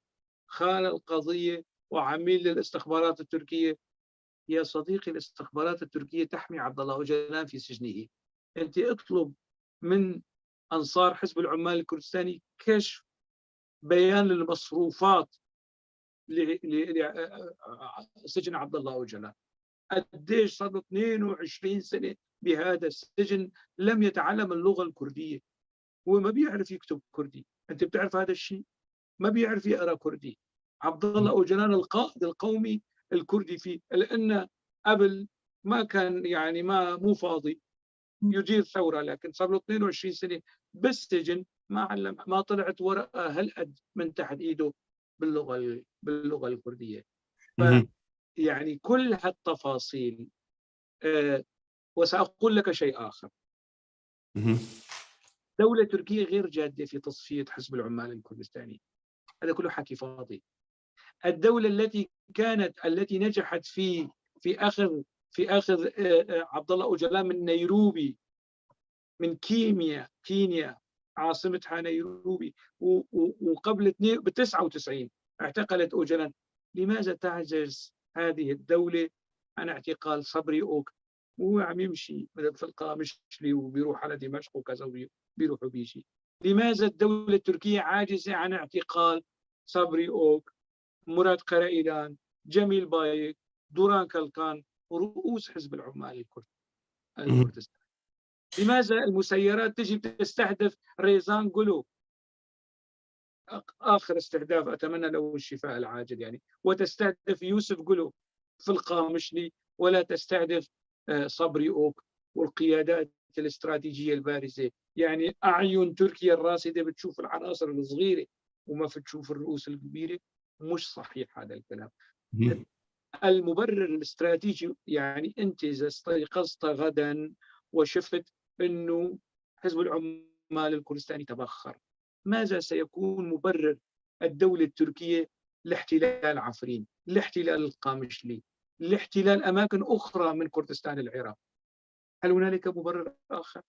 خان القضية وعميل للاستخبارات التركية. يا صديقي، الاستخبارات التركية تحمي عبد الله أوجلان في سجنه. أنت اطلب من أنصار حزب العمال الكردستاني كشف بيان للمصروفات لسجن عبد الله أوجلان. قديش صار له 22 سنة بهذا السجن لم يتعلم اللغة الكردية، هو ما بيعرف يكتب كردي، أنت بتعرف هذا الشيء؟ ما بيعرف يقرأ كردي. عبد الله أوجلان القائد القومي الكردي فيه، لأن قبل ما كان يعني ما مو فاضي يدير ثورة، لكن صار له 22 سنة بالسجن ما علم، ما طلعت ورقة هالقد من تحت إيده باللغة الكردية. يعني كل هالتفاصيل. وسأقول لك شيء آخر. دولة تركيا غير جادة في تصفية حزب العمال الكردستاني، هذا كله حكي فاضي. الدولة التي نجحت في أخذ عبد الله أوجلان من نيروبي، من كينيا عاصمتها نيروبي، وقبل 99 اعتقلت أوجلان. لماذا تعجز هذه الدولة عن اعتقال صبري أوك وهو عم يمشي في القامشلي وبيروح على دمشق وكذا وبيروح وبيجي؟ لماذا الدولة التركية عاجزة عن اعتقال صبري أوك، مراد قرائلان، جميل بايك، دوران كالكان، ورؤوس حزب العمال الكردستاني؟ لماذا المسيرات تجي تستهدف ريزان قلو، آخر استهداف أتمنى له الشفاء العاجل يعني، وتستهدف يوسف قلو في القامشلي، ولا تستهدف صبري أوك والقيادات الاستراتيجية البارزة؟ يعني أعين تركيا الراصدة بتشوف العناصر الصغيرة وما بتشوف الرؤوس الكبيرة. مش صحيح هذا الكلام. المبرر الاستراتيجي، يعني أنت إذا استيقظت غدا وشفت أنه حزب العمال الكردستاني تبخر، ماذا سيكون مبرر الدولة التركية لاحتلال عفرين، لاحتلال القامشلي، لاحتلال أماكن أخرى من كردستان العراق؟ هل هنالك مبرر آخر؟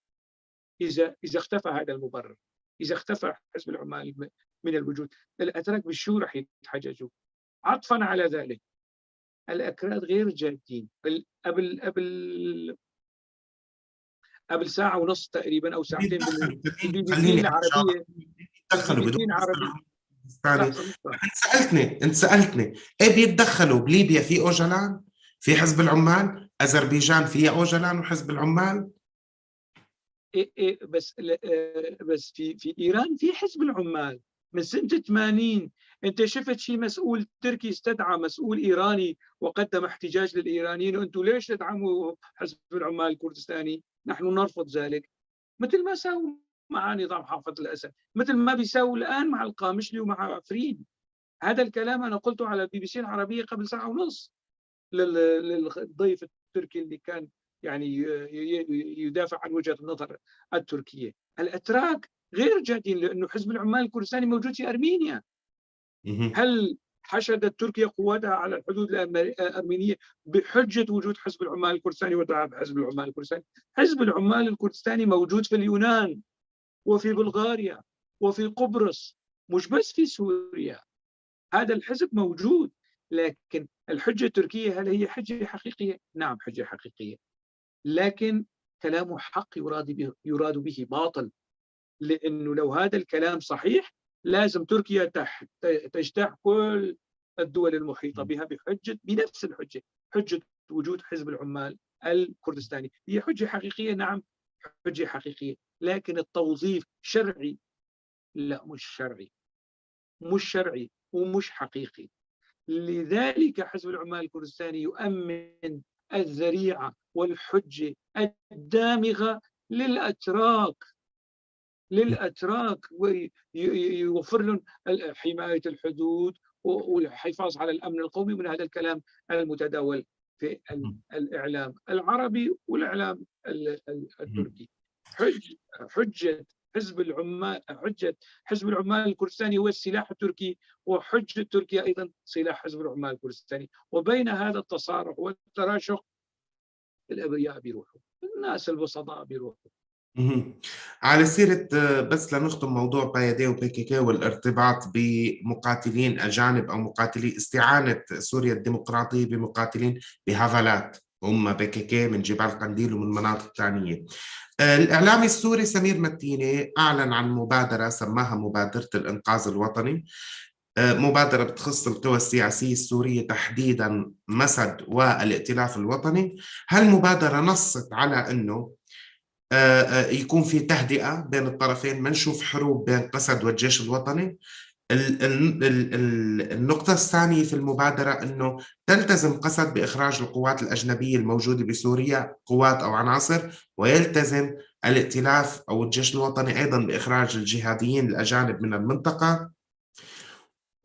إذا اختفى هذا المبرر، إذا اختفى حزب العمال من الوجود، الأتراك بالشو رح يتحججوا؟ عطفا على ذلك، الأكراد غير جادين. قبل قبل قبل ساعة ونص تقريبا أو ساعتين بالبي بي سي العربية، يتدخلوا بدون أنت سألتني إيه بيتدخلوا بليبيا في أوجلان، في حزب العمال، أذربيجان فيها أوجلان وحزب العمال. إيه بس في إيران في حزب العمال من سنة 80. أنت شفت شيء مسؤول تركي استدعى مسؤول إيراني وقدم احتجاج للإيرانيين، وأنتم ليش تدعموا حزب العمال الكردستاني؟ نحن نرفض ذلك. مثل ما ساووا مع نظام حافظ الأسد، مثل ما بيساووا الآن مع القامشلي ومع عفرين. هذا الكلام أنا قلته على بي بي سي العربية قبل ساعة ونص للضيف التركي اللي كان يعني يدافع عن وجهة النظر التركية. الأتراك غير جادين، لأنه حزب العمال الكردستاني موجود في أرمينيا. هل حشدت تركيا قواتها على الحدود الأرمينية بحجة وجود حزب العمال الكردستاني ودعم حزب العمال الكردستاني؟ حزب العمال الكردستاني موجود في اليونان وفي بلغاريا وفي قبرص، مش بس في سوريا. هذا الحزب موجود. لكن الحجة التركية هل هي حجة حقيقية؟ نعم حجة حقيقية، لكن كلامه حق يراد به باطل. لأنه لو هذا الكلام صحيح لازم تركيا تجتاح كل الدول المحيطة بها بحجة، بنفس الحجة، حجة وجود حزب العمال الكردستاني. هي حجة حقيقية، نعم حجة حقيقية، لكن التوظيف شرعي؟ لا، مش شرعي، مش شرعي ومش حقيقي. لذلك حزب العمال الكردستاني يؤمن الذريعة والحجة الدامغة للأتراك، ويوفر لهم حماية الحدود والحفاظ على الأمن القومي، من هذا الكلام المتداول في الإعلام العربي والإعلام التركي. حجة حزب العمال، حجة حزب العمال الكردستاني هو السلاح التركي، وحجة تركيا أيضا سلاح حزب العمال الكردستاني. وبين هذا التصارع والتراشق الأبرياء بيروحوا، الناس البسطاء بيروحوا. على سيرة، بس لنختم موضوع بايدي وبيكيكي والارتباط بمقاتلين أجانب أو مقاتلي، استعانة سوريا الديمقراطية بمقاتلين بهافلات هم بيكيكي من جبال قنديل ومن مناطق ثانية. الإعلامي السوري سمير متيني أعلن عن مبادرة سماها مبادرة الإنقاذ الوطني. مبادرة بتخص القوى السياسية السورية تحديدا مسد والائتلاف الوطني. هالمبادرة نصت على أنه يكون في تهدئة بين الطرفين، ما نشوف حروب بين قسد والجيش الوطني. النقطة الثانية في المبادرة أنه تلتزم قسد بإخراج القوات الأجنبية الموجودة بسوريا، قوات أو عناصر، ويلتزم الائتلاف أو الجيش الوطني أيضا بإخراج الجهاديين الأجانب من المنطقة.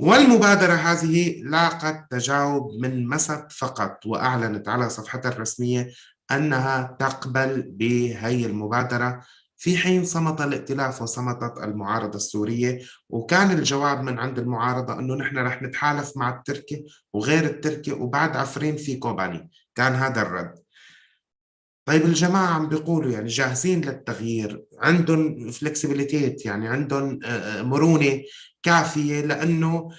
والمبادرة هذه لاقت تجاوب من مسد فقط، وأعلنت على صفحتها الرسمية أنها تقبل بهي المبادرة، في حين صمت الائتلاف وصمتت المعارضة السورية. وكان الجواب من عند المعارضة أنه نحن رح نتحالف مع التركي وغير التركي، وبعد عفرين في كوباني، كان هذا الرد. طيب الجماعة عم بيقولوا يعني جاهزين للتغيير، عندهم فلكسبيليتيت، يعني عندهم مرونة كافية لأنه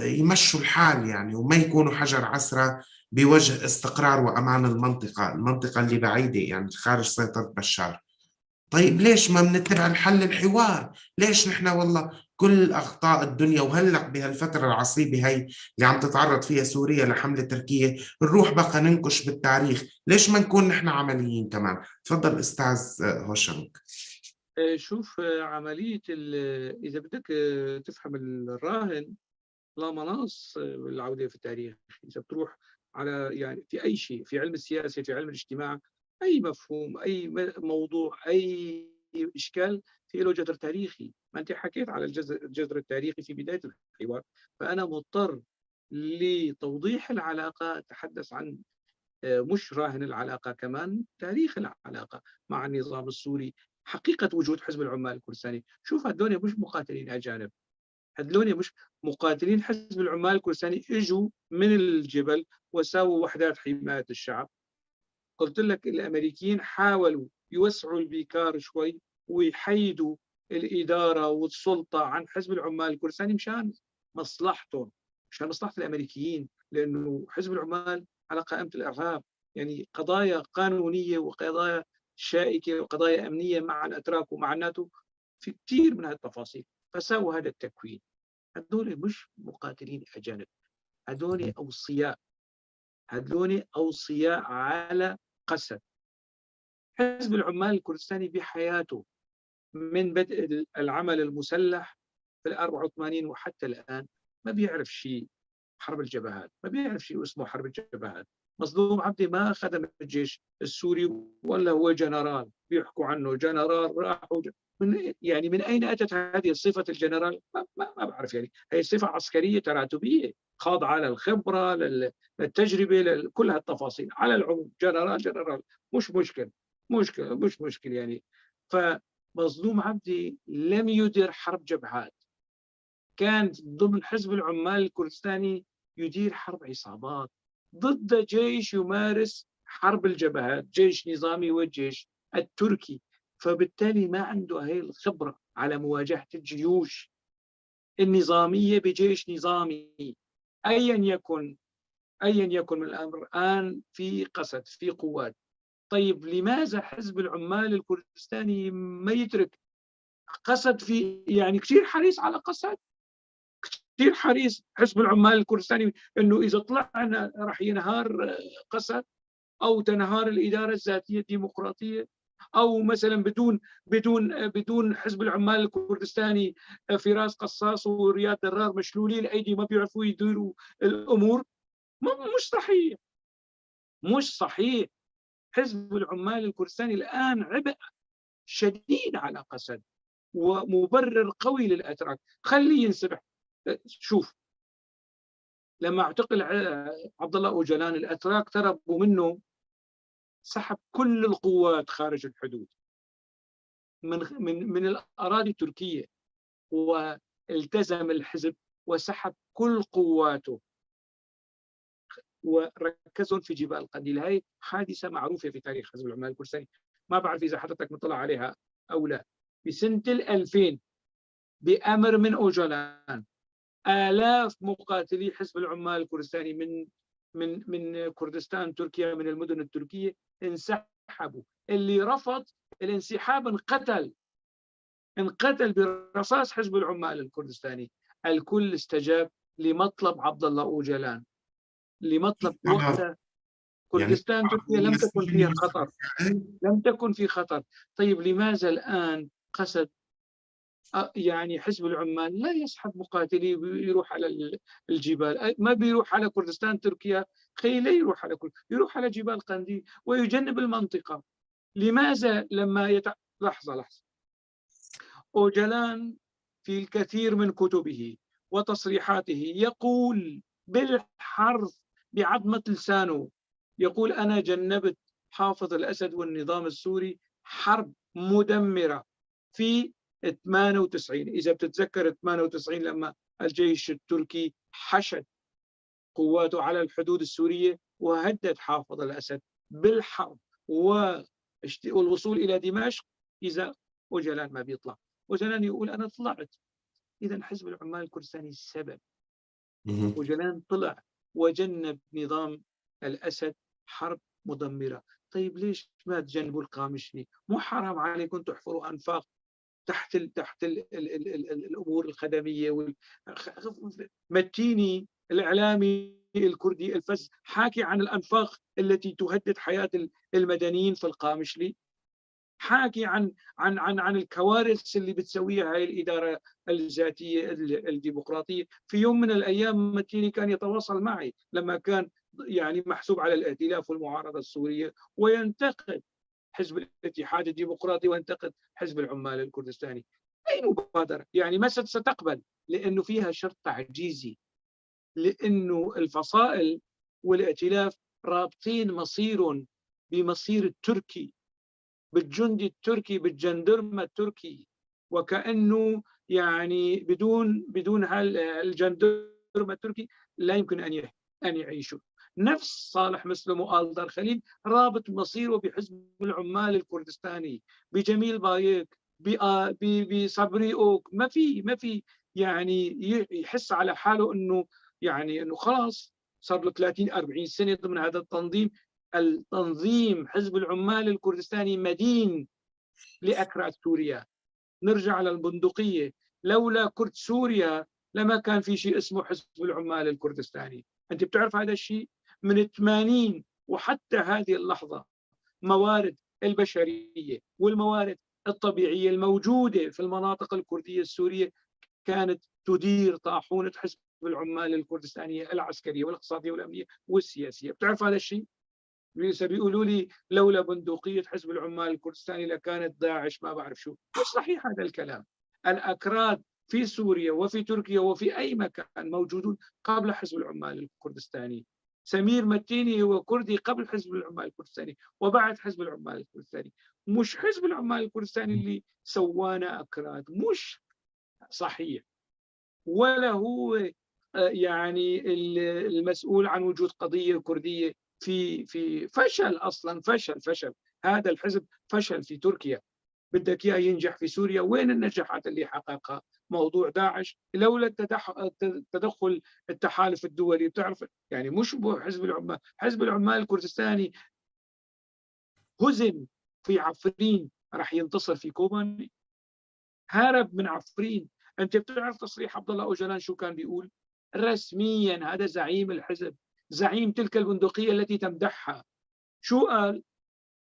يمشوا الحال يعني، وما يكونوا حجر عسرة بوجه استقرار وأمان المنطقة، المنطقة اللي بعيدة يعني خارج سيطرة بشار. طيب ليش ما بنتبع الحل الحوار؟ ليش نحن والله كل أخطاء الدنيا، وهلأ بهالفترة العصيبة هي اللي عم تتعرض فيها سوريا لحملة تركية نروح بقى ننكش بالتاريخ؟ ليش ما نكون نحن عمليين كمان؟ تفضل أستاذ هوشنك. شوف، عملية إذا بدك تفهم الراهن لا مناص بالعودة في التاريخ. إذا بتروح على يعني في أي شيء، في علم السياسة، في علم الاجتماع، أي مفهوم، أي موضوع، أي إشكال في له جذر تاريخي. ما أنت حكيت على الجذر التاريخي في بداية الحوار، فأنا مضطر لتوضيح العلاقة أتحدث عن مش راهن العلاقة، كمان تاريخ العلاقة مع النظام السوري، حقيقة وجود حزب العمال الكردستاني. شوف هدول مش مقاتلين أجانب، هدول مش مقاتلين حزب العمال الكردستاني، إجوا من الجبل وساووا وحدات حماية الشعب. قلت لك الأمريكيين حاولوا يوسعوا البيكار شوي ويحيدوا الإدارة والسلطة عن حزب العمال الكردستاني مشان مصلحتهم، مشان مصلحة الأمريكيين، لأنه حزب العمال على قائمة الإرهاب، يعني قضايا قانونية وقضايا شائكة وقضايا أمنية مع الأتراك ومع الناتو في كثير من هالتفاصيل. فسووا هذا التكوين. هذول مش مقاتلين أجانب، هذول أوصياء، هذول أوصياء على قسد. حزب العمال الكردستاني بحياته من بدء العمل المسلح في 84 وحتى الآن ما بيعرف شيء حرب الجبهات، ما بيعرف شيء اسمه حرب الجبهات. مظلوم عبدي ما خدم الجيش السوري ولا هو جنرال، بيحكوا عنه جنرال راح من يعني من أين أتت هذه الصفة الجنرال؟ ما بعرف، يعني هي صفة عسكرية تراتبية خاضعة للخبرة للتجربة لكل هالتفاصيل. على العموم جنرال جنرال مش مشكل، مشكلة مش مشكل يعني. فمظلوم عبدي لم يدير حرب جبهات، كان ضمن حزب العمال الكردستاني يدير حرب عصابات ضد جيش يمارس حرب الجبهات، جيش نظامي والجيش التركي. فبالتالي ما عنده هاي الخبرة على مواجهة الجيوش النظامية بجيش نظامي أيا يكن، أيا يكن من الأمر. الآن في قسد، في قوات. طيب لماذا حزب العمال الكردستاني ما يترك قسد؟ في يعني كثير حريص على قسد، كثير حريص حزب العمال الكردستاني انه اذا طلعنا راح ينهار قسد او تنهار الاداره الذاتيه الديمقراطيه، او مثلا بدون بدون بدون حزب العمال الكردستاني فراس قصاص ورياض درار مشلولين الايدي ما بيعرفوا يديروا الامور. مش صحيح، مش صحيح. حزب العمال الكردستاني الان عبء شديد على قسد ومبرر قوي للاتراك. خليه ينسبح. شوف لما اعتقل عبد الله اوجلان الاتراك تربوا منه، سحب كل القوات خارج الحدود من من من الاراضي التركيه، والتزم الحزب وسحب كل قواته وركزهم في جبال قنديل. هاي حادثه معروفه في تاريخ حزب العمال الكردستاني، ما بعرف اذا حضرتك مطلع عليها او لا. بسنه 2000 بامر من اوجلان آلاف مقاتلي حزب العمال الكردستاني من من من كردستان تركيا، من المدن التركية، انسحبوا. اللي رفض الانسحاب انقتل، انقتل برصاص حزب العمال الكردستاني. الكل استجاب لمطلب عبد الله أوجلان، لمطلب وقتها كردستان تركيا لم تكن فيها خطر، لم تكن في خطر. طيب لماذا الآن قسد يعني حزب العمال لا يسحب مقاتليه ويروح على الجبال، ما بيروح على كردستان تركيا، خي لا يروح على يروح على جبال قنديل ويجنب المنطقة. لماذا لما لحظة أوجلان في الكثير من كتبه وتصريحاته يقول بالحرف بعظمة لسانه، يقول أنا جنبت حافظ الأسد والنظام السوري حرب مدمرة في 98. إذا بتتذكر 98 لما الجيش التركي حشد قواته على الحدود السورية وهدد حافظ الأسد بالحرب والوصول إلى دمشق إذا أوجلان ما بيطلع. أوجلان يقول أنا طلعت. إذا حزب العمال الكردستاني السبب. أوجلان طلع وجنب نظام الأسد حرب مدمرة. طيب ليش ما تجنبوا القامشلي؟ مو حرام عليكم تحفروا أنفاق تحت ال تحت ال ال ال ال ال الأمور الخدمية متيني الإعلامي الكردي الفز حاكي عن الأنفاق التي تهدد حياة المدنيين في القامشلي، حاكي عن عن عن عن الكوارث اللي بتسويها هاي الإدارة الذاتية الديمقراطية. في يوم من الأيام متيني كان يتواصل معي لما كان يعني محسوب على الائتلاف والمعارضة السورية، وينتقد حزب الاتحاد الديمقراطي وينتقد حزب العمال الكردستاني. أي مبادرة يعني ما ستقبل، لأنه فيها شرط تعجيزي، لأنه الفصائل والائتلاف رابطين مصير بمصير التركي، بالجندي التركي، بالجندرمة التركي، وكأنه يعني بدون الجندرمة التركي لا يمكن أن يعيشوا. نفس صالح مسلم وآلدر خليل رابط مصيره بحزب العمال الكردستاني، بجميل بايك، بصبري أوك. ما في يعني يحس على حاله انه يعني انه خلاص صار له 30 40 سنه ضمن هذا التنظيم. التنظيم حزب العمال الكردستاني مدين لأكراد سوريا. نرجع للبندقية، لولا كرد سوريا لما كان في شيء اسمه حزب العمال الكردستاني. أنت بتعرف هذا الشيء من 80 وحتى هذه اللحظة موارد البشرية والموارد الطبيعية الموجودة في المناطق الكردية السورية كانت تدير طاحونة حزب العمال الكردستانية العسكرية والاقتصادية والأمنية والسياسية. بتعرف هذا الشيء؟ بيقولوا لي لولا بندقية حزب العمال الكردستاني لكانت داعش ما بعرف شو. مش صحيح هذا الكلام. الأكراد في سوريا وفي تركيا وفي أي مكان موجودون قبل حزب العمال الكردستاني. سمير متيني هو كردي قبل حزب العمال الكردستاني وبعد حزب العمال الكردستاني. مش حزب العمال الكردستاني اللي سوانا أكراد، مش صحيح، ولا هو يعني المسؤول عن وجود قضية كردية في فشل أصلا، فشل هذا الحزب، فشل في تركيا. بدك إياه ينجح في سوريا؟ وين النجاحات اللي حققها؟ موضوع داعش لولا تدخل التحالف الدولي. بتعرف يعني مش حزب العمال، حزب العمال الكردستاني هزم في عفرين راح ينتصر في كوباني، هرب من عفرين. أنت بتعرف تصريح عبد الله أوجلان شو كان بيقول رسميا؟ هذا زعيم الحزب، زعيم تلك البندقية التي تمدحها. شو قال؟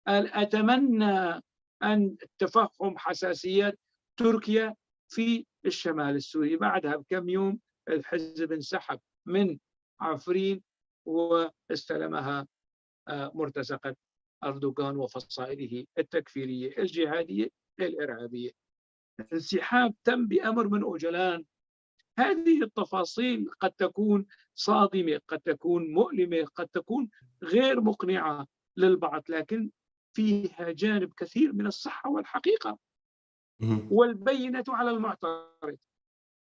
قال أتمنى أن تفهم حساسيات تركيا في الشمال السوري. بعدها بكم يوم الحزب انسحب من عفرين واستلمها مرتزقة أردوغان وفصائله التكفيرية الجهادية الإرهابية. الانسحاب تم بأمر من أوجلان. هذه التفاصيل قد تكون صادمة، قد تكون مؤلمة، قد تكون غير مقنعة للبعض، لكن فيها جانب كثير من الصحة والحقيقة والبينة على المعترض.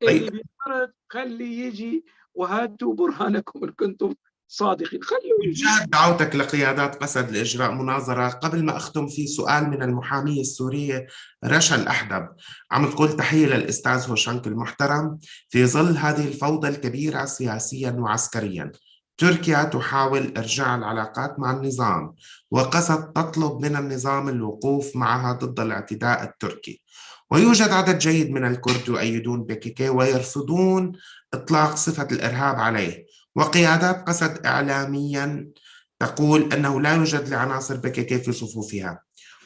اللي بيعترض خلي يجي وهاتوا برهانكم إن كنتم صادقين. خلوا يجي. دعوتك لقيادات قسد لإجراء مناظرة. قبل ما أختم في سؤال من المحامية السورية رشا الأحدب، عم تقول تحية للأستاذ هوشانك المحترم، في ظل هذه الفوضى الكبيرة سياسيا وعسكريا تركيا تحاول إرجاع العلاقات مع النظام، وقسد تطلب من النظام الوقوف معها ضد الاعتداء التركي. ويوجد عدد جيد من الكرد يؤيدون بيكيكي ويرفضون إطلاق صفة الإرهاب عليه، وقيادات قسد إعلاميا تقول أنه لا يوجد لعناصر بيكيكي في صفوفها.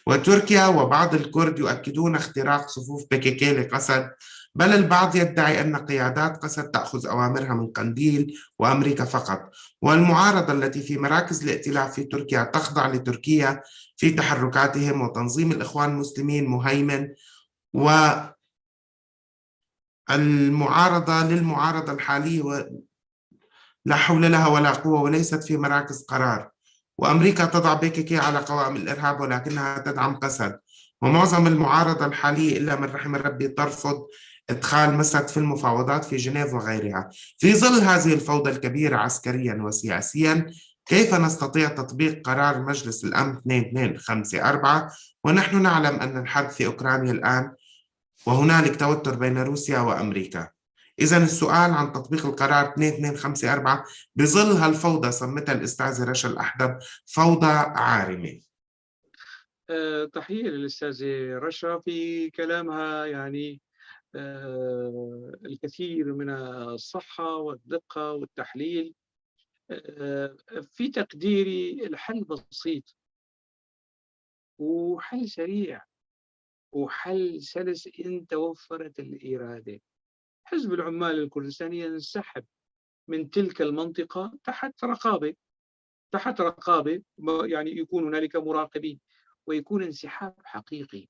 وتركيا وبعض الكرد يؤكدون اختراق صفوف بيكيكي لقسد، بل البعض يدعي أن قيادات قسد تأخذ أوامرها من قنديل وأمريكا فقط. والمعارضة التي في مراكز الائتلاف في تركيا تخضع لتركيا في تحركاتهم، وتنظيم الإخوان المسلمين مهيمن، والمعارضة للمعارضة الحالية لا حول لها ولا قوة وليست في مراكز قرار. وأمريكا تضع بيكيكي على قوائم الإرهاب ولكنها تدعم قسد. ومعظم المعارضة الحالية إلا من رحم ربي ترفض إدخال مسد في المفاوضات في جنيف وغيرها. في ظل هذه الفوضى الكبيرة عسكريا وسياسيا، كيف نستطيع تطبيق قرار مجلس الأمن 2254 ونحن نعلم أن الحرب في أوكرانيا الآن وهنالك توتر بين روسيا وأمريكا؟ إذا السؤال عن تطبيق القرار 2254 بظل هالفوضى سمتها الأستاذة رشا الأحدب فوضى عارمة. تحية للأستاذة رشا في كلامها، يعني الكثير من الصحة والدقة والتحليل. في تقديري الحل بسيط وحل سريع وحل سلس إن توفرت الإرادة. حزب العمال الكردستاني ينسحب من تلك المنطقة تحت رقابة، تحت رقابة، يعني يكون هنالك مراقبين ويكون انسحاب حقيقي،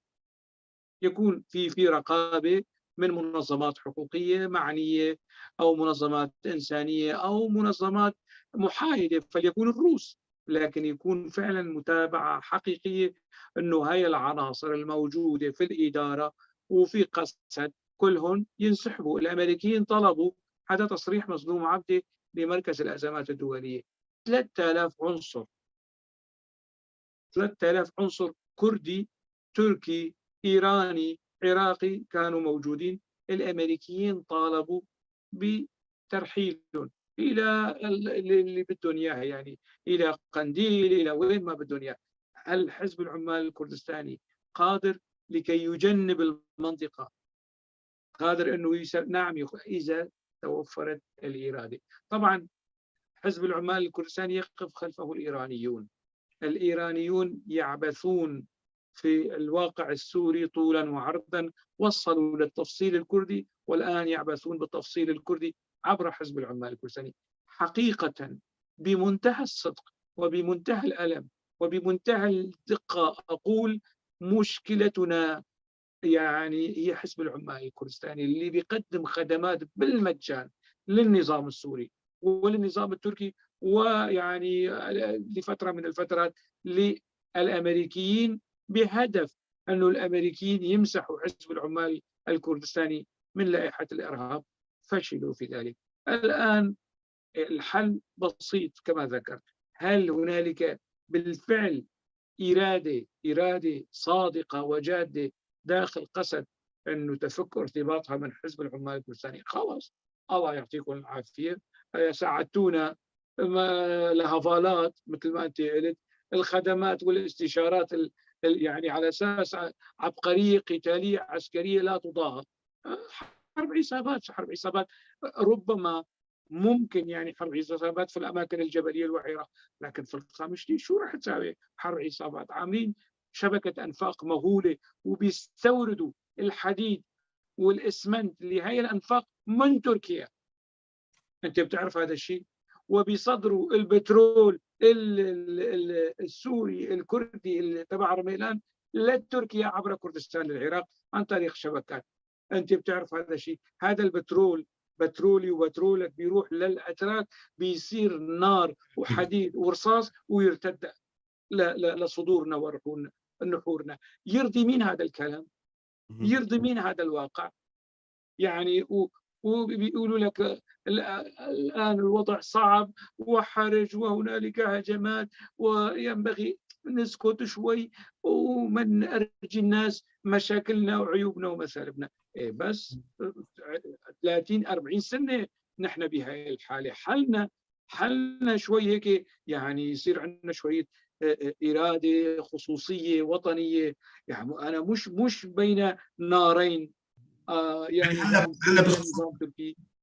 يكون في رقابة من منظمات حقوقية معنية أو منظمات إنسانية أو منظمات محايدة، فليكون الروس، لكن يكون فعلا متابعة حقيقية أنه هاي العناصر الموجودة في الإدارة وفي قسد كلهم ينسحبوا. الأمريكيين طلبوا، هذا تصريح مظلوم عبدي لمركز الأزمات الدولية، 3000 عنصر، 3000 عنصر كردي تركي إيراني عراقي كانوا موجودين. الأمريكيين طالبوا بترحيلهم إلى اللي بدهم إياه، يعني إلى قنديل، إلى وين ما بدهم إياه. هل حزب العمال الكردستاني قادر لكي يجنب المنطقة؟ قادر أنه نعم، إذا توفرت الإرادة. طبعا حزب العمال الكردستاني يقف خلفه الإيرانيون، الإيرانيون يعبثون في الواقع السوري طولا وعرضا، وصلوا للتفصيل الكردي والآن يعبثون بالتفصيل الكردي عبر حزب العمال الكردستاني. حقيقة بمنتهى الصدق وبمنتهى الألم وبمنتهى الدقة أقول مشكلتنا يعني هي حزب العمال الكردستاني اللي بيقدم خدمات بالمجان للنظام السوري وللنظام التركي، ويعني لفترة من الفترات للأمريكيين، بهدف أن الأمريكيين يمسحوا حزب العمال الكردستاني من لائحة الإرهاب. فشلوا في ذلك. الآن الحل بسيط كما ذكرت. هل هنالك بالفعل إرادة صادقة وجادة داخل قسد أنه تفك ارتباطها من حزب العمال الكردستاني؟ خلاص، الله يعطيكم العافية، ساعدتونا لهفالات مثل ما أنت قلت، الخدمات والاستشارات يعني على أساس عبقرية قتالية عسكرية لا تضاهى. حرب عصابات، حرب عصابات ربما ممكن يعني حرب عصابات في الأماكن الجبلية الوعرة، لكن في القامشلي شو راح تساوي حرب عصابات؟ عاملين شبكة أنفاق مهولة وبيستوردوا الحديد والإسمنت اللي هي الأنفاق من تركيا، أنت بتعرف هذا الشيء، وبيصدروا البترول السوري الكردي تبع رميلان لتركيا عبر كردستان للعراق عن طريق شبكات. أنت بتعرف هذا الشيء. هذا البترول بترولي وبترولك بيروح للأتراك، بيصير نار وحديد ورصاص ويرتد لصدورنا ونحورنا. يرضي مين هذا الكلام؟ يرضي مين هذا الواقع؟ يعني وبيقولوا لك الآن الوضع صعب وحرج وهنالك هجمات وينبغي نسكت شوي وما نرجي الناس مشاكلنا وعيوبنا ومسالبنا. إيه بس 30-40 سنة نحن بهاي الحالة. حلنا حلنا شوي هيك، يعني يصير عندنا شوية إرادة خصوصية وطنية. يعني أنا مش بين نارين، يعني هلا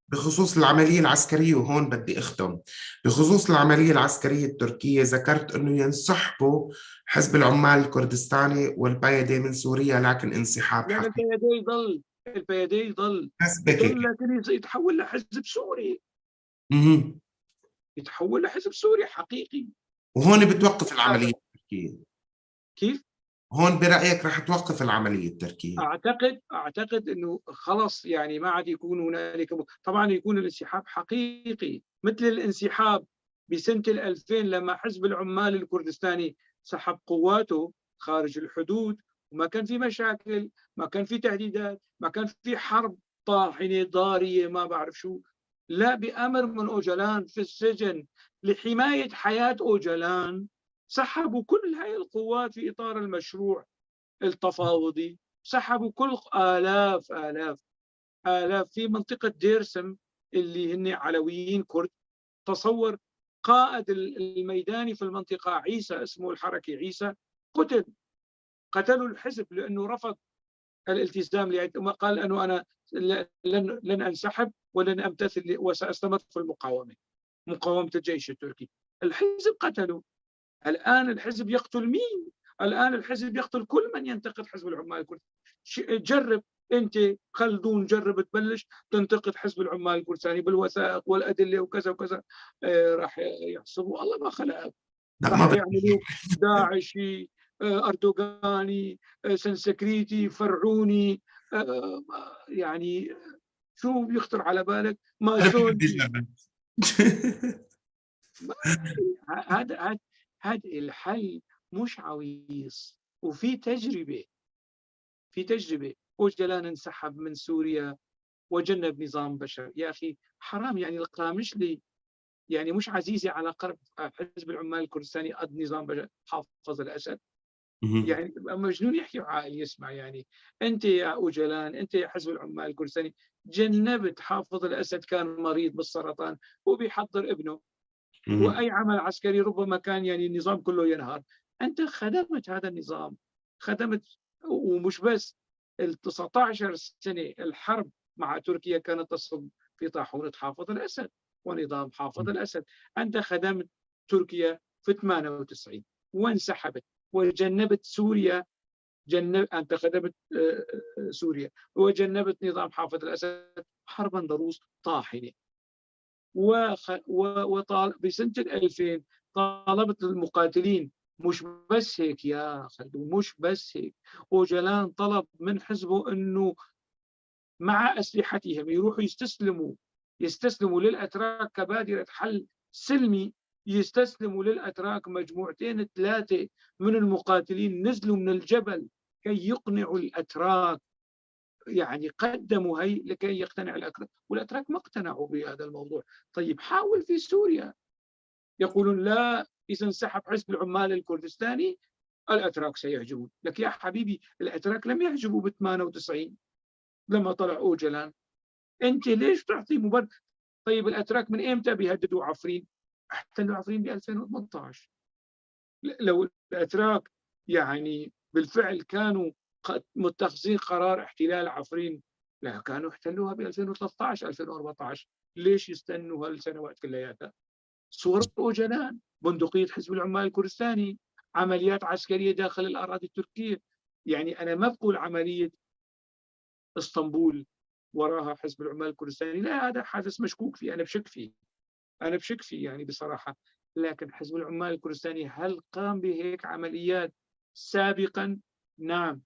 بخصوص العملية العسكرية، وهون بدي أختم بخصوص العملية العسكرية التركية، ذكرت أنه ينسحبوا حزب العمال الكردستاني والبايدي من سوريا، لكن انسحاب حقيقي. البايدي يضل لكن يتحول لحزب سوري. يتحول لحزب سوري حقيقي، وهون بتوقف العملية التركية. كيف؟ هون برأيك رح توقف العملية التركية؟ أعتقد أنه خلص، يعني ما عاد يكون هنالك، طبعا يكون الانسحاب حقيقي مثل الانسحاب بسنة 2000 لما حزب العمال الكردستاني سحب قواته خارج الحدود، وما كان في مشاكل، ما كان في تهديدات، ما كان في حرب طاحنة ضارية ما بعرف شو، لا، بأمر من أوجلان في السجن لحماية حياة أوجلان سحبوا كل هاي القوات في إطار المشروع التفاوضي، سحبوا كل آلاف آلاف آلاف في منطقة ديرسم اللي هن علويين كرد. تصور قائد الميداني في المنطقة عيسى، اسمه الحركي عيسى، قتل، قتلوا الحزب لأنه رفض الالتزام، قال أنه أنا لن أنسحب ولن أمتثل وسأستمر في المقاومة، مقاومة الجيش التركي. الحزب قتلوا. الآن الحزب يقتل مين؟ الآن الحزب يقتل كل من ينتقد حزب العمال الكردستاني. جرب أنت خلدون، جرب تبلش تنتقد حزب العمال الكردستاني بالوثائق والأدلة وكذا وكذا، راح يحسبوا الله ما خلقك، راح يعملوا داعشي، أردوغاني، سنسكريتي، فرعوني، يعني شو بيخطر على بالك؟ ماسوني. هذا الحل مش عويص، وفي تجربة، في تجربة. أوجلان انسحب من سوريا وجنب نظام بشر. يا أخي حرام، يعني القامشلي يعني مش عزيزي على قرب حزب العمال الكردستاني قد نظام بشر حافظ الأسد. يعني مجنون يحكي وعاقل يسمع. يعني أنت يا أوجلان، أنت يا حزب العمال الكردستاني جنبت حافظ الأسد، كان مريض بالسرطان وبيحضر ابنه، وأي عمل عسكري ربما كان يعني النظام كله ينهار. أنت خدمت هذا النظام، خدمت. ومش بس ال 19 سنة الحرب مع تركيا كانت تصب في طاحونة حافظ الأسد ونظام حافظ الأسد. أنت خدمت تركيا في 98 وانسحبت وجنبت سوريا، أنت خدمت سوريا وجنبت نظام حافظ الأسد حربا ضروس طاحنة. بسنة 2000 طالبت المقاتلين. مش بس هيك يا خلدون، مش بس هيك، أوجلان طلب من حزبه أنه مع أسلحتهم يروحوا يستسلموا للأتراك كبادرة حل سلمي. يستسلموا للأتراك مجموعتين ثلاثة من المقاتلين نزلوا من الجبل كي يقنعوا الأتراك، يعني قدموا هي لكي يقتنع الأتراك، والأتراك ما اقتنعوا بهذا الموضوع. طيب حاول في سوريا، يقولون لا، إذا انسحب حزب العمال الكردستاني الأتراك سيهجمون. لك يا حبيبي الأتراك لم يهجموا ب 98 لما طلع أوجلان، أنت ليش تعطي مبرر؟ طيب الأتراك من إمتى بيهددوا عفرين؟ احتلوا عفرين ب 2018. لو الأتراك يعني بالفعل كانوا متخذين قرار احتلال عفرين لا كانوا احتلوها ب 2013 2014. ليش يستنوا هالسنوات كلياتها؟ صور أوجلان، بندقية حزب العمال الكردستاني، عمليات عسكرية داخل الأراضي التركية. يعني أنا ما بقول عملية اسطنبول وراها حزب العمال الكردستاني، لا، هذا حادث مشكوك فيه، أنا بشك فيه، أنا بشك فيه يعني بصراحة. لكن حزب العمال الكردستاني هل قام بهيك عمليات سابقا؟ نعم.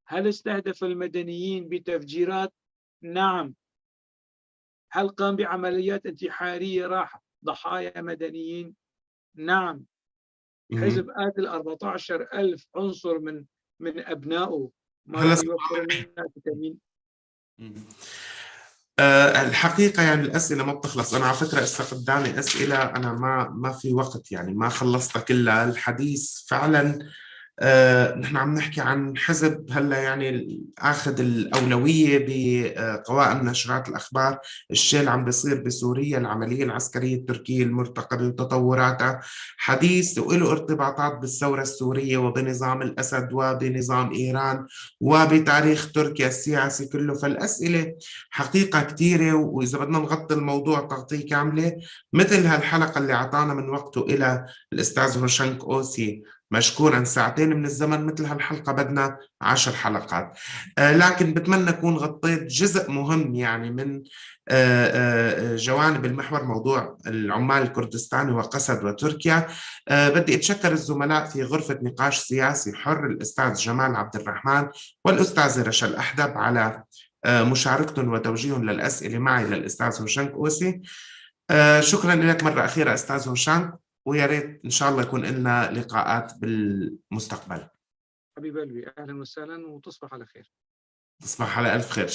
هل استهدف المدنيين بتفجيرات؟ نعم. هل قام بعمليات انتحارية راح ضحايا مدنيين؟ نعم. حزب قاتل 14,000 عنصر من أبنائه، ما يوفر لنا فيتامين. الحقيقة يعني الأسئلة ما بتخلص. أنا على فكرة إسا قدامي أسئلة، أنا ما في وقت، يعني ما خلصتها كلها. الحديث فعلا نحن عم نحكي عن حزب هلا يعني اخذ الاولوية بقوائم نشرات الاخبار، الشيء اللي عم بيصير بسوريا، العملية العسكرية التركية المرتقبه وتطوراتها، حديث وله ارتباطات بالثورة السورية وبنظام الاسد وبنظام ايران وبتاريخ تركيا السياسي كله. فالاسئله حقيقة كثيرة، واذا بدنا نغطي الموضوع تغطيه كاملة مثل هالحلقة اللي اعطانا من وقته الى الاستاذ هوشنك اوسي مشكورا ساعتين من الزمن، مثل هالحلقة بدنا 10 حلقات. لكن بتمنى أكون غطيت جزء مهم يعني من جوانب المحور، موضوع العمال الكردستاني وقسد وتركيا. بدي أتشكر الزملاء في غرفة نقاش سياسي حر، الأستاذ جمال عبد الرحمن والأستاذ رشا الأحدب، على مشاركتهم وتوجيههم للأسئلة معي للأستاذ هوشنك أوسي. شكرا لك مرة أخيرة أستاذ هوشنك، ويا ريت إن شاء الله يكون لنا لقاءات بالمستقبل. حبيب قلبي، أهلا وسهلا، وتصبح على خير. تصبح على ألف خير.